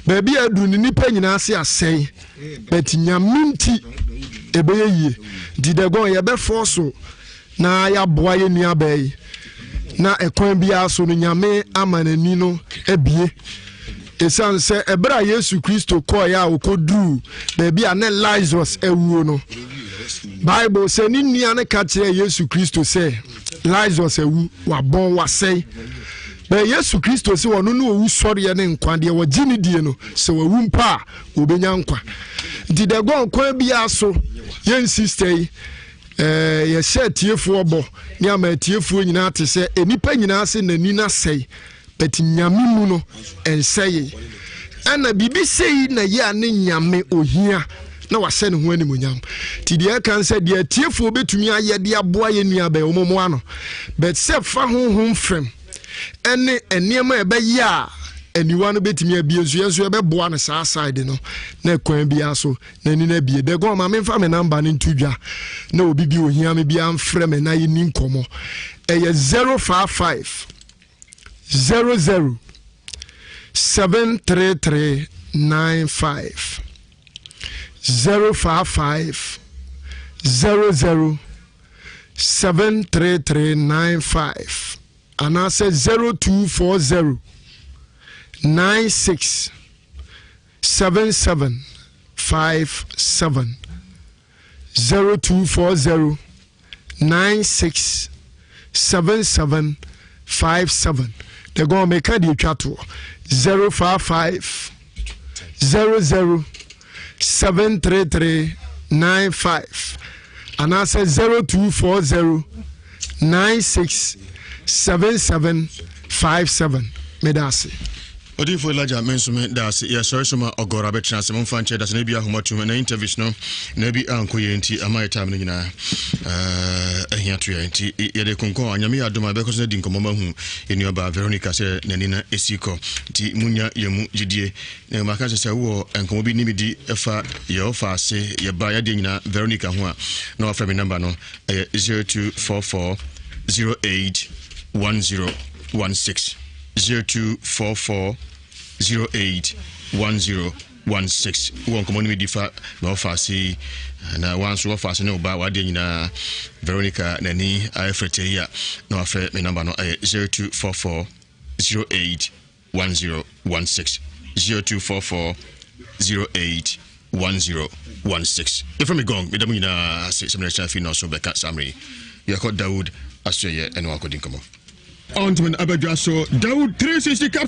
baabi a aduru no nnipa nyinaa se asɛe but Nyame nti ɛbɛyɛ yie nti dɛgɔn yɛbɛfɔɔ so na yɛaboa yɛn nuabaa yi na ɛkwan biara so no nyame ama n'ani no abie ɛsiane sɛ ɛberɛ a yesu kristo kɔeɛ a ɔkɔduruu baabi a ne lazarus awuo no bible sɛ ne nua no ka kyerɛɛ yesu kristo sɛ lazarus awu wabɔn wasɛe bɛn yesu kristo sɛ ɔno ne owu sɔreɛ ne nkwa deɛ wɔgye ne die no sɛ wawu mpo a wɔbɛnya nkwa nti dɛgɔn kwan biara so yɛn sister yi Ɛɛ, yɛhyɛ atiefoɔ bɔ ne ama atiefoɔ nyinaa te sɛ nnipa nyinaa sɛ n'ani no asɛe, but Nyame mu no ɛnsɛe. Ɛna biribi sei na yɛ a ne Nyame ohia na wahyɛ ne ho animonyam. Nti deɛ ɛka sɛ deɛ atiefoɔ bɛtumi ayɛ de aboa yɛ nua bɛn wɔn mmoa no, but sɛ fa honhom fam ɛne nneɛma a ɛbɛyɛ a aniwa no bɛtumi abie nso yɛn nso yɛbɛboa no saa side no na kwan biara so N'ani no abie. Dɛgɔn, ma memfa me namba no nto dwa na obi bi ohia me biara mfrɛ me na yɛnni nkɔmmɔ. Ɛyɛ 055 00 733 95. 055 00 733 95 anaasɛ 0240 96 7757 0240 96 7757 dɛgɔn meka deɛ ɛtwa toɔ 055 00 733 95 anaasɛ 0240 96 7757 meda ase. Odiyifo Elijah me nso me da ase. Yɛsɔre so ma ɔgɔrɔ abɛtena ase. Momfa nkyɛ dase na ebi ahoma tum na interviews no na ebi ankɔ yɛ nti ama yɛ time no nyinaa ahia to yɛ nti yɛde konkɔn a nyame yɛ adom a yɛbɛkɔ so na di nkɔmmɔ ma hu yɛn nuabaa Veronica sɛ n'ani na esi kɔ nti munya yɛn mu gyidie na maka sɛ sɛ wowɔ nkɔmmɔ bi ne me di ɛfa yɛ ɔfa ase yɛ ba yɛadeɛ nyinaa Veronica ho a na wafrɛ me namba no ɛyɛ 0244 08 1016. 0244 08 1016 wowɔ nkɔmmɔ no medi fa na wɔfa ase yi na wanso wɔfa ase ne wo ba wadeɛ nyinaa Veronica n'ani ayɛ frɛtɛ yi a na wafrɛ me namba no ɛyɛ 0244 08 1016 0244 08 1016 Yɛfrɛ me Gong, meda mo nyinaa ase sɛ mene afi nɔso bɛka saa mmerɛ yi. Yɛkɔ Dawood asoɛyɛ ɛne wakɔdi nkɔmmɔ. Ointment abadwa so Dawood 360 capsule.